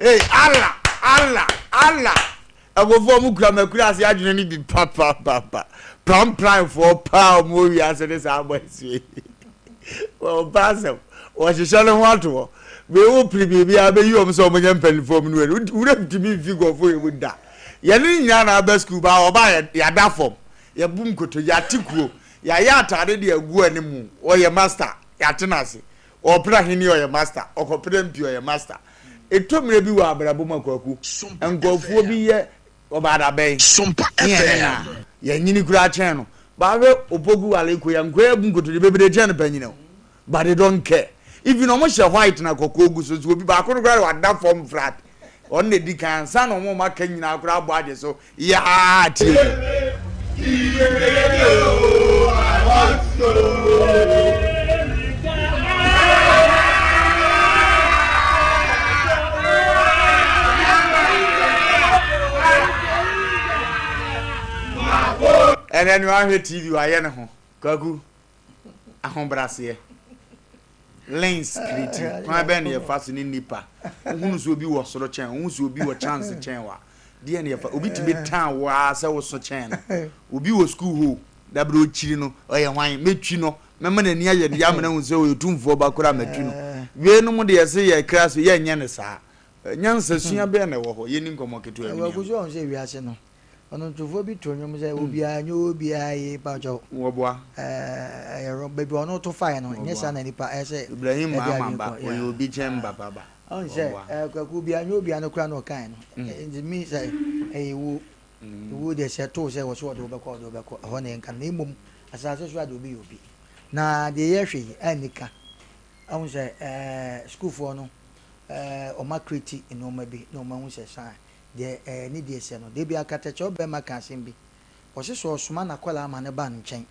Hey, Allah, Allah, Allah. Nkurɔfoɔ a wɔkura m'akuraase adwene no bi papapapa. Prampranfoɔ paa a wɔwɔ wiase ne saa boys wei. Wɔmpɛ asɛm. Wɔhyehyɛ ne ho ato hɔ. Wei wopere biribi a bɛyi wɔn sɛ wɔnyɛ mpanimfoɔ mu no wei. Wura ntumi mfi nkurɔfoɔ yi mu da. Yɛne ne nyinaa na aba sukuu baa wɔba yɛada fam. Yɛbu nkoto, yɛate kuo. Yɛayɛ ataade de agu anim. Ɔyɛ master. Yɛate no ase. Ɔpere ahenni ɔyɛ master. Ɔkɔpere MP ɔyɛ master. Ɛtɔ mmerɛ bi wɔ abrabɔ mu a Kwaku, nkurɔfoɔ bi yɛ ɔbaadabɛn ne yɛne no a, yɛnyini koraa kyɛn no. But hwɛ Opoku Wale Koya, nkoya abu nkotodwe bebree kyɛn no panyini o. But they don't care. Even wɔn hyɛ white na kɔkɔɔ gu so nso obi baako no koraa de wada fam flat. Ɔno na edi kan ansa na wɔn a wɔaka nyinaa koraa abɔ agye so yaa tie bi. Ɛnɛ no ahwɛ TV wayɛ ne ho kwaku ahobraseɛ. Lens kiriti kwan bɛn na yɛfa so ne nipa wohunu sɛ obi wɔ soro kyɛn wohu sɛ obi wɔ chance kyɛn wa deɛ na yɛfa obi tumi tan wo ara sɛ woso kyɛn no obi wɔ school hɔ dabere okyiri no ɔyɛ hwan mɛtwi no mɛma n'ani ayɛ no yɛ amena hu sɛ ɔyɛ tumfoɔ ba koraa mɛtwi no weinom deɛ ɛsɛ yɛ kra so yɛnyɛ no saa nyansa sua bɛn na ɛwɔ hɔ yɛni nkɔmmɔ ketewa bi ne ɛwɔ so sɛ wiase no Ɔnwontofoɔ bi to nnwom sɛ, Obiara nyɛ obiara yie, mpakyɛw. Wɔboa. Ɛyɛ wrong. Baabi a ɔno to faeɛ no, nyɛ saa na nipa ɛyɛ sɛ. Ibrahim Mahama ba, ɔyɛ obi kyɛn Mbapa ba. Ɔn sɛ, Kwaku, obiara nyɛ obiara no koraa na ɔkaeɛ no. Nti means sɛ ɛyɛ wuo. Ewuo deɛ sɛ ɛto wo sɛ wɔ so ɔde wo bɛkɔ a, ɔde wo bɛkɔ. Ɛhɔ na yɛnka no. Na mmom asase so a deɛ obi yɛ obi. Na deɛ yɛhwɛ yi, annika. Ɔhu sɛ sukuufoɔ no, wɔn akreti nnoɔma bi na wɔn ahu sɛ saa. Deɛ ɛɛ ne deɛ sɛ no. Da bi akatakyɛw barima ka asɛm bi. Ɔse sɛ ɔsoma n'akwadaa ma no ba ne nkyɛn,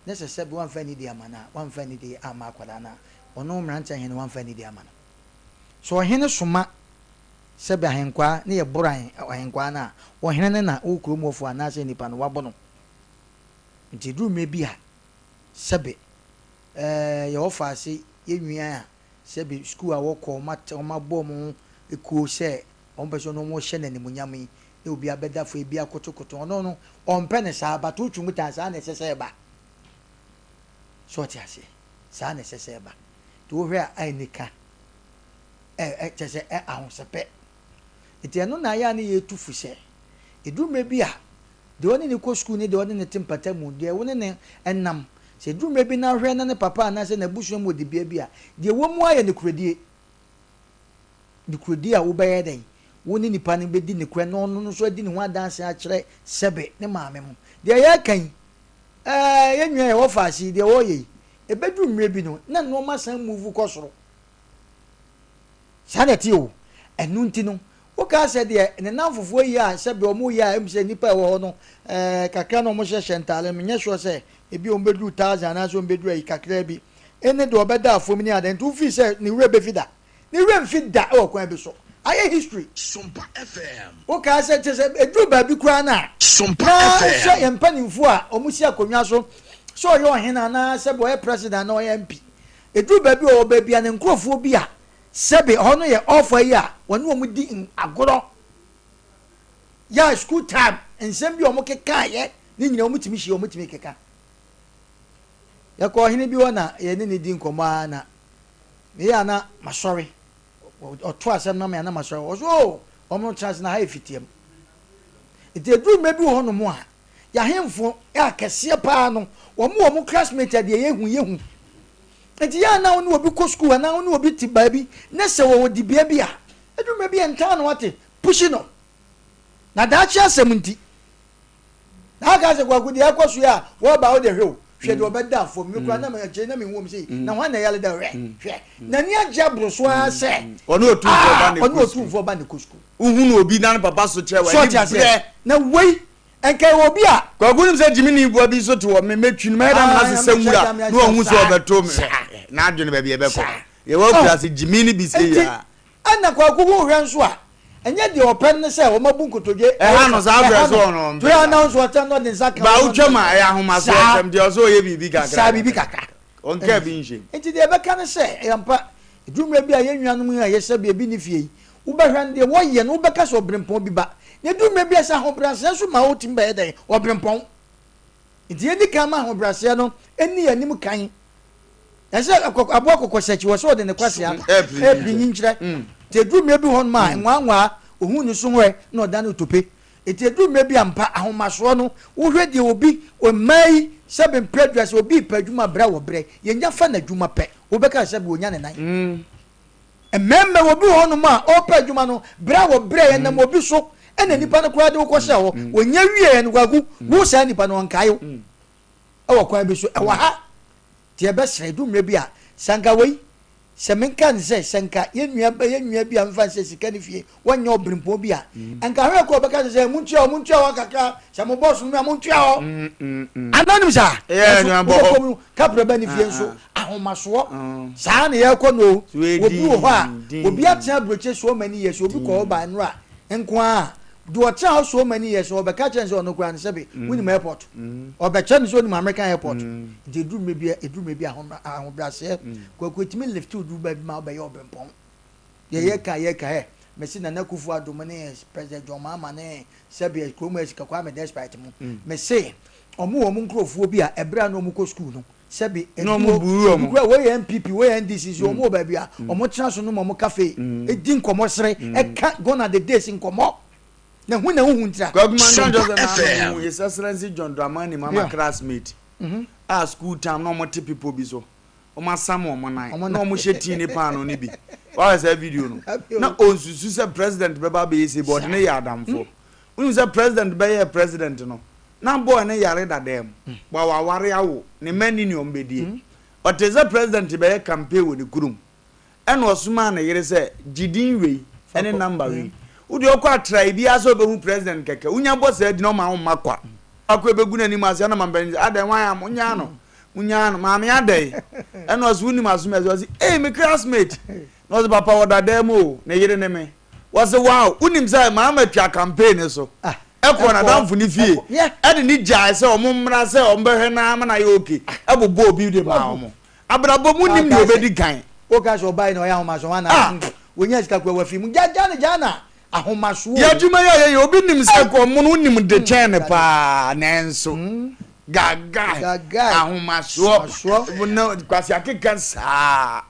na sɛ sɛbe wamfa anidie amma no a, wamfa anidie amma akwadaa no a, ɔno mmeranteɛ hene wamfa anidie amma no. Sɛ ɔhene soma sɛbe ahenkwaa ne yɛboro ahen ahenkwaa no a, ɔhene no na wo kurom hɔfoɔ anaasɛ nnipa no wabo no. Nti ɛduru mmerɛ bi a, sɛbe ɛɛ yɛwɔ faase yɛnwia a, sɛbe sukuu a wɔkɔ, wɔn wɔabɔ wɔn ho kuo sɛ Ɔmpɛ sɛ ɔne wɔn hyɛ no animuonyam yi na obi abɛda fam, ebi akotokoto. Ɔno no, ɔmpɛ no saa, but wotwe mu taa, saa na ɛsɛ sɛ ɛba. So ɔte aseɛ? Saa na ɛsɛ sɛ ɛba. Nti wohwɛ a, anika, ɛ, ɛ, kyerɛ sɛ, ɛ, ahosɛpɛ. Nti ɛno na ayɛ a ne yɛtu fo sɛ, ɛduru mmerɛ bi a, deɛ ɔne no kɔ sukuu ne deɛ ɔne no te mpata mu, deɛ wo ne no nam, sɛ ɛduru mmerɛ bi na wohwɛ na ne papa anaasɛ n'abusua mu wɔ dibea bi a, deɛ ɛwɔ mu ara yɛ nokorɛdie. Nokorɛdie a wobɛyɛ dɛn? Wo ne nipa no bɛdi nokorɛ na ɔno nso adi ne ho adanseɛ akyerɛ sɛbe ne maame mo. Deɛ yɛreka yi, ɛɛ yɛn nua yɛwɔ faase yi, deɛ wɔreyɛ yi, ɛbɛduru mmerɛ bi no, na nnoɔma san move kɔ soro. Saa na ɛteɛ o. Ɛno nti no, wokaa sɛ deɛ ne nnamfofoɔ yi a sɛbe wɔn yɛ a ɛmu sɛ nnipa a ɛwɔ hɔ no, ɛɛ kakra na wɔhyehyɛ ntaare no, menyɛ sure sɛ ebi wɔn bɛduru thousand anaasɛ wɔn bɛduru ayi kakraa bi, ɛne deɛ ɔbɛda fam ne adeɛ, nti wofii sɛ ne werɛ bɛfi da. Ne werɛ mfi da wɔ kwan bi so. Ayɛ history. Sompa FM. Wokaa sɛ kyerɛ sɛ ɛduru baabi koraa no a, Sompa na wohwɛ FM. yɛn mpanimfoɔ a wɔsi akonnwa so sɛ ɔyɛ ɔhene anaa sɛbe ɔyɛ president anaa ɔyɛ MP. Ɛduru baabi a ɔwɔ baabi a ne nkurɔfoɔ bi a sɛbe ɛhɔ no yɛ ɔfa yi a wɔne wɔn di agorɔ. Yɛ school time nsɛm bi a wɔkekaeɛ ne nyinaa wɔtumi hyia wɔtumi keka. Yɛkɔɔ ɔhene bi hɔ na yɛne no di nkɔmmɔ ara na meyɛ a na masɔre. Ɔto asɛm no ma me a na masɔre. Ɔse oh, wɔn no tena ase na ha yɛ fitiam. Nti ɛduru mmerɛ bi wɔ hɔnom a, yɛahemfo akɛseɛ paa no, wɔn wɔ wɔn classmate a deɛ yɛhu yɛhu. Nti yɛ a na wo ne obi kɔ sukuu anaa wo ne obi te baabi na sɛ wɔwɔ dibea bi a, ɛduru mmerɛ bi a ntaa na wate, pushi no. Na daakye asɛm nti. Na aka sɛ kwaku deɛ ɛkɔ so yi a wɔba wo deɛ hwɛ o hwɛ deɛ ɔbɛda fam me kura na akyire na mehu wɔm sei na hwan na ɛyare da hwɛ hwɛ n'ani agye aboro so ara sɛ ɔne otumfoɔ ba ne ɔne otumfoɔ ba ne kɔ sukuu wohunu obi na ne papa so kyerɛ so ɔte aseɛ na wei nka ɛwɔ obi a kwaku nim sɛ gyimi ne boa bi nso te hɔ me mɛtwi no mɛyɛ dɛ mena sesɛ nwura na wahu sɛ ɔbɛto me n'adwene baabi ɛbɛkɔ yɛwɔ akura ase gyimi ne bi sɛ yia Ɛna Kwaku ho hwɛ nso a, ɛnyɛ deɛ ɔpɛ no ne sɛ wɔabu nkotodwe Ɛha no, saa berɛ so ɔno ɔmpɛ Toa saa. na nso ɔtɛn na ɔde nsa ka Ba wo na wotwam a, ɛyɛ ahomasoɔ Saa. ntɛm, deɛ ɔsɛ ɔyɛ biribi kakra Saa, biribi kakra. Ɔnkaa bi nhyɛ mu. Nti deɛ ɛbɛka ne sɛ, ɛyɛ ampa, ɛduru mmerɛ bi a yɛn nuanom yi a yɛsɛ bi ebi nni fie yi, wobɛhwɛ no deɛ wɔyɛ no wobɛka sɛ ɔberempɔn bi ba. Na ɛduru mmerɛ bi a sɛ ahobrɛaseɛ nso ma wotumi bɛyɛ dɛn? Ɔberempɔn. Nti yɛnni kan ma ahobrɛaseɛ no nni yɛn anim kan. Ɛsɛ aboa kɔkɔsakyi wɔ sɛ ɔde ne kwasea ɛpiri nyinkyerɛ. Nti ɛduru mmerɛ bi hɔ nom a nwaanwaa ohun ne so hɔ na ɔdane otope. Nti ɛduru mmerɛ bi a mpa ahomasoɔ no wohwɛ deɛ obi mmaa yi sɛbe mpɛ adwuma sɛ obi repɛ adwuma brɛ wɔ brɛ yɛnya fa n'adwuma pɛ wobɛka sɛ sɛbe ɔnya ne nan. Mmarima obi wɔ hɔnom a ɔrepɛ adwuma no brɛ a wɔbrɛ yɛn nam obi so ɛna nipa no koraa de wokɔhyɛ hɔ wɔnya wie yɛn kwaku wo saa nipa no ɔnkae wo ɛwɔ kwan bi so ɛwɔ ha nti yɛbɛsrɛ ɛdu mmerɛ bi a sɛ anka wei sɛ menka ne sɛ sɛ nka yɛn nua yɛn nua bi a mfa sɛ sika ne fie wɔnyɛ ɔbrempɔn bi a nka hwɛ kɔ ɔbɛka sɛ sɛ montua hɔ montua hɔ kakra sɛ mo bɔs no mu a montua hɔ anaa nim saa nanso wobɛkɔ mu kaprɛ ba ne fie nso ahomasoɔ saa na yɛkɔ no obi wɔ hɔ a obi atena aburokye so many years obi kɔ hɔ ba nnora nko a. Deɛ ɔtena hɔ so many years no ɔbɛka kyerɛ no sɛ ɔno koraa no sɛbe wonim airport. Ɔbɛkyerɛ no sɛ onim American airport. Nti ɛduru mmerɛ bi a ɛduru mmerɛ bi a ahobrɛaseɛ Kwaku ɛtumi lift wo duru baabi ma wobɛyɛ ɔbrempɔn. Deɛ yɛka yɛka hɛ mese Nana Akufo Addo mo ne President John Mahama ne sɛbe kurom ha sika Kwame Despite mo mese ɔmo wɔ ɔmo nkorɔfoɔ bi a ɛberɛ a na ɔmo kɔ school no sɛbe Na ɔmo buru ɔmo. Ebi koraa wei yɛ NPP wei yɛ NDC so ɔmo wɔ baabi a ɔmo tena so nom ɔmo cafe di nkɔmɔ sere ɛka gone are the days nkɔmɔ na hu na wohu ntira. Kwaku Manka nkyerɛ sɛ naano mehu His Excellency John Dramani Mahama classmate a school time na ɔmo te bepɔ bi so ɔmo asam ɔmo nan na ɔmo hyɛ tea ne paano no bi wahwɛ saa video no na ɔnsusu sɛ president bɛba abɛyɛ sei but ɔde no yɛ adamfoɔ Wonim sɛ president bɛyɛɛ president no, na boy no yare dada mu. Wa waware awo, ne mma nni nea wɔbɛdie. Ɔtee sɛ president bɛyɛ campaign wɔ ne kurom, ɛna ɔsomaa ne yere sɛ, gye din wei ne number wei. Wo deɛ ɔkɔ atrae biara sɛ ɔbɛhu president kɛkɛ, wonya bɔ saa din no ɔma wo mma kwa. Akɔ ɛbɛgu n'anim ase ɛna mampanin sɛ, adɛn hwan a, monyaa no, monyaa no, maame adɛn? Ɛna ɔse wonim Asomasi? Ɔse, ei me classmate! Na ɔse papa ɔda dan mu o, ne yere ne me. Wɔse wow, wonim sɛ Mahama twa campaign no so kɔɔ n'adamfo no fie de no gyae sɛ wɔn mmra sɛ wɔn bɛhwɛ no ara ma no ayɛ okay, bobɔɔ obi de maa wɔn. Abrabɔ mu nnim nea obedi kan. Woka sɛ ɔbae na ɔyɛ ahomaso hwan na Ah! wonya sika kura wafi mu gya gya no gya na ahomasoɔ Yɛ o. adwuma yi a yɛyɛ obi nim sɛ kɔ mono wonim de kyɛn no paa nanso gagae Gagae ahomasoɔ ahomasoɔ. na kwasi akeka saa.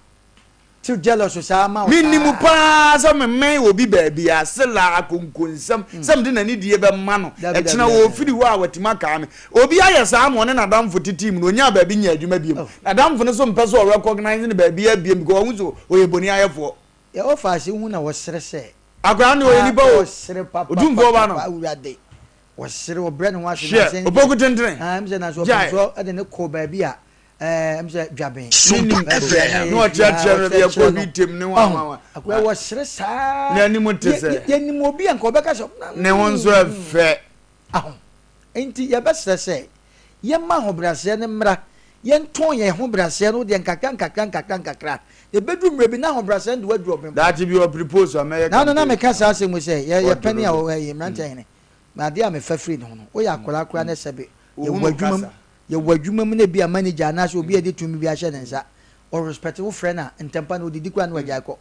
Too jealous saa ma wo Menim saa. paa sɛ memɛn obi baabi a sela akonkonsɛm sɛ mede n'anidie bɛma no Dabi, dabi, ɛkyena dabi. ɔfiri hɔ a watumi akaa me. Obi ayɛ saa ma ɔne n'adamfo te team no ɔnyaa baabi nyɛ adwuma biom. Oh. N'adamfo no nso mpɛ sɛ ɔrecognize no baabiara biom because wahu sɛ ɔyɛ boniayɛfoɔ. Yɛ ɔfa ase hu na wɔsere sɛ. Akwadaa no deɛ ɔyɛ Ah, nipa o. ɔsere papa Otumfoɔ ba papa no. papa awurade. Ɔsere ɔbrɛ ne ho ase Hwɛ, nansa yi deɛ. opoku tentene. Ah, ɛm sɛ nansa Gyae. ɔpemsoɔ de ne kɔɔ baabi a Ɛɛ m sɛ dwaben. Menim Baabi a na ɔkyerɛkyerɛ no deɛ ɔkyerɛkyerɛ kɔ no. bi tem ne Ɔho, wanwanwa. akora wɔsere saa. N'anim te sɛ. Yɛnim obi a nka ɔbɛka sɛ. Ne ho nso ɛfɛ. Aho. Enti yɛbɛsrɛ sɛ yɛmma ahobrɛaseɛ no mmra, yɛntɔn yɛn ahobrɛaseɛ no deɛ nkakra nkakra nkakra nkakra. Na ɛbɛduru mmerɛ bi na ahobrɛaseɛ no de wo aduru ɔbempɔn. Daakye bi ɔprepose a mɛyɛ Naano na campaign. meka saa asɛm yi sɛ yɛ yɛ Ɔdoro panin a do. ɔwɔ ha yi, mmeranteɛ hene, na adeɛ a mefa firi ne ho no, woyɛ akwadaa koraa na sɛbe yɛwɔ Ohunu adwuma mu, kasa. Yɛwɔ adwuma mu na ebia manager anaasɛ obi a yɛde tumi bi ahyɛ ne nsa, ɔ respect wo frɛ no a, ntɛmpa no odidi koraa na wagyae kɔ.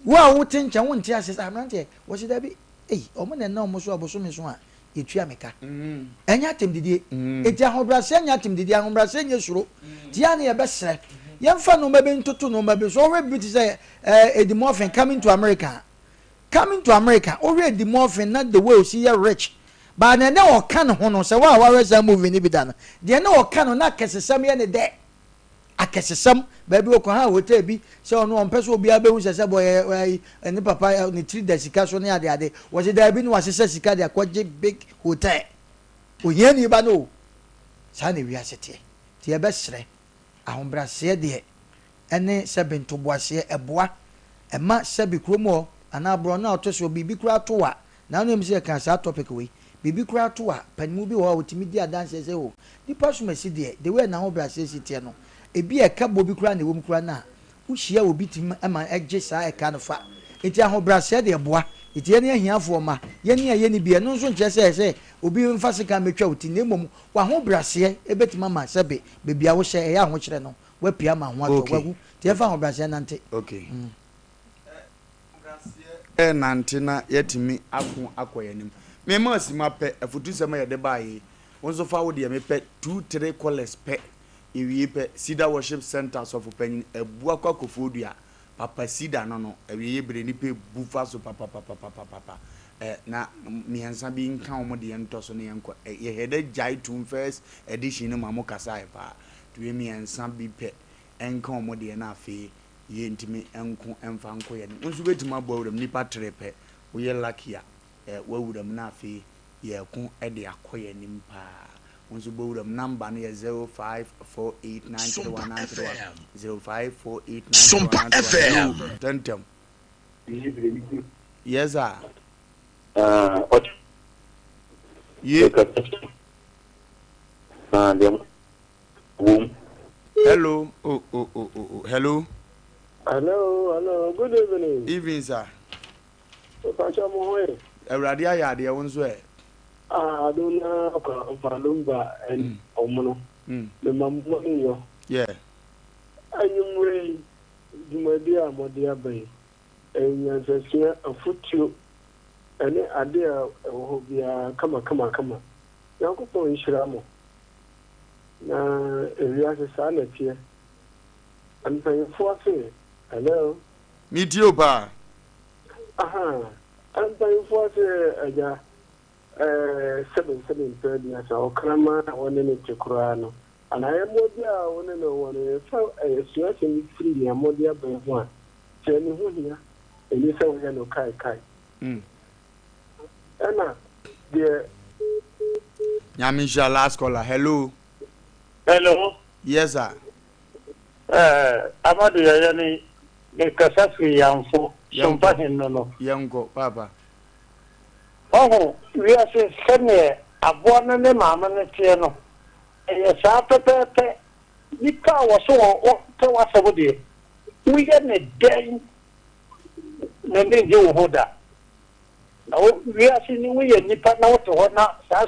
Wo a wote nkyɛn wonte aseɛ sɛ aberanteɛ, wɔse dabi, ei, wɔn na ɛnam wɔn so a bosome so a yɛtua me ka. Ɛnyɛ atɛmdidie. Enti ahobrɛaseɛ nyɛ atɛmdidie, ahobrɛaseɛ nyɛ suro. Nti yɛa ne yɛbɛsrɛ, yɛmfa nnoɔma bi ntoto nnoɔma bi so. Wohwɛ biribi te sɛ eh, Eddie Murphy, Coming to America a, Coming to America wohwɛ Eddie Murphy na the way osi yɛ rich but nea na ɔka ne ho no sɛ wo a wahwɛ saa movie no bi da no deɛ na ɔka no na akɛsesɛm yɛ ne dɛ akɛsesɛm baabi ɔkɔ ha hotel bi sɛ ɔno ɔmpɛ sɛ obiara bɛhu sɛ sɛ bɔ yɛ ne papa ne tiri da sika so ne ade ade wɔsi daabi na wasesa sika de akɔgye big hotel ohiani ba no o saa na ewiase teɛ nti yɛbɛsrɛ ahobrɛaseɛ deɛ ne sɛbe ntoboaseɛ ɛboa ɛma sɛbe kurom hɔ anaa borɔno a ɔte soɔ biribi koraa to wo a, naano yɛm sɛ yɛkaa saa topic wei, biribi koraa to wo a, panimu bi wɔ hɔ a ɔtumi di adanseɛ sɛ oh nipa som asi deɛ, the way a n'ahobrɛaseɛ si teɛ no, ebi a ɛka bɔ bi koraa na ɛwɔ mu koraa no a, wohyia obi tumi ma ɛgye saa ɛka no fa. Nti ahobrɛaseɛ deɛ ɛboa. Nti yɛne ahiafoɔ mma, yɛne a yɛnni bi, ɛno nso nkyerɛ sɛ ɛsɛ obi mfa sekan mmɛtwa wo ti, na mmom w'ahobrɛaseɛ bɛtumi ama sɛbe baabi a wohyɛ ɛyɛ ahokyerɛ no, Woapue ama ho atɔ, Okay. woahu. Nti yɛmfa ahobrɛaseɛ nnante. Okay. Ahobrɛaseɛ nnante na yɛatumi ako akɔ yɛn anim. Mema Asima pɛ, afutusɛm a yɛde baeɛ yi, wo nso fa wo deɛ, mepɛ two, three callers pɛ, yɛwie pɛ, Cedar Worship Centre Sɔfopanyin Abuakwa Kofoɔdua, Papa Cedar no no, awieeɛ berɛ nnipa ɛbu fa so papapapapapapa, eh, na mmiɛnsa bi nka wɔn deɛ ntɔ so na yɛnkɔ. Eh, yɛhɛdɛ gyae tum first edition no ma mo kasaeɛ paa. Tue mmiɛnsa bi pɛ nka wɔn deɛ na afei yɛ ntumi nko mfa nkɔ yɛn anim. Wo nso wobɛtumi abɔ awuram nnipa tere pɛ, woyɛ lucky a eh, woawura mu na afei yɛreko de akɔ yɛn anim paa. Wo nso bɔ wuram, number no yɛ 0548931931, 0548931931. Hello, ntɛntɛm. Yes sir. Ye. Hello, oh, oh, oh, oh, oh. Hello. Hello, hello, good evening. Evening, sir. Mpakyɛ mo ho ye? Awurade ayɛ adeɛ, wo nso ɛ? Ah, adom na kwa mfa lumba ɛne ɔmono. Mema mo ani yɔ. Yeah. Anwummerɛ yi, dwumadi a mode aba yi, ɛyɛ nyansasua, afotuo, ɛne adeɛ a ɛwɔ hɔ biara kama kama kama. Nyankopɔn nhyira mo. Na ewiase saa na ɛteɛ. Mpanyinfoɔ se, hello? Metie wo paa. Ahaa, mpanyinfoɔ se agya, ɛɛ, sɛbe sɛbe mpɛ aduasa, ɔkraman a wɔne no te koraa no, anaa ayɛmmoa bi a wo ne no wɔ no, yɛfa asuasɛm firi nea mode aba yi ho a, sɛ ne ho hia, ɛnni sɛ woyɛ no kaekae. Ɛna deɛ. Nyame nhyira last caller hello. Hello. Yes sir. Ɛɛ Amadu yɛyɛ ne me kasa firi Yamfo Sompa hen no no. Yɛnkɔ paapa. Wahu wiase sɛdeɛ aboa no ne maame no teɛ no ɛyɛ saa pɛpɛɛpɛ nipa a wɔso wɔpɛ w'asɛm deɛ woyɛ ne dɛn n'ani ngye wo ho da na wo wiase ni woyɛ nipa na wote hɔ na saa.